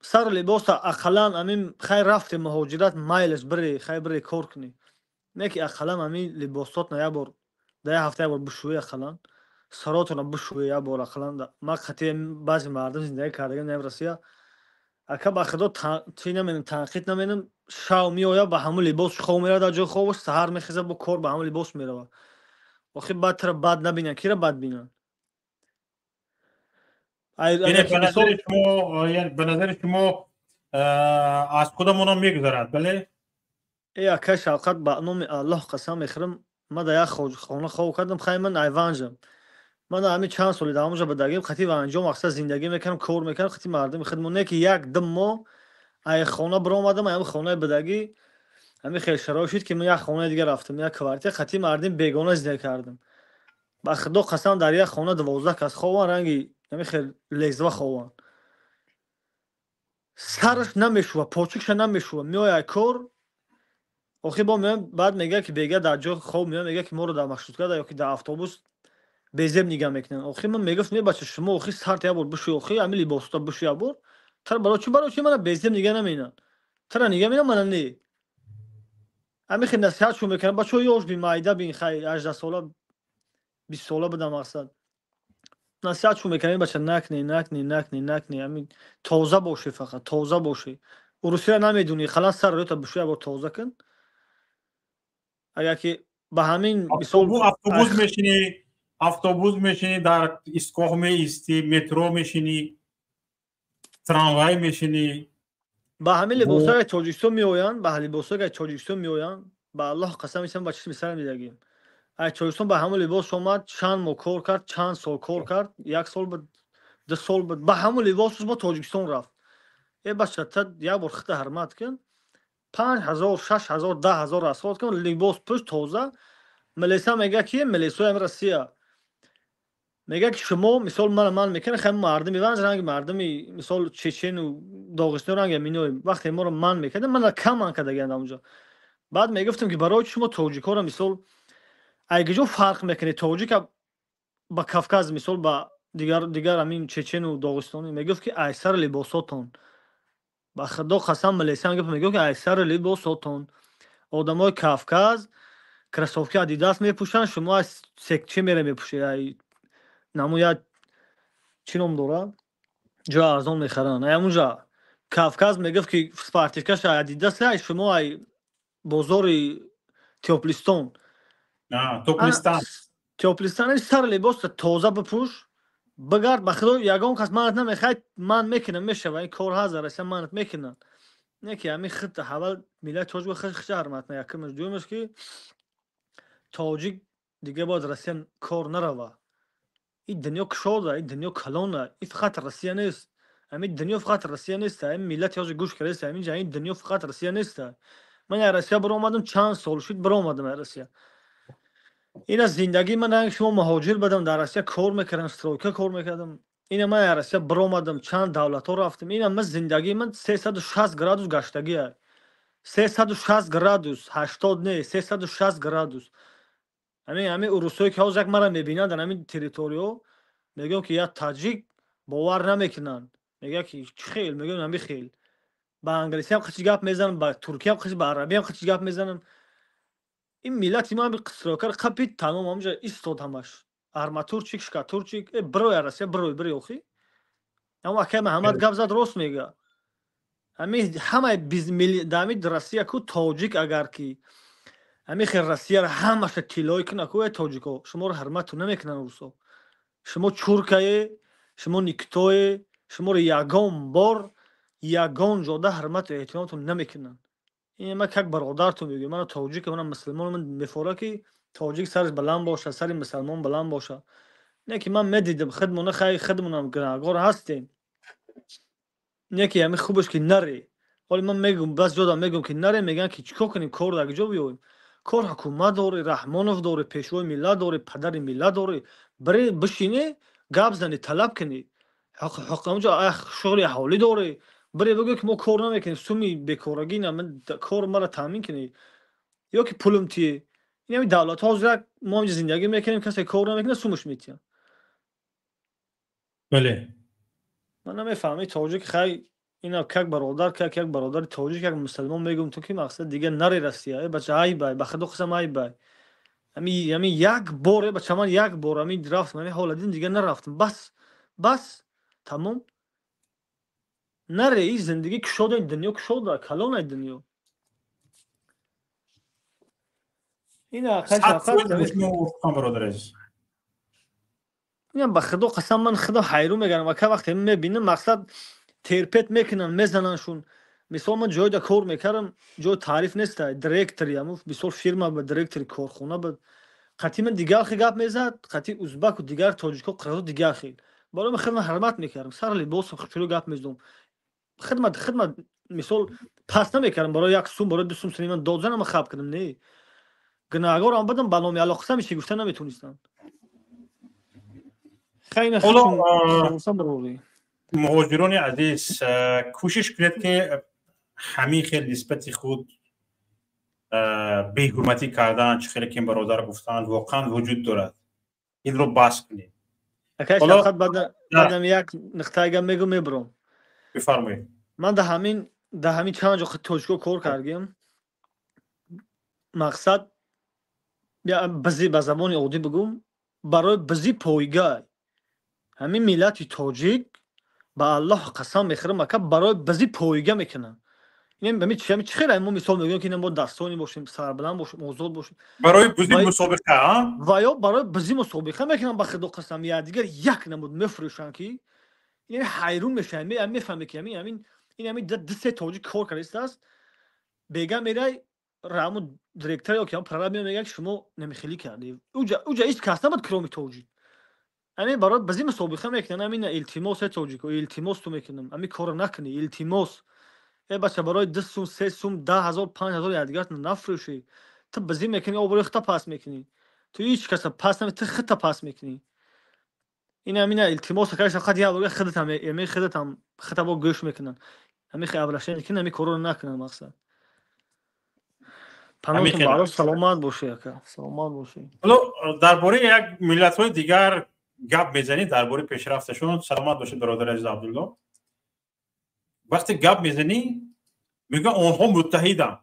H: Сару либоса ақаллан амин, хай, рафте муҳоҷират, майлаш бире, хай, бире кор кунӣ, не ки ақаллан амин либосотна як бор дар як ҳафта як бор бишӯӣ, ақаллан саротона бишӯӣ як бор ақаллан. Ман қатъи баъзе мардум зиндагӣ кардагам дар Россия, ака, ба худо, чӣ наменам, танқид наменам, шав меояд, ба ҳамон либос хоб меравад дар ҷои хобаш, саҳар мехезад, бо кор ба ҳамон либос меравад. Охи, баъд тара бад набинанд, кира бад бинанд?
A: Ба назари шумо, аз худамонам мегузарад, бале?
H: Э, акай Шавқат, ба номи Аллоҳ қасам мехӯрам, ман дар як хона хоб кардам. Хай, ман айванҷам, ман ҳамин чанд соли дар ҳамонҷо бадагим, хати ванҷо, мақсад, зиндагӣ мекардам, кор мекардам хати мардуми худмон. Не ки як ду моҳ ай хона биромадам, ай ҳамин хонаи бадагӣ, ҳамин хел шароит шуд, ки ман як хонаи дигар рафтам, як квартира, хати мардим бегона зиндагӣ кардам. Ба худо қасам, дар як хона 12 кас хобанд, ранги ҳамин хел лезва хобанд. Сараш намешува, почукша намешува, меояд кор. Охи, бо меоям, баъд мегӯяд, ки бега дар ҷо хоб меояд, мегӯяд, ки моро дар маршрутка ё ки дар автобус безеб нигаҳ мекунанд. Охи, ман мегуфтам: е бача, шумо охи сарта як бор бишӯй, охи ҳамин либосота бишӯй як бор. Тара барои чӣ мана безеб нигаҳ наменанд? Тара нигаҳ менанд, мана не. Ҳамин хел насиҳат шун мекунам: бачаҳо, ёш бин, майда бин, хай, 18 сола, 20 сола будам. Мақсад, насиҳат шун мекунам: бача, накне, накне, накне, накне, ҳамин тоза бошӣ, фақат тоза бошӣ. Урусиро намедонӣ, халас, сар рӯята бишӯй, як бор тоза кун. Агар ки ба ҳамин
A: мисол автобус мешинӣ, дар истгоҳ меистӣ, метро мешинӣ, трамвай мешинӣ.
H: Ба ҳамин либосҳое Тоҷикистон меоянд, ба либосҳое Тоҷикистон меоянд, ба Аллоҳ қасам мехӯрам, ба чишми сарам дидагим. Ай Тоҷикистон ба ҳамон либос омад, чанд моҳ кор кард, чанд сол кор кард, як сол буд, 2 сол буд, ба ҳамон либосаш ба Тоҷикистон рафт. Э бача, та як бор хита ҳурмат кун, 5000, 6000, 10 000 расход кун, либос пӯш тоза. Милиса мега, ки милисои Россия мега, ки шумо, мисол, мана ман мекунем, хай, мардуми ванж ранги мардуми, мисол, чечену доғистони ранги минои. Вақте моро ман мекардем, мана кам ман кардагианд онҷо. Баъд мегуфтем, ки барои чи шумо тоҷикҳоро, мисол, айгиҷо фарқ мекунед тоҷика ба Кавказ, мисол, ба дигар ҳамин чечену доғистонӣ? Мегуфт, ки айсари либосотон. Ба худо қасам, милисиам гуфт, мегуфт, ки айсари либосотон. Одамои Кавказ кроссовки Адидас мепӯшанд, шумо аз секчи мере мепӯшед, ай наму як чӣ ном дорад, ҷои арзон мехаранд ай ҳамунҷа. Кавказ мегуфт, ки спортивкаш Адидас, ай шумо ай бозори Тёплистон.
A: Топлистан.
H: Тёплистан. Сар либоса тоза бипӯш, бигард. Ба худо, ягон кас манат намехоҳад, ман мекунам, мешава, ин кор ҳаст дар Россия, манат мекунанд. Не ки ҳамин хит ҳавал миллати тоҷик хиша ҳурмат на якумаш. Дуюмаш, ки тоҷик дига бояд Россия кор нарава. Ин дунё кушода, ин дунё калона, ин фақат Россия нест. Ҳамин дунё фақат Россия нест. Ҳамин миллати ҳозир гӯш кардаст ҳамин ҷа, ин дунё фақат Россия нест. Ман аз Россия баромадам, чанд сол шуд, баромадам аз Россия. Ина зиндагии ман, шумо муҳоҷир будам, дар Россия кор мекардам, стройка кор мекардам. Ина ман аз Россия биромадам, чанд давлатҳо рафтам. Ина ман зиндагии ман 360 градус гаштагия. 360 градус, 80 не, 360 градус. Ҳамин урусое ки ҳозир як мара мебинанд дар ҳамин территориё, мегӯям ки як таҷик, бовар намекунанд. Мегӯяд ки чӣ хел? Мегӯям ҳамин хел. Ба англисиам қичи гап мезанам, ба туркиям қичи, ба арабиям қичи гап мезанам. Ин миллати ма стройкаро қапид, тамом, ҳамҷа истод ҳамаш. Арматурчик, штукатурчик, э бирой аз Россия, бирой, бирой охи. Ҳамон акай Маҳаммад гап зад, рост мега. Ҳамин ҳамаи дар ҳамин Россия ку тоҷик агар ки ҳамин хел Россияро ҳамаша тиллоӣ кунад ку, э тоҷико, шуморо ҳурматтон намекунанд русо. Шумо чуркае, шумо никтое, шуморо ягон бор ягон ҷода ҳурмату эҳтиромтон намекунанд. Ин ман как бародартон мегӯям, мана тоҷикам, мана мусулмонам, ман мефора ки тоҷик сараш баланд бошад, сари мусалмон баланд бошад. Не ки ман медидам худмона, хай худмонам гунаҳгор ҳастем. Не ки ҳамин хубаш ки наре. Ҳоли ман мегӯм, бас ҷодам мегӯм ки наре, мегӯянд ки чӣ кор кунем, кор дар куҷо биёем? Кор ҳукумат дорӣ, Раҳмонов дорӣ, пешвои миллат дорӣ, падари миллат дорӣ. Бире бишинӣ, гап занӣ, талаб кунӣ. Ҳамҷо шуғли аҳолӣ дорӣ. Бире бигӯ ки мо кор намекунем, суми бекорагӣ на, кор мара таъмин кунӣ. Ё ки пулум тие. Ин ҳамин давлатҳо ҳозир як мо ҳамҷо зиндагӣ мекунем, касе кор намекунад, сумаш метиҳанд.
A: Бале.
H: Ман намефаҳмам, ин тоҷик хай ина как бародар, как як бародари тоҷик, як мусалмон мегӯм ту ки мақсад дига наре Россия. Э бача, айбай, ба худо қасам айбай. Ҳамин як бор, э бача, ман як бор ҳамин рафтам, ҳамин ҳола дидам, дига нарафтам. Бас, бас, тамом. Наре, ин зиндагӣ кушода, ин дунё кушода, калона дунё. Ина
A: бародар азиз.
H: Ина ба худо қасам ман худо ҳайрон мегардам. Ака вақте мебинам, мақсад терпет мекунанд, мезанандшун. Мисол ман ҷойда кор мекардам, ҷой таъриф нест, директори ҳамун мисол фирма ба директори корхона ба қатъи ман дигар хел гап мезад, қатъи узбаку дигар тоҷико, қирғизо дигар хел. Барои ман хидмат ҳурмат мекардам, сар либосам хушрӯ гап мезадам. Хидмат мисол пас намекардам барои як сум, барои ду сум сини ман дод занам, хаб кардам, не. Гунаҳгорам будам, ба номи Аллоҳ қасам ҳеч гуфта наметонистам. Хайна
A: ҳоло муҳоҷирони азиз, кӯшиш кунед ки ҳамин хел нисбати худ беҳурматӣ кардан, чӣ хеле ки бародар гуфтанд, воқеан вуҷуд дорад. Инро бас кунед.
H: Акай шафқат, баъдам як нуқтаи гап мегӯм, мебурам.
A: Бифармоед.
H: Ман дар ҳамин чанд ҷо тоҷико кор кардем. Мақсад бизи ба забони оддӣ бигӯм, барои бизи пойгай ҳамин миллати тоҷик, ба Аллоҳ қасам мехӯрам, ака, барои бизи пойга мекунанд. Чӣ хел мо мисол мегӯем ки мо дастони бошем, сарбаланд бошем, озод бошем.
A: Барои бузи мусобиқа,
H: ва ё барои бизи мусобиқа мекунанд, ба худо қасам, якдигар як намуд мефурӯшанд ки ин ҳайрон мешавем, мефаҳме ки ҳамин ин ҳамин ду се тоҷик кор кардааст. Бега мерай ҳамун директор ё ки ҳамун прораб меояд, мегӯяд ки шумо намехелӣ кардед. Уҷа ҳеҷ кас набуд кроми тоҷик. Ҳамин барои бизи мусобиқа мекунанд. Ҳамин илтимос, э тоҷико, илтимос ту мекунам, ҳамин корро накунӣ, илтимос. Э бача, барои 2 сум, 3 сум, 10 000, 5000 якдигарт нафурӯшӣ. Ту бизӣ мекунӣ, обрӯи худта паст мекунӣ. Ту ҳеҷ каса паст наме, ту худта паст мекунӣ. Ин ҳамина илтимос, акай шафқат, як бор худатам ами худатам худта бо гӯш мекунанд. Ҳамин хел обращение кунанд, ҳамин корро накунанд, мақсад. Паноҳтон ба Аллоҳ, саломат бошӣ, ака, саломат бошӣ.
A: Ҳоло дар бораи як миллатҳои дигар гап мезанӣ, дар бораи пешрафташон. Саломат бошед, бародари азиз Абдулло. Вақте гап мезанӣ, мегӯянд онҳо муттаҳиданд.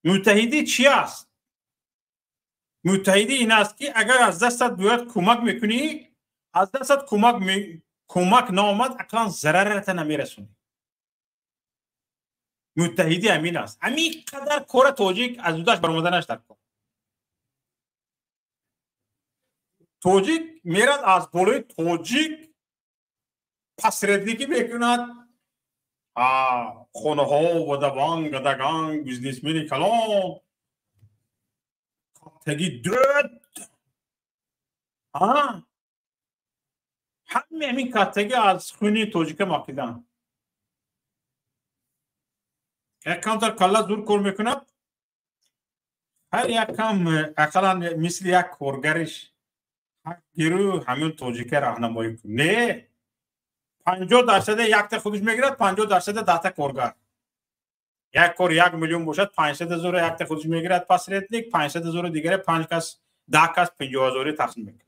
A: Муттаҳидӣ чи аст? Муттаҳидӣ ин аст ки агар аз дастат биёяд, кӯмак мекунӣ, аз дастат кӯмак наомад, ақлан зарарата намерасонӣ. Муттаҳидӣ ҳамин аст. Ҳамин қадар кора тоҷик аз удаш баромаданаш дар кор. Тоҷик мерад, аз болои тоҷик посредникӣ мекунад, хонаҳо вадаганг гадаганг, бизнесмени калон каттаги дуд, ҳаме ҳамин каттаги аз хуни тоҷика мақидан. Як камтар калла зур кор мекунад, Ҳар якам ақаллан мисли як коргариш ҳақ гиру ҳамин тоҷика раҳнамоӣ кун. Не, 50% якта худаш мегирад, 50% 10та коргар. Як кор 1 миллион бошад, 500 ҳазор якта худаш мегирад посредник, 500 ҳазор дигаре 5 кас, 10 кас 50 ҳазори тақсим мекунад.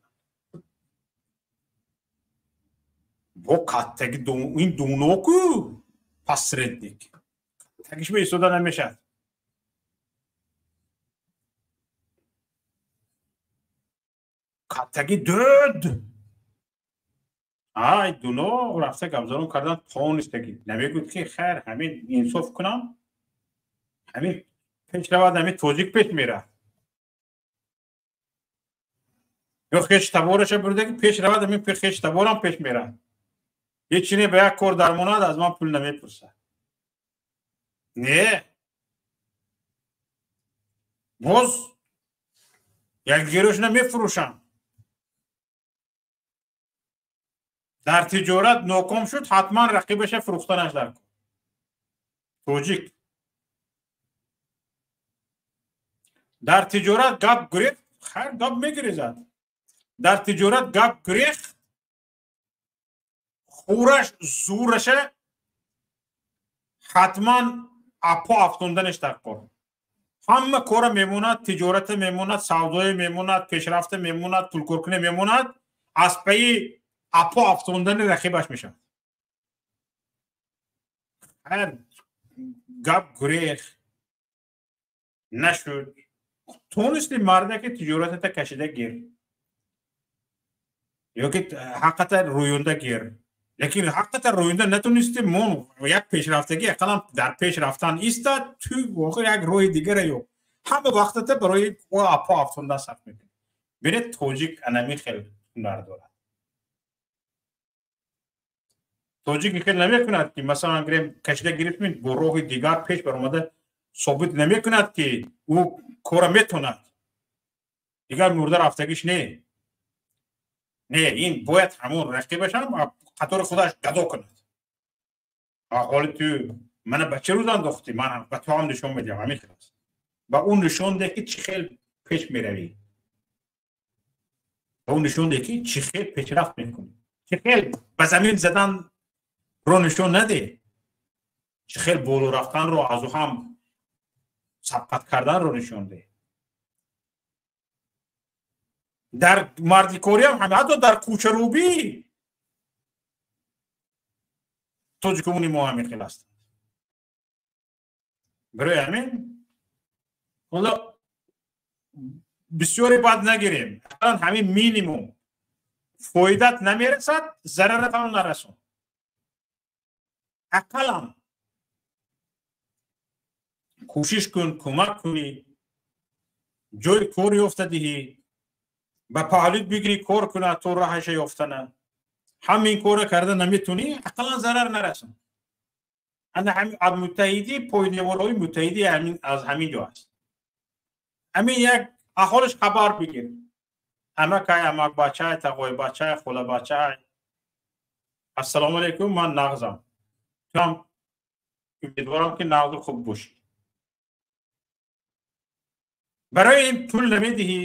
A: Бо каттаги ин дуноку посредник тагиш истода намешавад. Каттаги дуд ай дуно рафта гапзанон кардан тонистаги намегӯд ки хайр, ҳамин инсоф кунам, ҳамин пеш равад, ҳамин тоҷик пеш меравад. Ё хеш табораша бурда ки пеш равад, ҳамин хеш таборам пеш меравад. Ҳеҷ чине ба як кор дармонад, аз ман пул намепурсад. Не, боз якдигарошона мефурӯшанд. Дар тиҷорат ноком шуд, ҳатман рақибаша фурӯхтанаш дар кор. Тоҷик дар тиҷорат гап гурехт, хайр, гап мегирезад. Дар тиҷорат гап гурехт, хӯраш зӯраша ҳатман апо афтонданаш дар кор. Ҳама кора мемонад, тиҷората мемонад, савдое мемонад, пешрафта мемонад, пулкоркунӣ мемонад, аз пайи апо афтондани рақибаш мешавад. Хайр, гап гурех нашуд, тонисти марда ки тиҷоратата кашида гир ёки ҳаққата рӯёнда гир, лекин ҳаққата рӯёнда натонисти, мон як пешрафтагӣ ақаллан дар пеш рафтан истад, ту охир як роҳи дигара ёб. Ҳама вақтата барои апо афтондан сарф мекунӣ. Бинед, тоҷик анами хел ҳунар дорад. Тоҷик хел намекунад ки масалан гирем кашида гирифтем, бо роҳи дигар пеш баромада собит намекунад ки ӯ кора метонад. Дигар мурда рафтагиш не. Не, ин бояд ҳамон рақибашам қатори худаш гадо кунад. Ҳоли ту мана ба чӣ рӯз андохтӣ, ман ба ту ҳам нишон медиҳам. Ҳамин хел аст. Ба ӯ нишон деҳ ки чӣ хел пеш меравӣ. Ба ӯ нишон деҳ ки чӣ хел пешрафт мекунӣ. Чӣ хел ба замин задан ро нишон надеҳ, чӣ хел боло рафтанро, аз ӯ ҳам сабқат карданро нишон деҳ. Дар мардикориам ҳам, ҳатто дар кӯчарӯбӣ тоҷикони мо ҳамин хел ҳастанд. Барои ҳамин ҳоло бисёре бад нагирем, ақаллан ҳамин минимум фоидат намерасад, зарарат ҳам нарасон. Ақаллан кӯшиш кун, кӯмак кунӣ, ҷои кор ёфта диҳӣ, ба паҳлӯт бигирӣ, кор кунад то роҳаша ёфтана. Ҳамин корро карда наметунӣ, ақаллан зарар нарасон. Ана ҳамин муттаҳидӣ, пойдеворҳои муттаҳидӣ аз ҳамин ҷо аст. Ҳамин як аҳолиш хабар бигир. Амакай, амакбачай, тағойбачай, холабачай. Ассалому алайкум, ман нағзам. Ту ҳам умедворам ки нағзу хуб бошӣ. Барои ин пул намедиҳӣ,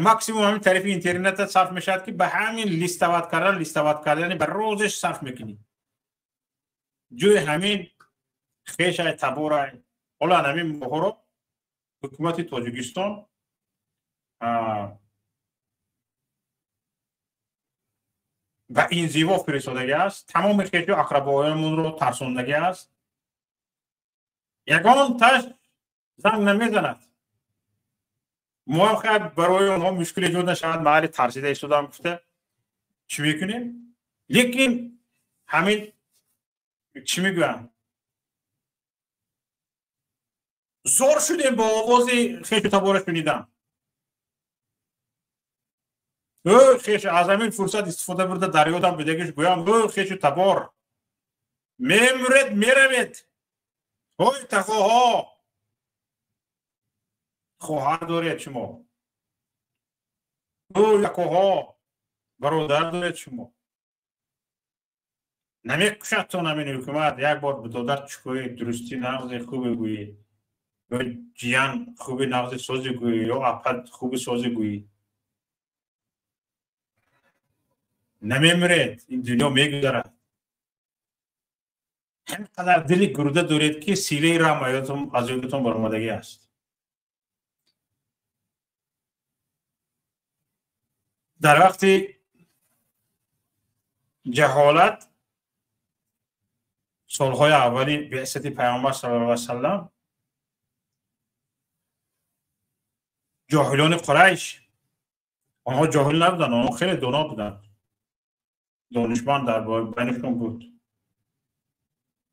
A: максимум ҳамин тарифи интернета сарф мешавад ки ба ҳамин листават кардан, листават кардани ба рӯзеш сарф мекунӣ. Ҷои ҳамин хешай, таборай. Ҳоло ҳамин моҳҳоро ҳукумати Тоҷикистон ба инзиво фиристодагӣ аст, тамоми хешу ақрабоҳоямонро тарсондагӣ аст. Ягон таш занг намезанад. Мо ҳам хайр барои онҳо мушкил эҷод нашавад, маҳалли тарсида истодам гуфта чӣ мекунем? Лекин ҳамин чӣ мегӯям, зор шудем бо овози хешу табора шунидам. Хеш аз ҳамин фурсат истифода бурда дар ёдам будагиш гӯям: ӯ хешу табор, мемуред, меравед, ҳой тақоҳо, хоҳар доред шумо, ӯ якоҳо, бародар доред шумо. Намекушадтон ҳамин ҳукумат. Як бор додар чӣ кӯед, дурустӣ нағзе хубе гӯед. Ё ҷиян хуби нағзи сози гӯӣ, ё апа хуби сози гӯӣ. Намемиред, ин дунё мегузарад. Ҳамин қадар дили гурда доред, ки силаи раҳм аз ёдатон баромадагӣ аст. Дар вақти ҷаҳолат, солҳои аввали беъсати Пайғамбар саллаллоҳу алайҳи васаллам, ҷоҳилони Қурайш, онҳо ҷоҳил набуданд, онҳо хеле доно буданд, донишманд дар байнашон буд.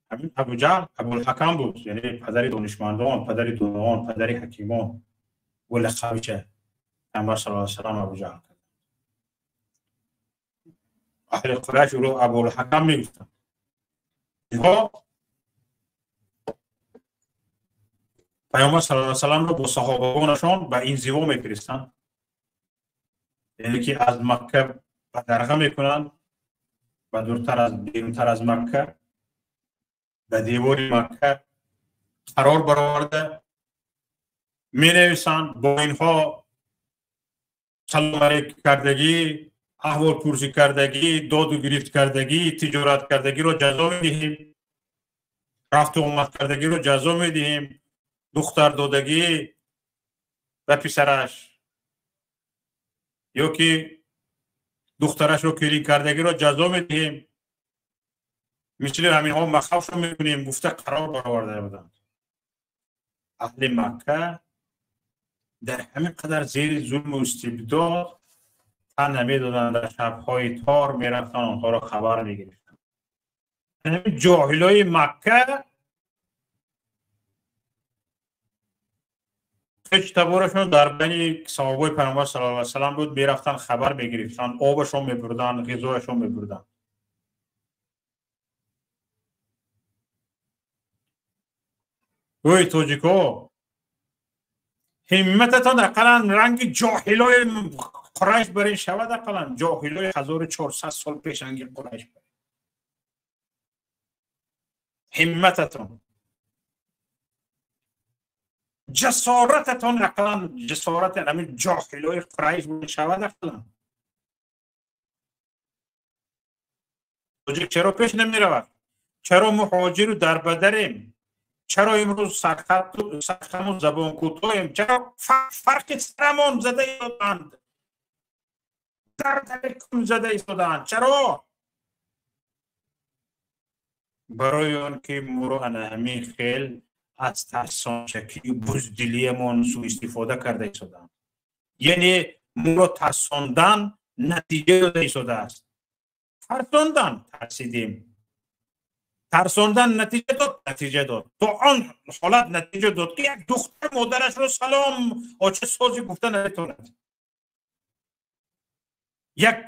A: Ҳамин Абуҷаҳл Абулҳакам буд, яъне падари донишмандон, падари доноон, падари ҳакимон. Ва лақабиша Пайғамбар саллаллоҳу алайҳи васаллам Абуҷаҳл кард. Аҳли Қурайш ӯро Абулҳакам мегуфтанд. Инҳо Пайғамбар саллаллоҳу алайҳи васалламро бо саҳобагонашон ба инзиво мефиристанд, яъне ки аз Макка ба дарға мекунанд, ба дуртар аз берунтар аз Макка, ба девори Макка қарор бароварда менависанд. Бо инҳо салом алейк кардагӣ, аҳволпурсӣ кардагӣ, доду гирифт кардагӣ, тиҷорат кардагиро ҷазо медиҳем, рафту омад кардагиро ҷазо медиҳем, духтар додагӣ ба писараш ё ки духтарашро келин кардагиро ҷазо медиҳем, мисли ҳаминҳо махавшо мекунем гуфта қарор бароварда буданд. Аҳли Макка дар ҳамин қадар зери зулму истибдод тан намедоданд, дар шабҳои тор мерафтанд, онҳоро хабар мегирифтанд. Ҳамин ҷоҳилои Макка хеч таборашон дар байни саҳобаи Пайғамбар саллаллоҳу алайҳи васаллам буд, мерафтанд, хабар мегирифтанд, обашон мебурданд, ғизояшон мебурданд. Ой тоҷико, ҳиммататон ақаллан ранги ҷоҳилои Қурайш барин шавад, ақаллан ҷоҳилои 1400 сол пеш ранги Қурайш барин. Ҳиммататон, ҷасорататон ақаллан ҷасорати ҳамин ҷоҳилои Қурайш барин шавад ақаллан. Тоҷик чаро пеш намеравад? Чаро муҳоҷиру дарбадарем? Чаро имрӯз сархаму забонкӯтоҳем? Чаро фарқи сарамон зада истодаанд? Дар кун зада истодаанд? Чаро? Барои он ки моро ана ҳамин хел аз тарсончакию буздилиямон суистифода карда истодаанд. Яъне моро тарсондан натиҷа дода истодааст. Тарсондан, тарсидем. Тарсондан натиҷа дод, натиҷа дод. То он ҳолат натиҷа дод, ки як духтар модарашро салом оча сози гуфта наметавонад. Як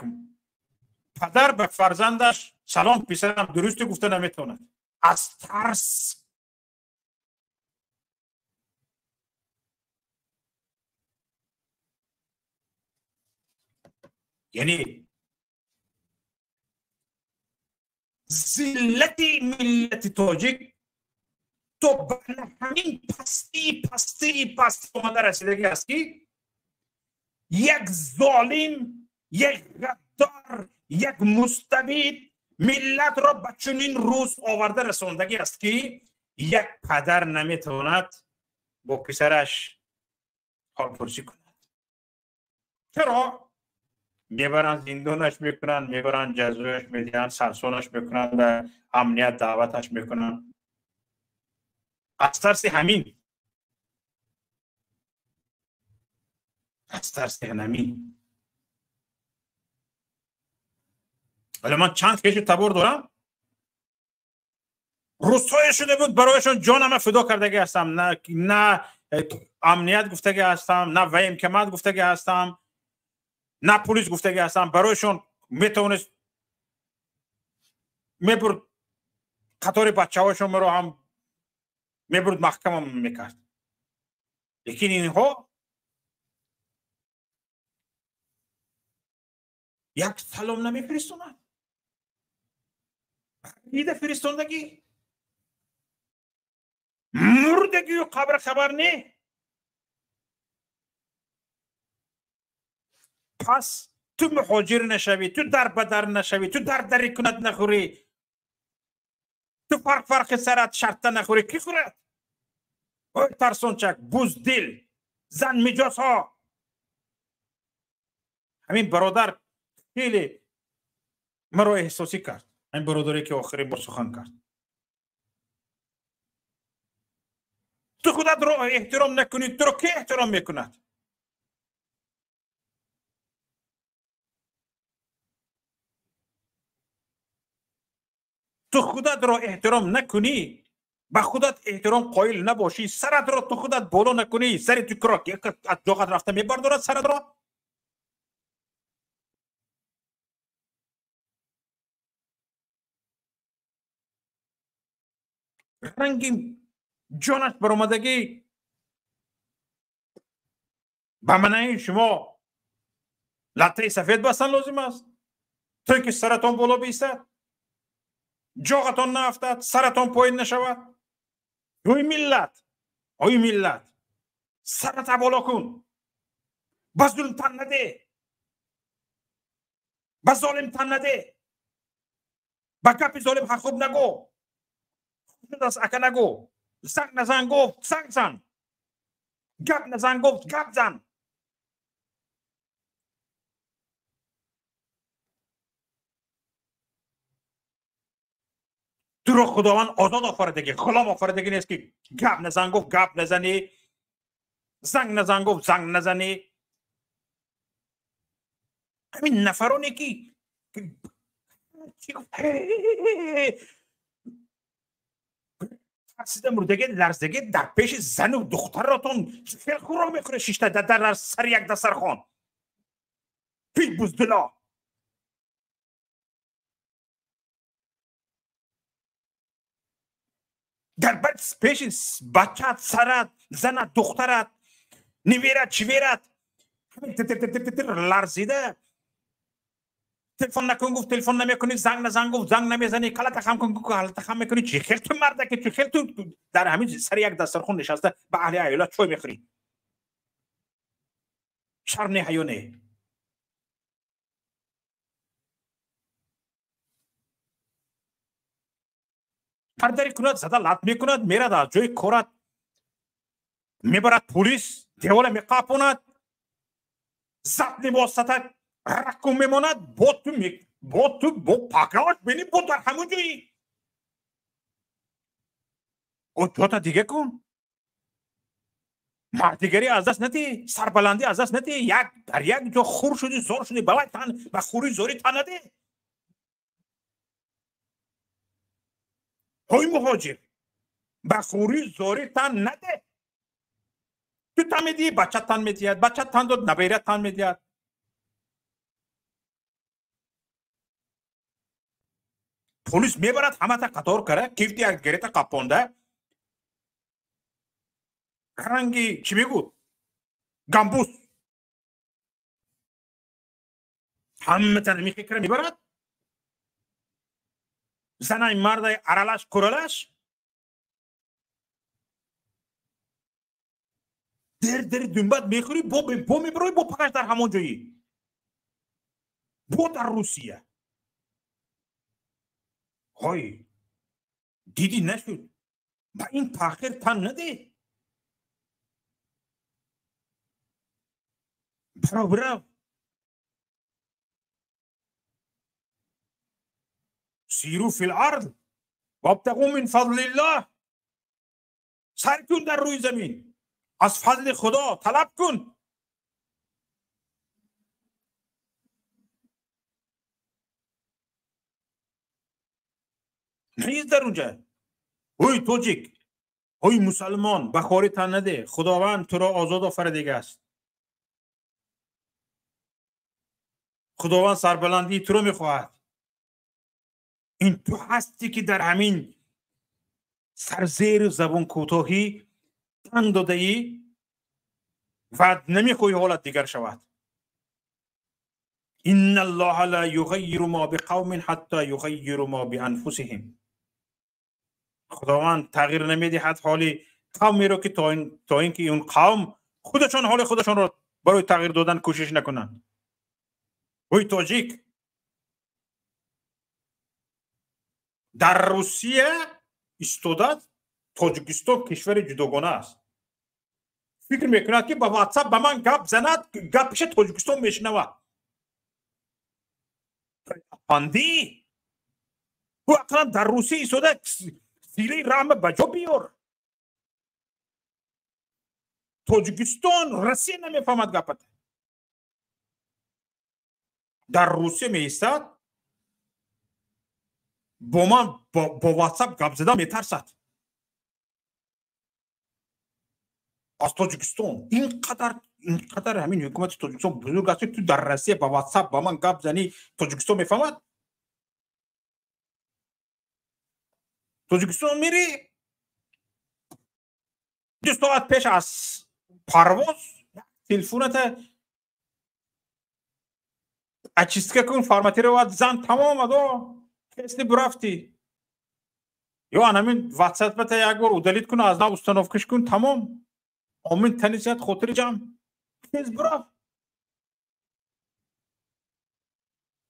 A: падар ба фарзандаш салом писарам дурусти гуфта наметавонад. Аз тарс. Яъне зиллати миллати тоҷик то ба ҳамин пастии пастии пастӣ омада расидагӣ аст, ки як золим, як ғаддор, як мустабид миллатро ба чунин рӯз оварда расондагӣ аст, ки як падар наметавонад бо писараш ҳолпурсӣ кунад. Чаро? Мебаранд, зиндонаш мекунанд, мебаранд, ҷазояш медиҳанд, сарсонаш мекунанд, ба амният даъваташ мекунанд. Аз тарси ҳамин, аз тарси ҳамин. Вале ман чанд хешу табор дорам, рӯзҳое шуда буд барояшон ҷонама фидо кардагӣ ҳастам, на амният гуфтагӣ ҳастам, на военкомат гуфтагӣ ҳастам, на полис гуфтагӣ ҳастам. Барояшон метавонист мебурд қатори бачаҳояшон маро ҳам мебурд, маҳкамам мекард. Лекин инҳо як салом намефиристонад. Дида фиристондагӣ. Мурдагию қабр хабар не. Пас ту муҳоҷир нашавӣ, ту дар ба дар нашавӣ, ту дар дари кунат нахӯрӣ, ту фарқ фарқи сарат шартта нахӯрӣ, кӣ хӯрад? Ой тарсончак, буздил, зан миҷозҳо. Ҳамин бародар хеле маро эҳсосӣ кард. Ҳамин бародаре ки охирин бор сухан кард. Ту худатро эҳтиром накунӣ, туро ки эҳтиром мекунад? Ту худатро эҳтиром накунӣ, ба худат эҳтиром қоил набошӣ, саратро ту худат боло накунӣ, сари ту киро аз ҷоғат рафта мебардорад саратро? Ранги ҷонаш баромадагӣ ба маънаи шумо латтаи сафед бастан лозим аст, то ки саратон боло биистад, ҷоғатон наафтад, саратон поин нашавад. Ой миллат, ой миллат, сарата боло кун, ба зулм тан наде, ба золим тан наде, ба гапи золим ҳақхуб нагӯ, аст ака нагӯ, занг назан гуфт занг зан, гап назан гуфт гап зан. Туро Худованд озод офаридагӣ, ғулом офаридагӣ нест ки гап назан гуфт гап назанӣ, занг назан гуфт занг назанӣ. Ҳамин нафароне ки чӣ гуфт тарсида мурдагӣ ларзагӣ дар пеши зану духтаратон хел хӯрок мехӯред шишта дар сари як дастархон. Пи буздило. Дар пеши бачаат, сарат, занат, духтарат, неверат, чиверат ларзида телефон накун гуфт телефон намекунӣ, занг назан гуфт занг намезанӣ, калата хам кун гуфт калата хам мекунӣ. Чӣ хел ту мардаки, чӣ хел ту дар ҳамин сари як дастархон нишаста ба аҳли аёлат чой мехӯрӣ? Шарм не, ҳаё не. Ҳар дари кунад зада лат мекунад, мерад аз ҷои корат, мебарад пулис, девола меқапонад, зад либосата ракум мемонад, бо ту бо ту бо пакрош бини, бо дар ҳамон ҷои ҷота дига кун. Мардигарӣ аз даст надиҳ, сарбаландӣ аз даст надиҳ. Як дар як ҷо хур шудӣ, зор шудӣ, ба вай тан ба хури зорӣ тан надиҳ. Ҳой муҳоҷир, ба хури зорӣ тан надеҳ. Ту тан медиҳӣ, бача тан медиҳад, бача тан дод, набера тан медиҳад. Полис мебарад ҳамата қатор кара, кифти як гирета қапонда, ранги чӣ мегӯд, гамбуз ҳамата намихе кара мебарад. Занай мардай аралаш куралаш дер дер думбат мехӯрӣ, бо мебарои, бо пакаш дар ҳамон ҷои, бо дар Русия. Ҳой дидӣ нашуд, ба ин таъхир тан надеҳ. Баро бирав. سیروا فی الارض وابتغوا من فضل الله. سر کن در روی زمین، از فضل خدا طلب کن. نیست در اونجا. اوی тоҷик, ой мусалмон, ба хорӣ тан наде. Худованд туро озод офаридагӣ аст. Худованд сарбаландии туро мехоҳад. Ин ту ҳастӣ ки дар ҳамин сарзеру забонкӯтоҳӣ тан додаӣ ва намехоҳӣ ҳолат дигар шавад. إن الله لا يغير ما بقوم حتى يغيروا ما بأنفسهم. Худованд тағйир намедиҳад ҳоли қавмеро ки то ин ки он қавм худашон ҳоли худашонро барои тағйир додан кӯшиш накунанд. Ой тоҷик, дар Русия истодад, Тоҷикистон кишвари ҷудогона аст. Фикр мекунад ки ба WhatsApp ба ман гап занад, гапиша Тоҷикистон мешунавад. Апандӣ, ӯ ақаллан дар Русия истода силаи раҳма ба ҷо биёр. Тоҷикистон Россия намефаҳмад гапата. Дар Русия меистад, бо ман бо WhatsApp гап задан метарсад. Аз Тоҷикистон инқадар ҳамин ҳукумати Тоҷикистон бузург аст, ту дар Россия ба WhatsApp ба ман гап занӣ, Тоҷикистон мефаҳмад? Тоҷикистон мери 2 соат пеш аз парвоз телефоната очистка кун, форматировать зан, тамом, адо кесли бурафтӣ. Ё анамин WhatsApp-ата як бор удалить кун, аз нав установкаш кун, тамом. Омин танисият, хотири ҷамъ, тез бурафт.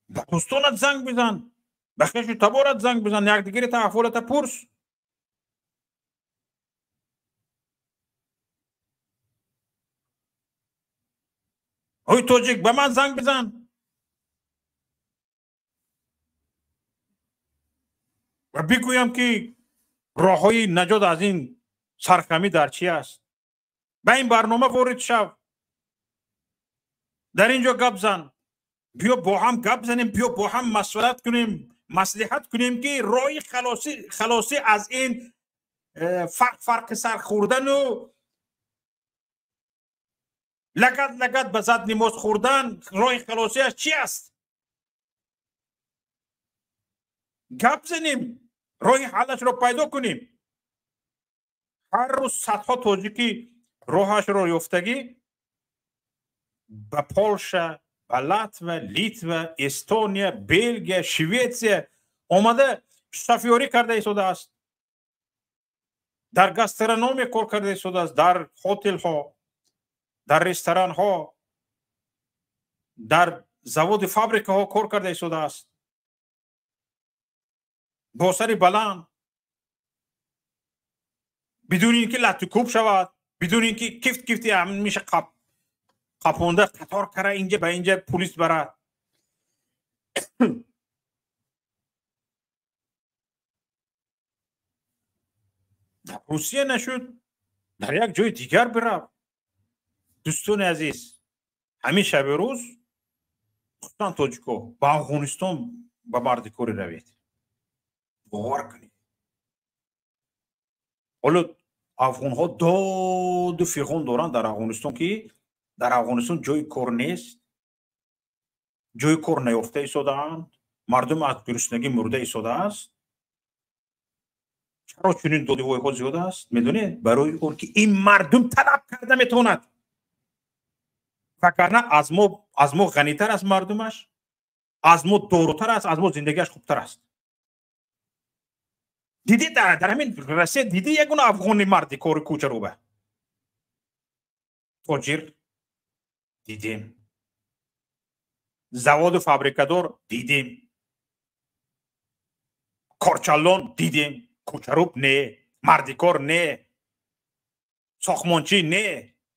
A: Ба дӯстонат занг бизан, ба хешу таборат занг бизан, якдигарата аҳволата пурс. Ой тоҷик, ба ман занг бизан. Ва бигӯям ки роҳҳои наҷот аз ин сархамӣ дар чӣ аст. Ба ин барнома ворид шав, дар ин ҷо гап зан, биё бо ҳам гап занем, биё бо ҳам машварат кунем, маслиҳат кунем ки роҳи халосӣ аз ин фарқ сар хӯрдану лагат лагат ба зад нимоз хӯрдан, роҳи халосиаш чӣ аст? Гап занем, роҳи ҳаллашро пайдо кунем. Ҳар рӯз садҳо тоҷики роҳашро ёфтагӣ ба Полша, ба Латва, Литва, Эстония, Белгия, Шветсия омада шофёрӣ карда истодааст, дар гастрономия кор карда истодааст, дар хотелҳо, дар ресторанҳо, дар заводи фабрикаҳо кор карда истодааст бо сари баланд, бидуни ин ки латтукӯб шавад, бидуни ин ки кифт кифти миша қапонда қатор кара инҷа ба инҷа пулис барад. Дар Русия нашуд, дар як ҷои дигар бирав. Дӯстони азиз, ҳамин шаби рӯз хусусан тоҷико ба Афғонистон ба мардикорӣ равед. Бовар кунед, ҳоло афғонҳо доду фиғон доранд дар Афғонистон, ки дар Афғонистон ҷои кор нест, ҷои кор наёфта истодаанд, мардум аз гуруснагӣ мурда истодааст. Чаро чунин додивойҳо зиёд аст? Медонед? Барои он ки ин мардум талаб карда метавонад, вагарна аз мо ғанитар аст мардумаш, аз мо дорутар аст, аз мо зиндагиаш хубтар аст. Дидӣ дар ҳамин Россия дидӣ ягона афғони марди кори кӯчаруба тоҷир дидем, заводу фабрикадор дидем, корчаллон дидем, кӯчаруб не, мардикор не, сохмончӣ не.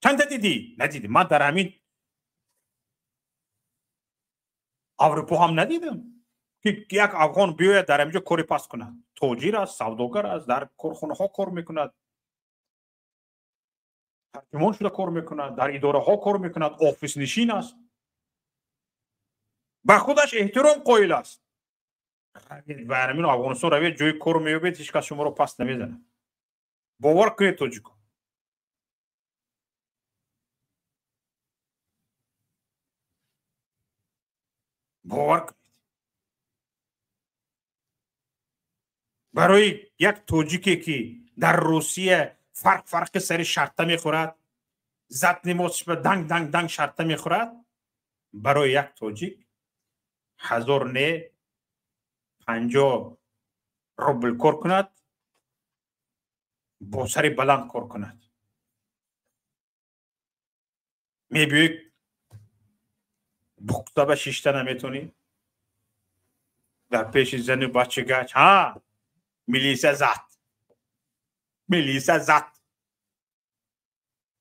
A: Чанда дидӣ? Надидӣ. Ман дар ҳамин Аврупо ҳам надидам ки як афғон биёяд дар ҳамин ҷо кори паст кунад. Тоҷир аст, савдогар аст, дар корхонаҳо кор мекунад, тарҷумон шуда кор мекунад, дар идораҳо кор мекунад, офиснишин аст, ба худаш эҳтиром қоил аст. Ба ҳамин Афғонистон равед, ҷои кор меёбед, ҳеҷ кас шуморо паст намезанад. Бовар кунед тоҷико. Бовар кунед. Барои як тоҷике ки дар Русия фарқ фарқи сари шарта мехӯрад, зад нимозш ба данг данг данг шарта мехӯрад, барои як тоҷик 1000 не 50 рубл кор кунад, Бо сари баланд кор кунад. Мебиёй буқтаба шишта наметонӣ? Дар пеши зану бачагач ҳа милиса зад. Милиса зад.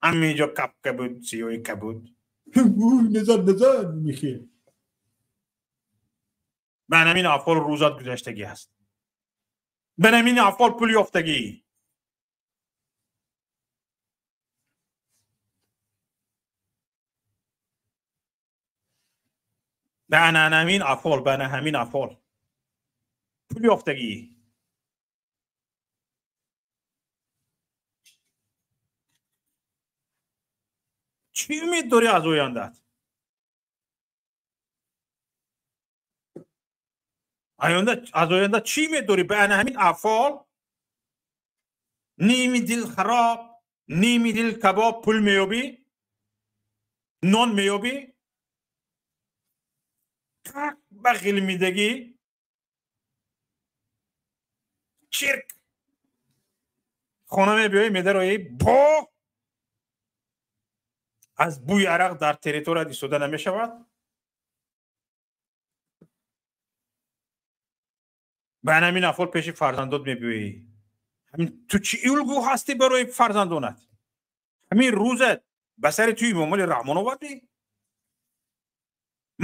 A: Ҳаминҷо капка буд, сиёҳи кабуд. Назад назад михел. Ба ҳамин афъол рӯзат гузаштагӣ аст. Ба ҳамин афъол пул ёфтагӣ. Ба ҳамин афъол, ба ҳамин афъол пул ёфтагӣ. Чӣ умед дорӣ аз ояндаат? Аз оянда чӣ умед дорӣ? Ба ҳамин афъол ними дил хароб, ними дил кабоб пул меёбӣ, нон меёбӣ, так ба ғилмидагӣ чирк хона мебиёӣ, медароӣ, бо аз бӯи арақ дар территорият истода намешавад. Ба ҳамин афъол пеши фарзандот мебиёӣ. Ту чӣ улгӯ ҳастӣ барои фарзандонат? Ҳамин рӯзат ба сари ту Имомали Раҳмон овардӣ?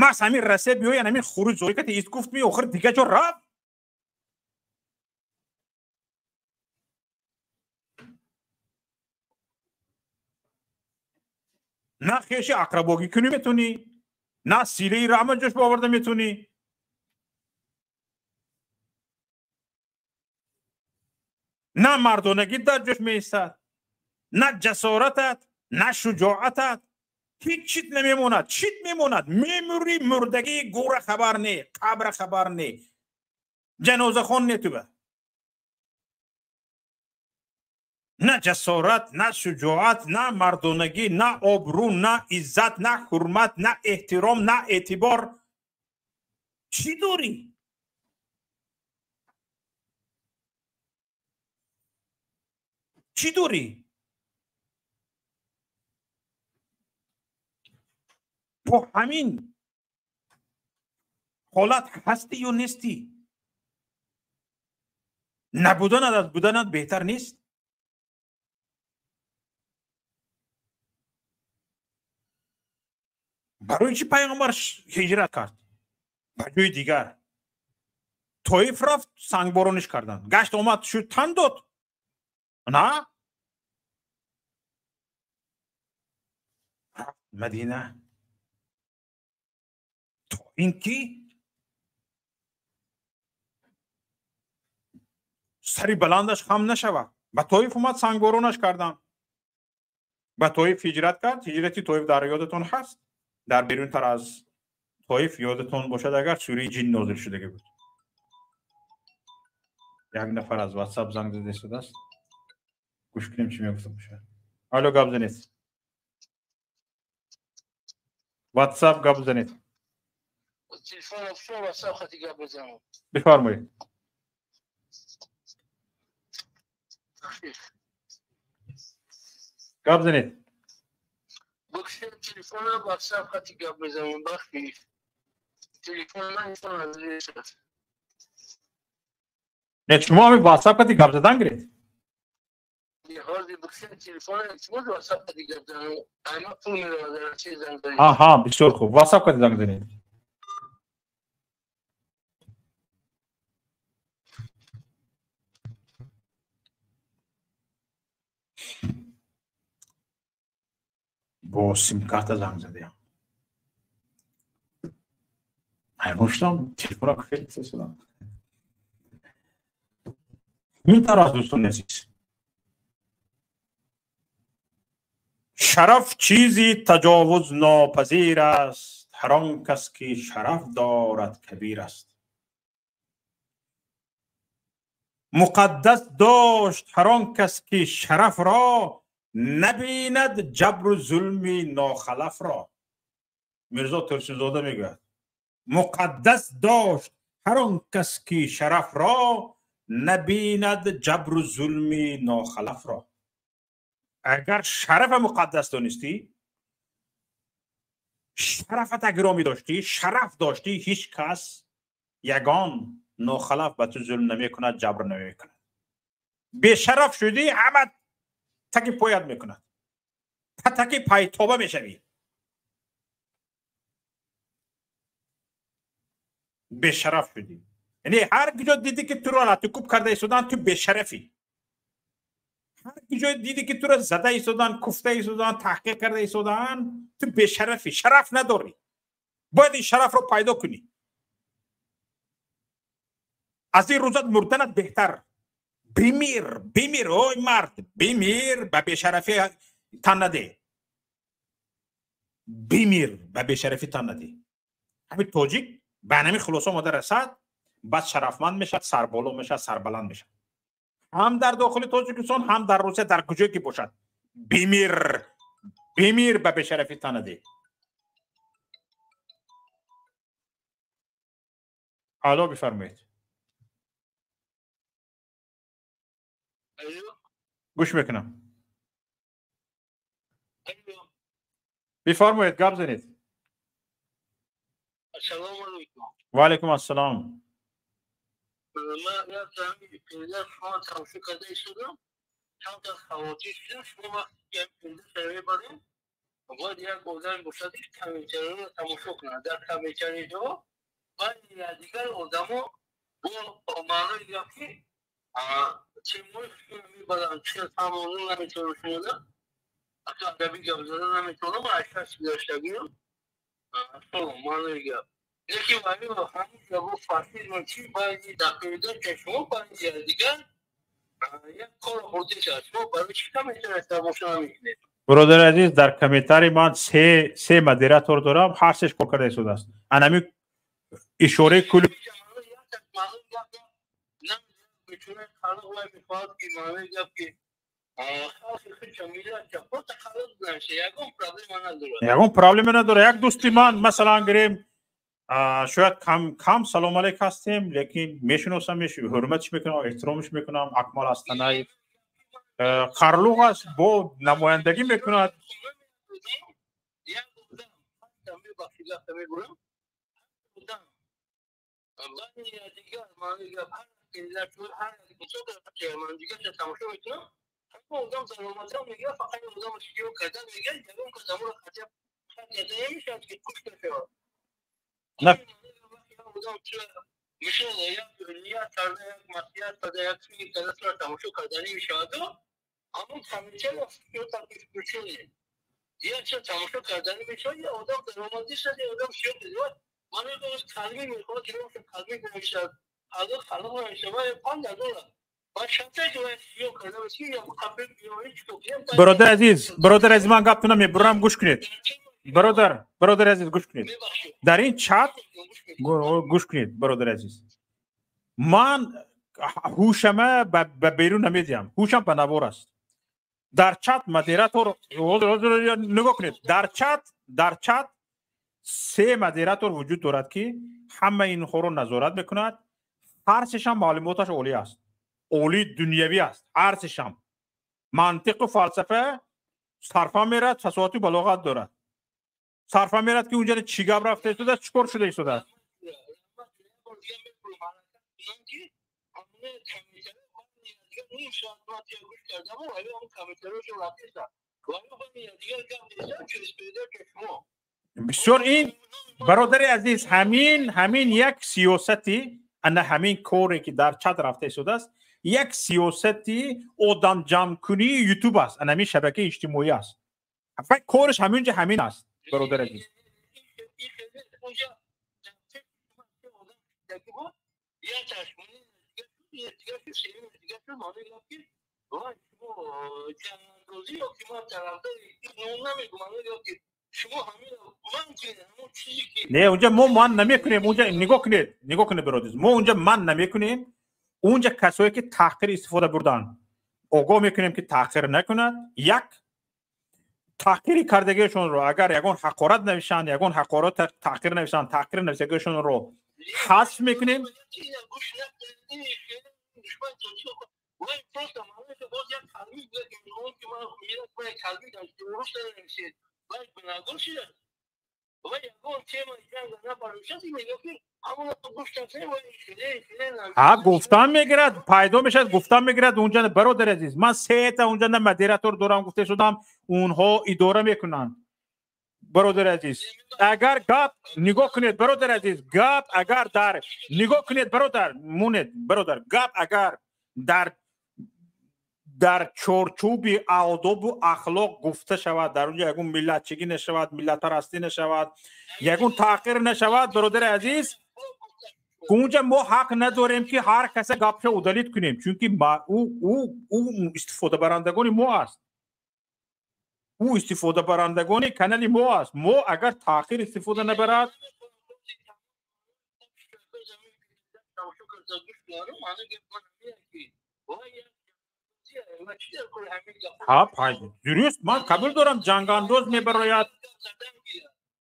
A: Маҳз ҳамин расе биёй, ҳамин хуруҷ зоикати ист гуфт ми охир дига ҷо рафт. На хеши ақрабогӣ кунӣ метунӣ, на силаи раҳма ҷош боварда метунӣ. На мардонагӣ дар ҷош меистад, на ҷасоратат, на шуҷоатат, ҳеҷ чиз намемонад. Чит мемонад? Мемурӣ, мурдагӣ, гӯра хабар не, қабра хабар не, ҷанозахон не туба. На ҷасорат, на шуҷоат, на мардонагӣ, на обрӯ, на иззат, на ҳурмат, на эҳтиром, на эътибор. Чӣ дорӣ? Чӣ дорӣ? Бо ҳамин ҳолат ҳастӣ ё нестӣ? Набуданат аз буданат беҳтар нест? Барои чӣ пайғамбар ҳиҷрат кард? Ба ҷои дигар. Тоиф рафт, сангборониш карданд. Гашт омад, шуд, тан дод. На? Рафт Мадина. То ин ки сари баландаш хам нашавад. Ба Тоиф омад, сангборонаш карданд. Ба Тоиф ҳиҷрат кард. Ҳиҷрати Тоиф дар ёдатон ҳаст? Дар берунтар аз Тоиф ёдатон бошад, агар сураи ҷин нозил шудагӣ буд. Як нафар аз WhatsApp занг зада истодааст. Гӯш кунем чӣ мегуфта бошад. Алло, гап занед. WhatsApp гап занед. Бифармоед. Гап занед. Не, шумо ҳамин WhatsApp қати гап задан гиред. Аҳа, бисёр хуб. WhatsApp қати занг занед. Бо симкарта занг задаям. Ҳайрон шудам, телефонро хеле тез шудам. Ин тавр аст, дӯстони азиз. Шараф чизи таҷовузнопазир аст. Ҳар он кас ки шараф дорад кабир аст. Муқаддас дошт ҳар он кас ки шарафро набинад ҷабру зулми нохалафро. Мирзо Турсунзода мегӯяд: муқаддас дошт ҳар он кас ки шарафро Набинад ҷабру зулми нохалафро. Агар шарафа муқаддас донистӣ, шарафата гиромӣ доштӣ, шараф доштӣ, ҳеҷ кас ягон нохалаф ба ту зулм намекунад, ҷабр намекунад. Бешараф шудӣ, ҳама таки поят мекунад, таки пайтоба мешавӣ. Бешараф шудӣ, яъне ҳар куҷо дидӣ ки туро латукӯб карда истодан, ту бешарафӣ. Ҳар куҷо дидӣ ки туро зада истодан, куфта истодан, таҳқиқ карда истодан, ту бешарафӣ, шараф надорӣ. Бояд ин шарафро пайдо кунӣ. Аз ин рӯзат мурданат беҳтар. Бимир, бимир, ой мард, бимир, ба бешарафӣ тан наде. Бимир, ба бешарафӣ тан наде. Ҳамин тоҷик ба ҳамин хулоса омода расад, баъд шарафманд мешавад, сарболо мешавад, сарбаланд мешавад. Ҳам дар дохили Тоҷикистон, ҳам дар Русия, дар куҷое ки бошад. Бимир, бимир, ба бешарафӣ тан наде. Алло, бифармоед. Гӯш мекунам. Бифармоед, гап занед.
G: Ассалому алайкум.
A: Ва алайкум ассалом.
G: Ман шумо тамошо карда истодам, чанд хавотир шудам. Шумо вақте мебарем, бояд як одам бошад, ки комментариро тамошо кунад. Дар комментариҳо байни якдигар одамо бо маънои гап ки чемои мебаранд, чӣ фаҳмонда наметавонам шумода, ҳатто адабӣ гап зада наметавонам, ашхас гузаштагиам маънои гап. Лекин ҳамин гапо фашизм чи байни дақида шумо байни якдигар як кор бурда шуд. Шумо барои чӣ комментари тамошо намекунед?
A: Бародари азиз, дар комментари ман се модератор дорам, ҳар сеш кор карда истодааст. Анами ишораи кул ягон проблема надорад. Як дӯсти ман, масалан гирем, шояд кам салом алейк ҳастем, лекин мешиносамеш, ҳурматш мекунам, эҳтиромш мекунам. Акмал Астанаев қарлуғ аст, бо намояндагӣ мекунад. Бародари азиз, бародари азиз, ман гаптона мебурам, гӯш кунед. Бародар, бародари азиз, гӯш кунед. Дар ин чат гӯш кунед, бародари азиз. Ман ҳушама ба берун намедиҳам, ҳушам ба навор аст. Дар чат модератор нигоҳ кунед, дар чат се модератор вуҷуд дорад, ки ҳама инҳоро назорат мекунад. Ҳар сешам маълумоташ олӣ аст, олии дунявӣ аст. Ҳар сешам мантиқу фалсафа сарфа мерад, фасоҳату балоғат дорад. Сарфа мерад, ки унҷа чӣ гап рафта истодааст, чӣ кор шуда истодааст. Бисёр ин, бародари азиз, ҳамин як сиёсати, ана ҳамин коре ки дар чат рафта истодааст, як сиёсати одамҷамъкунии Ютуб аст, ана ҳамин шабакаи иҷтимоӣ аст. Кораш ҳаминҷа ҳамин аст, бародари азиз. Не, унҷа мо ман намекунем. Унҷа нигоҳ кунед, нигоҳ кунед, бародари, мо унҷа ман намекунем. Унҷа касое ки таҳқир истифода бурданд, огоҳ мекунем, ки таҳқир накунад. Як таҳқири кардагиашонро, агар ягон ҳақорат навишанд, ягон ҳақорат, таҳқир навишанд, таҳқир нависагиашонро ҳазф мекунем.
G: Душман тоҷик вай просто маънои боз як калми буд, ки мехоҳам, ки ман миллат вай калми урус нанависед, вай гунаҳгор шуда, вай ягон тема ҷанг набардошта, мегӯяд, ки ҳамона гӯш накунед, вай хеле хеле.
A: Ҳа, гуфтан мегирад, пайдо мешавад, гуфтан мегирад унҷа. Бародари азиз, ман сета унҷа на модератор дорам, гуфта шудам, онҳо идора мекунанд. Бародари азиз, агар гап нигоҳ кунед, бародари азиз, гап агар дар нигоҳ кунед, бародар, монед, бародар, гап агар дар чорчӯби одобу ахлоқ гуфта шавад, дар онҷо ягон миллатчигӣ нашавад, миллатпарастӣ нашавад, ягон таъқир нашавад, бародари азиз, унҷа мо ҳақ надорем, ки ҳар каса гапша удалить кунем, чунки ӯ истифодабарандагони мо аст, ӯ истифодабарандагони канали мо аст. Мо агар таъхир истифода набарад. Ҳа, дуруст, ман қабул дорам, ҷангандоз мебарояд.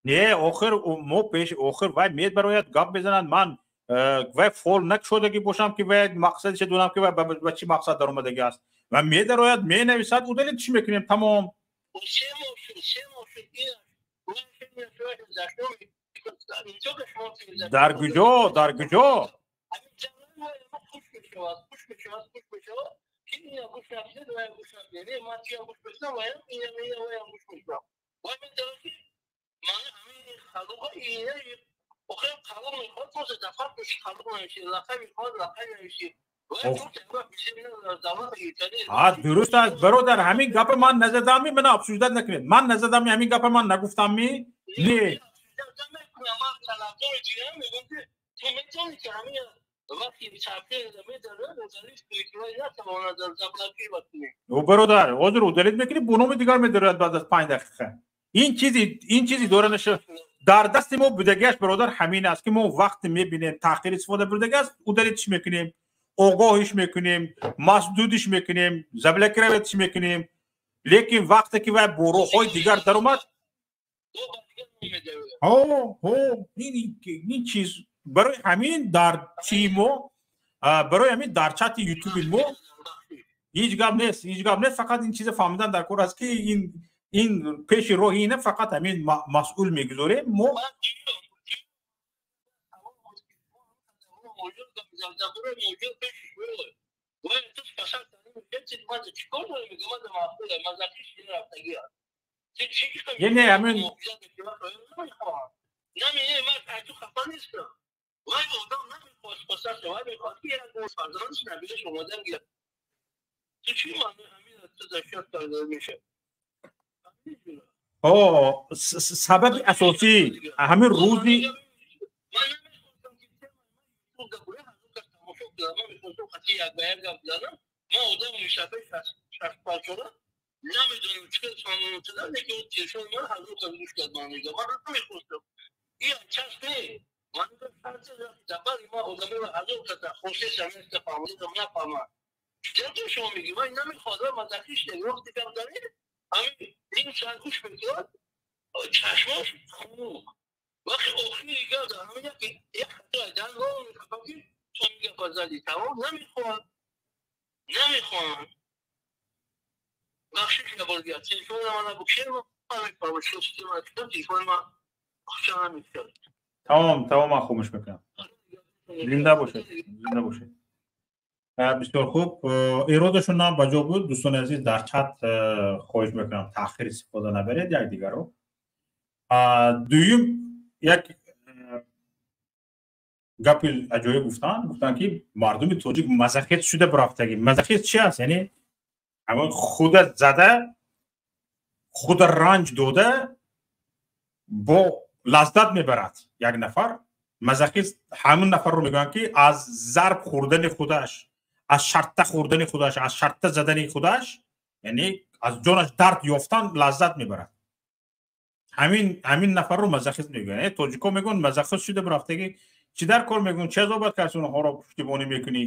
A: Не, охир мо пеш охир вай мебарояд, гап мезанад. Ман вай фол накушодагӣ бошам, ки вай мақсадиша донам, ки вай ба чӣ мақсад даромадагӣ аст, ва медарояд, менависад, удалить чӣ мекунем, тамом. Дар куҷо, дар куҷо? Дуруст аст, бародар, ҳамин гапа ман назадами, мана обсуждать накунед. Ман назадами ҳамин гапа, ман нагуфтамми, не. Бародар, ҳозир удалить мекунӣ, бо номи дигар медарояд баъд аз 5 дақиқа. Ин чизи дора наша дар дасти мо будагиаш, бародар, ҳамин аст, ки мо вақте мебинем, таъхир истифода бурдаги аст, удалить ш мекунем, огоҳиш мекунем, масдудиш мекунем, заблокировать ш мекунем. Лекин вақте ки вай бо роҳҳои дигар даромад, ин чиз барои ҳамин дар чи мо, барои ҳамин дар чати ютуби мо ҳеҷ гап нест, ҳеҷ гап нест. Фақат ин чиза фаҳмидан дар кор аст, ки ин пеши роҳи ина фақат ҳамин масъул мегузорем мо. Яъне ҳамин. Сабаби асосӣ ҳамин рӯзи Тамом, тамом, ман хомӯш мекунам. Зинда бошед, зинда бошед. Бисёр хуб, эродашон ҳам ба ҷо буд. Дӯстони азиз, дар чат хоҳиш мекунам, таъхир истифода набаред якдигарро. Дуюм, як гапи аҷоиб гуфтанд, гуфтанд, ки мардуми тоҷик мазохист шуда бирафтагӣ. Мазохист чи аст? Яъне ҳамон худа зада, худа ранҷ дода, бо лаззат мебарад як нафар. Мазохист ҳамин нафарро мегӯянд, ки аз зарб хӯрдани худаш, аз шартта хӯрдани худаш, аз шартта задани худаш, яъне аз ҷонаш дард ёфтан лаззат мебарад. Ҳамин нафарро мазохист мегӯянд. Тоҷико мегӯянд, мазохист шуда бирафтагӣ. Чӣ дар кор мегӯянд, чӣ азобат кард, онҳоро пуштибонӣ мекунӣ,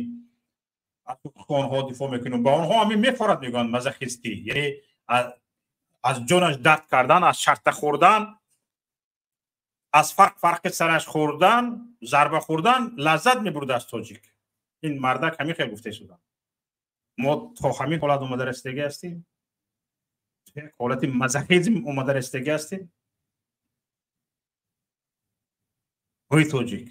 A: аз ҳуқуқи онҳо дифоъ мекунӣ, ба онҳо ҳамин мефорад, мегӯянд, мазохистӣ, яъне аз ҷонаш дард кардан, аз шартта хӯрдан, аз фарқ фарқи сараш хӯрдан, зарба хӯрдан лаззат мебурдааст тоҷик. Ин мардак ҳамин хел гуфта шуда. Мо то ҳамин ҳолат омада расидагӣ ҳастем, як ҳолати мазохизм омада расидагӣ ҳастем. Ой тоҷик,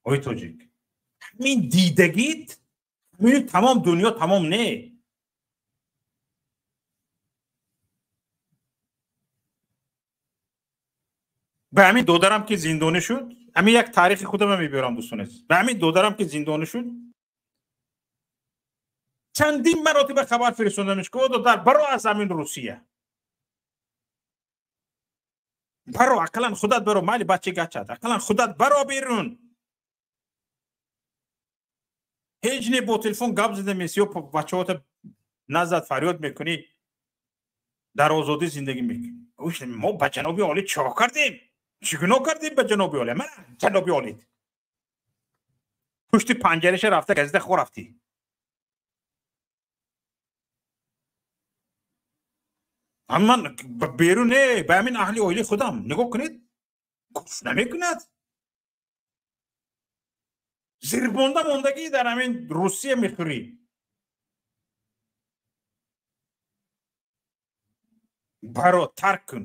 A: ой тоҷик, ҳамин дидагит, ҳамин тамом дунё тамом не. Ба ҳамин додарам ки зиндонӣ шуд, ҳамин як таърихи худам мебиёрам дӯстон азиз. Ба ҳамин додарам ки зиндонӣ шуд, чандин маротиба хабар фиристодамш ки о додар, баро аз ҳамин Русия, баро, ақаллан худат баро, майли бача гачад, ақаллан худат баро берун. Ҳеҷ не бо телефон гап зада месӣ ё бачаҳота назад фарёд мекунӣ, дар озодӣ зиндагӣ мекунӣ. Мо ба ҷаноби олӣ чо кардем? Чӣ гуноҳ кардем ба ҷаноби олӣ? Мана ҷаноби олӣ пушти панҷараша рафта газида хо рафтӣ. Ман берун не, ба ҳамин аҳли оилаи худам нигоҳ кунед, гӯш намекунад. Зирбонда мондагӣ дар ҳамин Русия мехӯрӣ. Баро, тарк кун.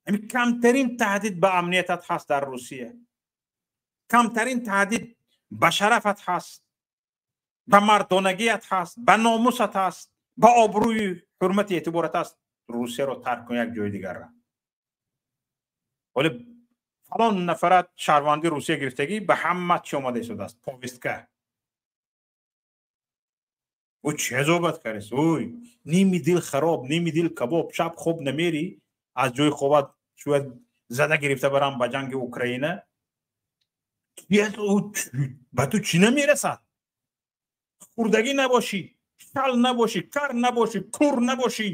A: Ҳамин камтарин таҳдид ба амниятат ҳаст дар Русия, камтарин таҳдид ба шарафат ҳаст, ба мардонагият ҳаст, ба номусат ҳаст, ба обрӯи ҳурмати эътиборат ҳаст. Русияро тарк кун, як ҷои дигарра. Вале фалон нафарат шаҳрванди Русия гирифтагӣ, ба ҳама чӣ омада истодааст? Повестка. Ӯ чӣ азобат кардааст? Ой, ними дил хароб, ними дил кабоб, шаб хоб намерӣ, аз ҷои хобат шояд зада гирифта барам ба ҷанги Украина. Ба ту чӣ намерасад? Хурдагӣ набошӣ, шал набошӣ, кар набошӣ, кур набошӣ.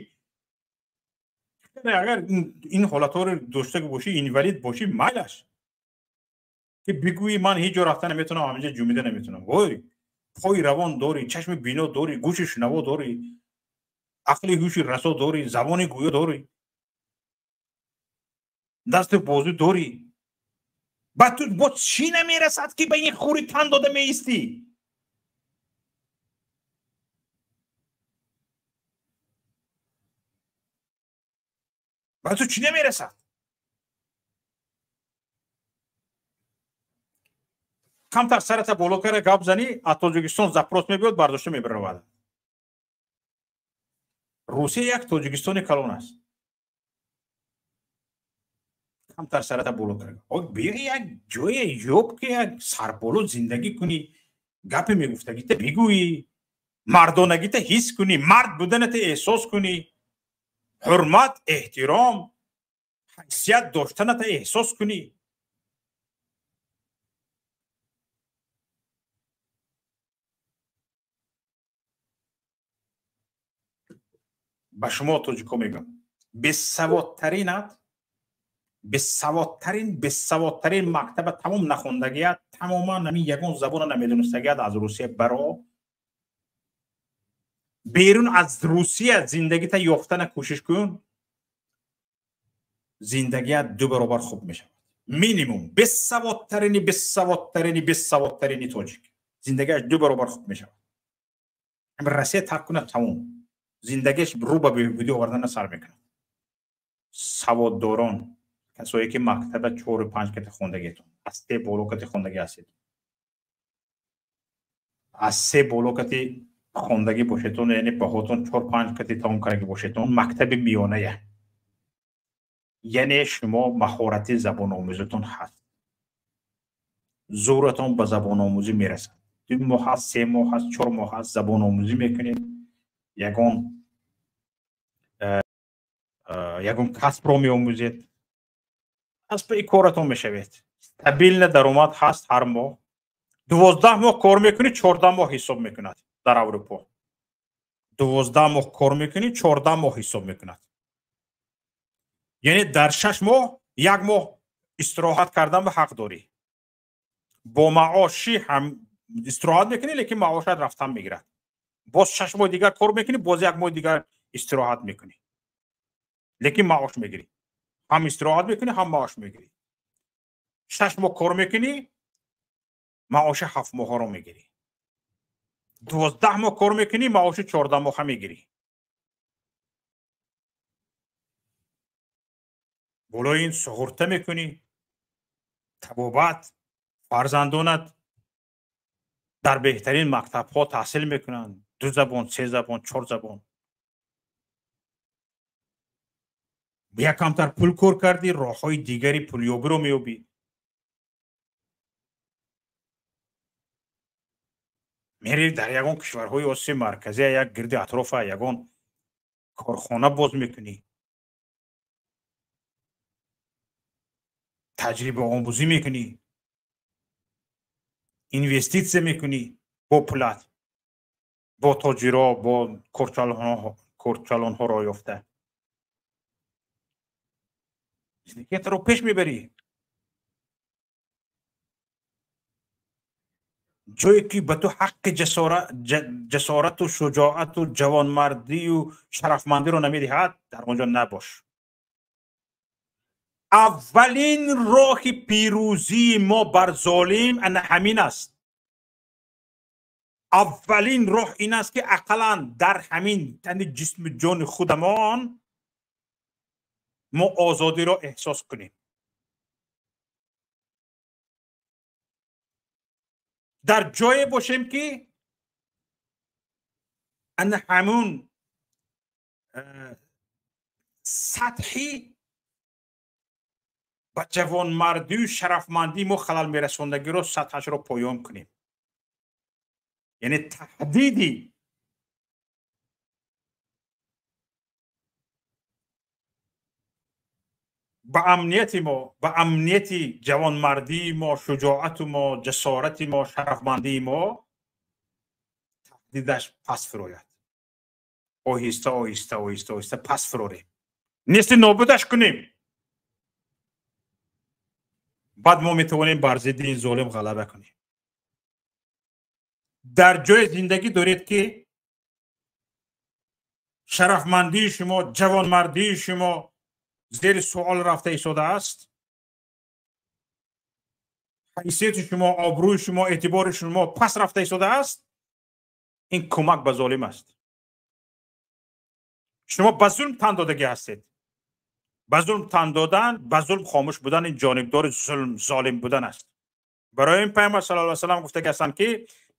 A: Агар ин ҳолатҳоро дошта бошӣ, инвалид бошӣ, майлаш ки бигӯӣ ман ҳеҷ ҷо рафта наметавонам, ҳаминҷа ҷумида наметавонам. Ой, пои равон дорӣ, чашми бино дорӣ, гӯши шунаво дорӣ, ақли ҳуши расо дорӣ, забони гӯё дорӣ, дасти бозӣ дорӣ. Ба ту бо чӣ намерасад ки ба ин хури тан дода меистӣ? Ба ту чӣ намерасад? Камтар сарата боло кара гап занӣ, аз Тоҷикистон запрос мебиёд, бардошта мебаравад. Русия як Тоҷикистони калон аст. Камтар сарата боло кара. Биё як ҷое ёб ки як сарболо зиндагӣ кунӣ, гапе мегуфтагита бигӯӣ, мардонагита ҳис кунӣ, мард буданата эҳсос кунӣ, ҳурмат, эҳтиром, ҳайсият доштаната эҳсос кунӣ. Ба шумо тоҷико мегӯям, бесаводтаринат, бесаводтарин, бесаводтарин мактаба тамом нахондагият, тамоман ҳамин ягон забона намедонистагият, аз Русия баро. Берун аз Русия зиндагита ёфтана кӯшиш кун, зиндагият ду баробар хуб мешавад. Минимум бесаводтарини, бесаводтарини, бесаводтарини тоҷик зиндагиаш ду баробар хуб мешавад. Россия тарк кунад, тамом зиндагиаш рӯ ба беҳбудӣ овардана сар мекунад. Саводдорон, касое ки мактаба 4-5 кати хондагиетон, аз 3 боло кати хондагӣ ҳастед, аз 3 боло кати хондагӣ бошедтон, яъне баҳотон 4-5 кати тамом кардагӣ бошедтон, мактаби миёная, яъне шумо маҳорати забономӯзитон ҳаст, зӯратон ба забономӯзӣ мерасад. 2 моҳ ҳаст, 3 моҳ ҳаст, 4 моҳ ҳаст, забономӯзӣ мекунед, ягон касбро меомӯзед, аз паи коратон мешавед. Стабилна даромад ҳаст ҳар моҳ. 12 моҳ кор мекунӣ, 14 моҳ ҳисоб мекунад дар Аврупо. 12 моҳ кор мекунӣ, 14 моҳ ҳисоб мекунад. Яъне дар 6 моҳ як моҳ истироҳат кардан ба ҳақ дорӣ. Бо маоши ҳам истироҳат мекунӣ, лекин маошат рафтан мегирад. Боз 6 моҳ дигар кор мекунӣ, боз як моҳ дигар истироҳат мекунӣ, лекин маош мегирӣ. Ҳам истироҳат мекунӣ, ҳам маош мегирӣ. 6 моҳ кор мекунӣ, Маоши 7 моҳаро мегирӣ. 12 моҳ кор мекунӣ, маоши 14 моҳа мегирӣ. Болои ин суғурта мекунӣ, табобат, фарзандонат дар беҳтарин мактабҳо таҳсил мекунанд, 2 забон, 3 забон, 4 забон. Якамтар пул кор кардӣ, роҳҳои дигари пулёбиро меёбӣ. Мерӣ дар ягон кишварҳои Осиёи Марказӣ, як гирди атрофа ягон корхона боз мекунӣ, таҷрибаомӯзӣ мекунӣ, инвеститсия мекунӣ бо пулат, бо тоҷиро, бо корчалонҳо роҳ ёфта. Зиндагиятро пеш мебарӣ. Ҷое ки ба ту ҳаққи ҷасорату шуҷоату ҷавонмардию шарафмандиро намедиҳад, дар он ҷо набош. Аввалин роҳи пирӯзии мо бар золим ана ҳамин аст. Аввалин роҳ ин аст, ки ақаллан дар ҳамин тани ҷисму ҷони худамон мо озодиро эҳсос кунем. Дар ҷое бошем, ки ана ҳамун сатҳи ба ҷавонмардию шарафмандии мо халал мерасондагиро сатҳашро поён кунем. Яъне таҳдиди ба амнияти мо, ба амнияти ҷавонмардии мо, шуҷоату мо, ҷасорати мо, шарафмандии мо таҳдидаш пас фурояд. Оҳиста оҳиста оҳиста оҳиста пас фурорем, нести нобудаш кунем. Баъд мо метавонем бар зидди ин золим ғалаба кунем. Дар ҷои зиндагӣ доред, ки шарафмандии шумо, ҷавонмардии шумо зери суол рафта истодааст, ҳайсияти шумо, обрӯи шумо, эътибори шумо пас рафта истодааст, ин кӯмак ба золим аст. Шумо ба зулм тан додагӣ ҳастед. Ба зулм тан додан, ба зулм хомӯш будан ин ҷонибдори зулм, золим будан аст. Барои ин Пайғамбар саллаллоҳу алайҳи васаллам гуфтагӣ ҳастанд, ки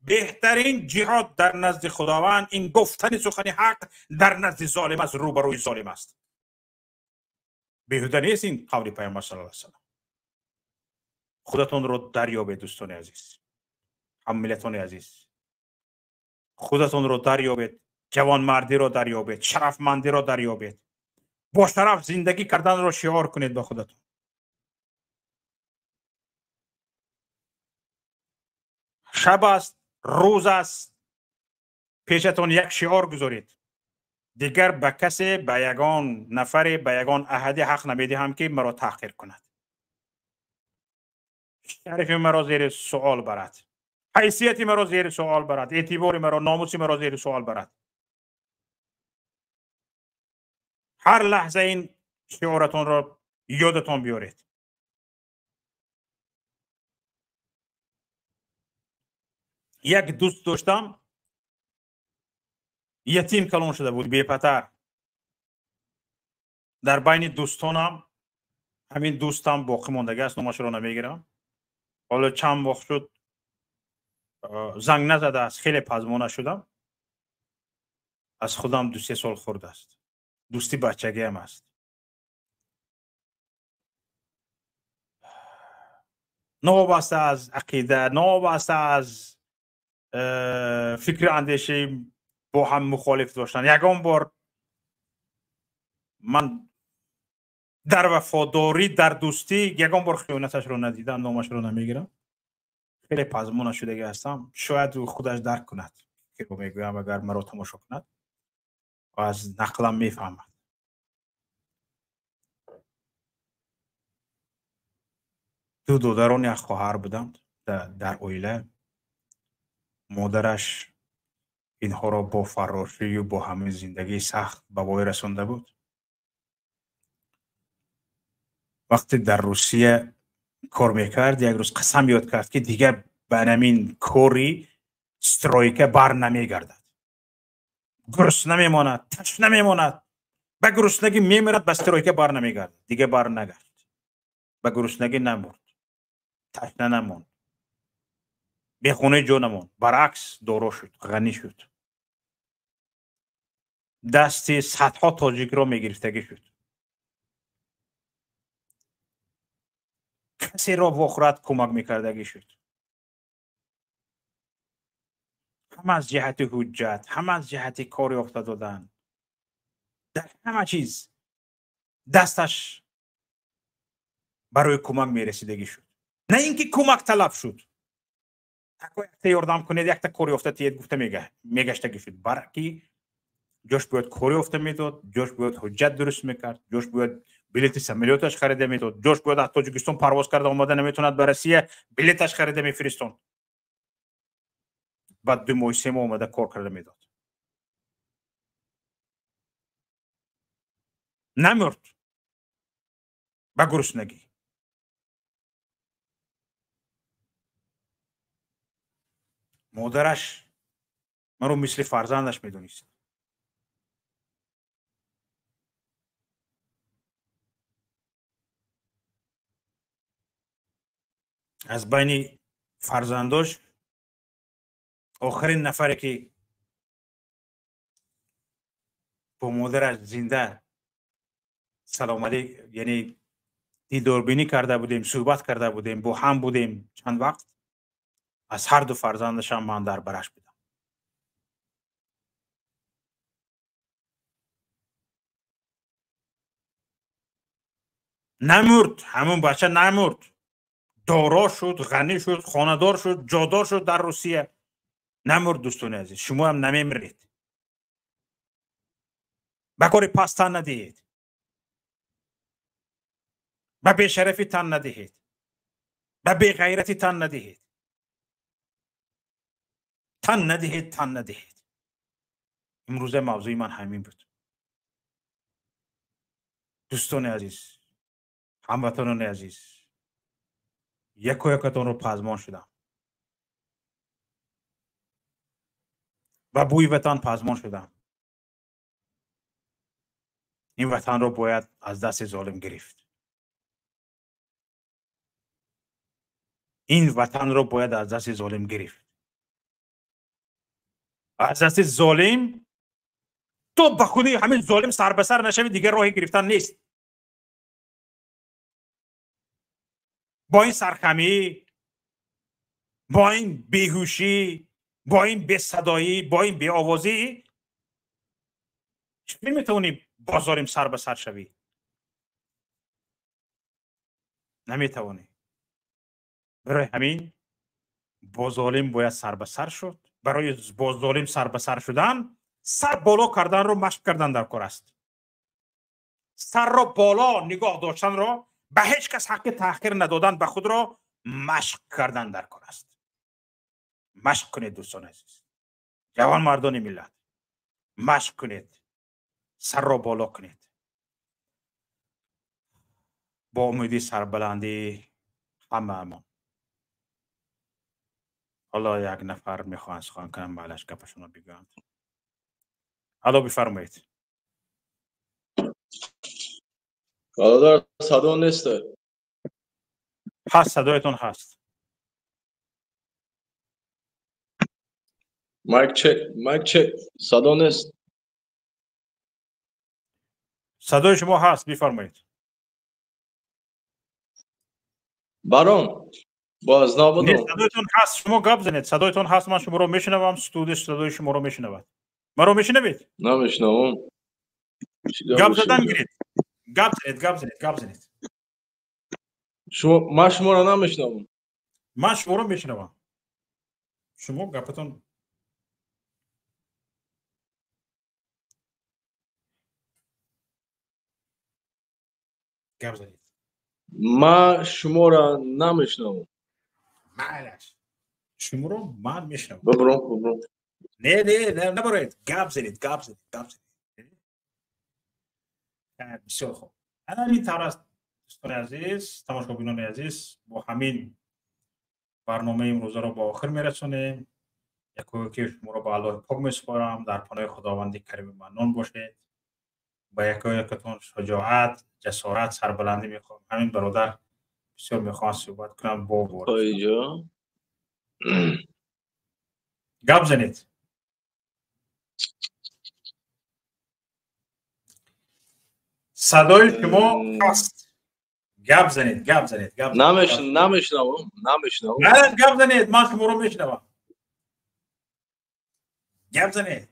A: беҳтарин ҷиҳод дар назди Худованд ин гуфтани сухани ҳақ дар назди золим аст, рӯбарӯи золим аст. Беҳуда нест ин қавли Пайғамбар саллаллоҳу алайҳи васаллам. Худатонро дарёбед, дӯстони азиз, ҳаммиллатони азиз. Худатонро дарёбед, ҷавонмардиро дарёбед, шарафмандиро дарёбед. Бо шараф зиндагӣ карданро шиор кунед ба худатон. Шаб аст, рӯз аст, пешатон як шиор гузоред. Дигар ба касе, ба ягон нафаре, ба ягон аҳаде ҳақ намедиҳам, ки маро таҳқир кунад, шарифи маро зери суол барад, ҳайсияти маро зери суол барад, эътибори маро, номуси маро зери суол барад. Ҳар лаҳза ин шиоратонро ёдатон биёред. Як дӯст доштам, ятим калон шуда буд, бепатар. Дар байни дӯстонам ҳамин дӯстам боқӣ мондагӣ аст, номашро намегирам. Ҳоло чанд моҳ шуд занг назадааст, хеле пазмона шудам. Аз худам 2-3 сол хурдааст. Дӯсти бачагиам аст. Новобаста аз ақида, новобаста аз фикри андешаи бо ҳам мухолиф доштан, ягон бор ман дар вафодорӣ, дар дӯстӣ ягон бор хиёнаташро надидам, номашро намегирам. Хеле пазмона шудагӣ ҳастам. Шояд ӯ худаш дарк кунад, ки мегӯям, агар маро тамошо кунад аз нақлам мефаҳмад. Ду додарон як хоҳар буданд дар оила. Модараш инҳоро бо фаррошию бо ҳамин зиндагии сахт ба воя расонда буд. Вақте дар Русия кор мекард, як рӯз қасам ёд кард, ки дигар Ба ҳамин кори стройка бар намегардад, гурусна мемонад, ташна мемонад, ба гуруснагӣ мемирад, ба стройка бар намегардад. Дига бар нагашт, ба гуруснагӣ намурд, ташна намонд, бехонаи ҷо намонд, баръакс доро шуд, ғанӣ шуд, дасти садҳо тоҷикро мегирифтагӣ шуд. Касеро вохӯрад кӯмак мекардагӣ шуд, ҳам аз ҷиҳати ҳуҷҷат, ҳам аз ҷиҳати кор ёфта додан, дар ҳама чиз дасташ барои кӯмак мерасидагӣ шуд. На ин ки кӯмак талаб шуд, якта ёрдам кунед, якта кор ёфта тиед гуфта мегаштагӣ шуд, балки ҷош бояд кор ёфта медод, ҷош бояд ҳуҷҷат дуруст мекард, ҷош бояд билети самолёташ харида медод, ҷош бояд аз Тоҷикистон парвоз карда омада наметавонад ба Россия, билеташ харида мефиристонд, баъд 2 моҳ 3 моҳ омада кор карда медод. Намурд ба гуруснагӣ. Модараш маро мисли фарзандаш медонист. Аз байни фарзандош охирин нафаре ки бо модараш зинда салом алейк, яъне дидорбинӣ карда будем, суҳбат карда будем, бо ҳам будем чанд вақт, аз ҳар ду фарзандашам ман дар бараш будам. Намурд, ҳамон бача намурд, доро шуд, ғанӣ шуд, хонадор шуд, ҷодор шуд дар Русия. Намурд дӯстони азиз, шумо ҳам намемиред. Ба кори паст тан надиҳед, ба бешарафӣ тан надиҳед, ба беғайратӣ тан надиҳед, тан надиҳед, тан надиҳед. Имрӯза мавзӯи ман ҳамин буд. Дӯстони азиз, ҳамватанони азиз, яко якатонро пазмон шудам, ба бӯи ватан пазмон шудам. Ин ватанро бояд аз дасти золим гирифт. Ин ватанро бояд аз дасти золим гирифт. Аз дасти золим то ба худи ҳамин золим сар ба сар нашавӣ, дигар роҳи гирифтан нест. Бо ин сархамӣ, бо ин беҳушӣ, бо ин бесадоӣ, бо ин беовозӣ чӣ метавонӣ бо золим сар ба сар шавӣ? Наметавонӣ. Барои ҳамин бо золим бояд сар ба сар шуд. Барои бо золим сар ба сар шудан, сар боло карданро машқ кардан дар кор аст. Сарро боло нигоҳ доштанро, ба ҳеҷ кас ҳаққи таҳқир надодан ба худро машқ кардан дар кор аст. Машқ кунед дӯстони азиз, ҷавонмардони миллат, машқ кунед, сарро боло кунед. Бо умеди сарбаландии ҳамаамон. Ҳоло як нафар мехоҳанд сухан кунанд, маълаш гапашонро бигӯянд. Алло, бифармоед.
I: Бародар, садо нест.
A: Ҳаст, садоятон ҳаст.
I: Mic check, mic check. Садо нест.
A: Садои шумо ҳаст, бифармоед.
I: Барон, боз набудам.
A: Садоятон ҳаст, шумо гап занед. Садоятон ҳаст, ман шуморо мешунавам, студия садои шуморо мешунавад. Маро мешунавед?
I: Намешунавам.
A: Гап задан гиред. Гап занед, гап занед, гап занед.
I: Шумо, ман шуморо намешунавам.
A: Ман шуморо мешунавам. Шумо гапатон гап занед.
I: Ман шуморо намешунавам.
A: Майлаш. Шуморо ман мешунавам.
I: Бибурам, бибурам.
A: Не, не, набароед. Гап занед, гап занед, гап занед. Бисёр хуб. Ана ҳамин тавр аст, дӯстони азиз, тамошобинони азиз, бо ҳамин Барномаи имрӯзаро ба охир мерасонем. Якое ки шуморо ба Аллоҳи пок месупорам, дар паноҳи Худованди Карими Маннон бошед. Ба якоякатон шуҷоат, ҷасорат, сарбаландӣ мехоҳам. Ҳамин бародар бисёр мехоҳам суҳбат кунам бо гап занед. Садои шумо ҳаст. Гап занед, гап занед, гап.
I: Намешнавам, намешнавам.
A: Гап занед, ман шуморо мешнавам. Гап занед.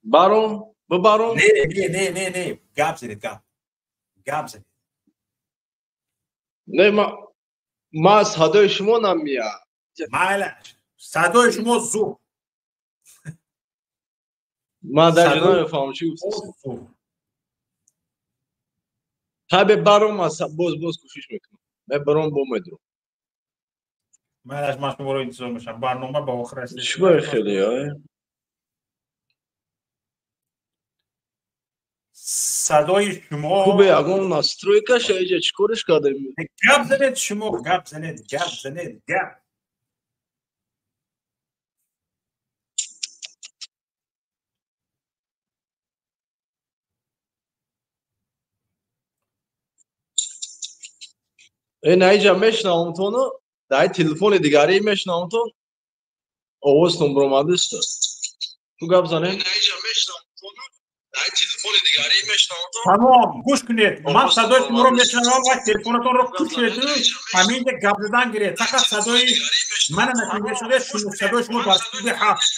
I: Баром, бибаром.
A: Не, не, не, не, не, гап занед, гап. Гап занед.
I: Не, ма садои шумо намеяд.
A: Майлаш. Садои шумо зур.
I: Ман даже намефаҳмам чӣ гуфтед. Ҳабе баром, боз кӯшиш мекунам. Мебаром, бо медурам.
A: Майлаш, ман шуморо интизор мешавам. Барнома ба охир расид.
I: Чӣ хеле, ай?
A: Садои шумо
I: хубе, ягон настройка шаиҷа чӣ кориш кардем?
A: Гап занед шумо, гап занед, гап занед, гап.
I: Э, наиҷа мешнавамтону, дар телефони дигарӣ мешнавамтон, овозтон баромадист. Ту гап занед.
A: Тамом, гӯш кунед. Ман садои шуморо мешнавам ва телефонатонро кушеду ҳаминҷа гап задан гиред. Фақат садои мана нашнида шуда, садои шумо дар студия ҳаст.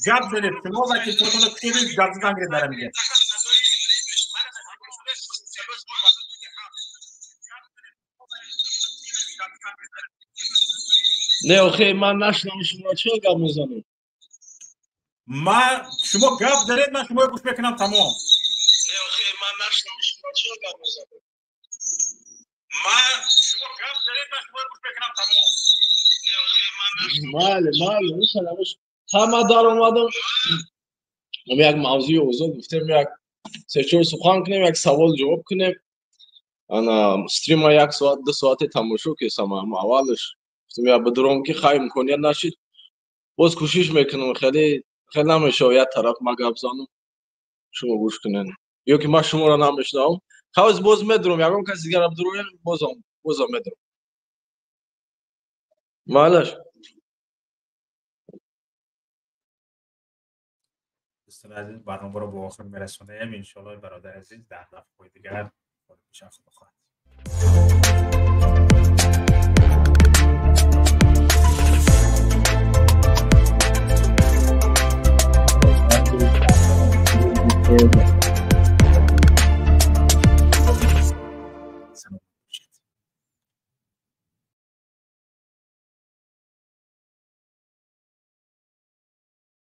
A: Гап занед шумо ва телефонатонро кушеду гап задан гиред дар ҳаминҷа.
I: Не, охе, ман нашнавам шуморо, чиро гап мезанем?
A: Ман шумо гап занед, ман шуморо гӯш мекунам, тамом.
I: Не, охе, ман нашнавам шуморо, чиро гап мезанем?
A: Ман шумо гап занед, ман шуморо гӯш мекунам, тамом.
I: Майли, майли, ҳама даромадам. Як мавзӯи озод гуфтем, як се-чор сухан кунем, як савол ҷавоб кунем. Ана стрима як соат, ду соате тамошо кесам, аввалаш гуфтем я бидуром ки хай имконият нашид. Боз кӯшиш мекунам, хеле хеле намешавад як тараф ма гап занам, шумо гӯш кунед. Ё ки ман шуморо намешнавам. Хавз боз медурам, ягон кас дигара бидуроем, бозам медурам. Майлаш.
A: Дӯстони азиз, барномаро ба охир мерасонем. Иншоаллоҳ бародари азиз дар дафъаҳои дигар мешавад, худо хоҳад.
C: Thank you.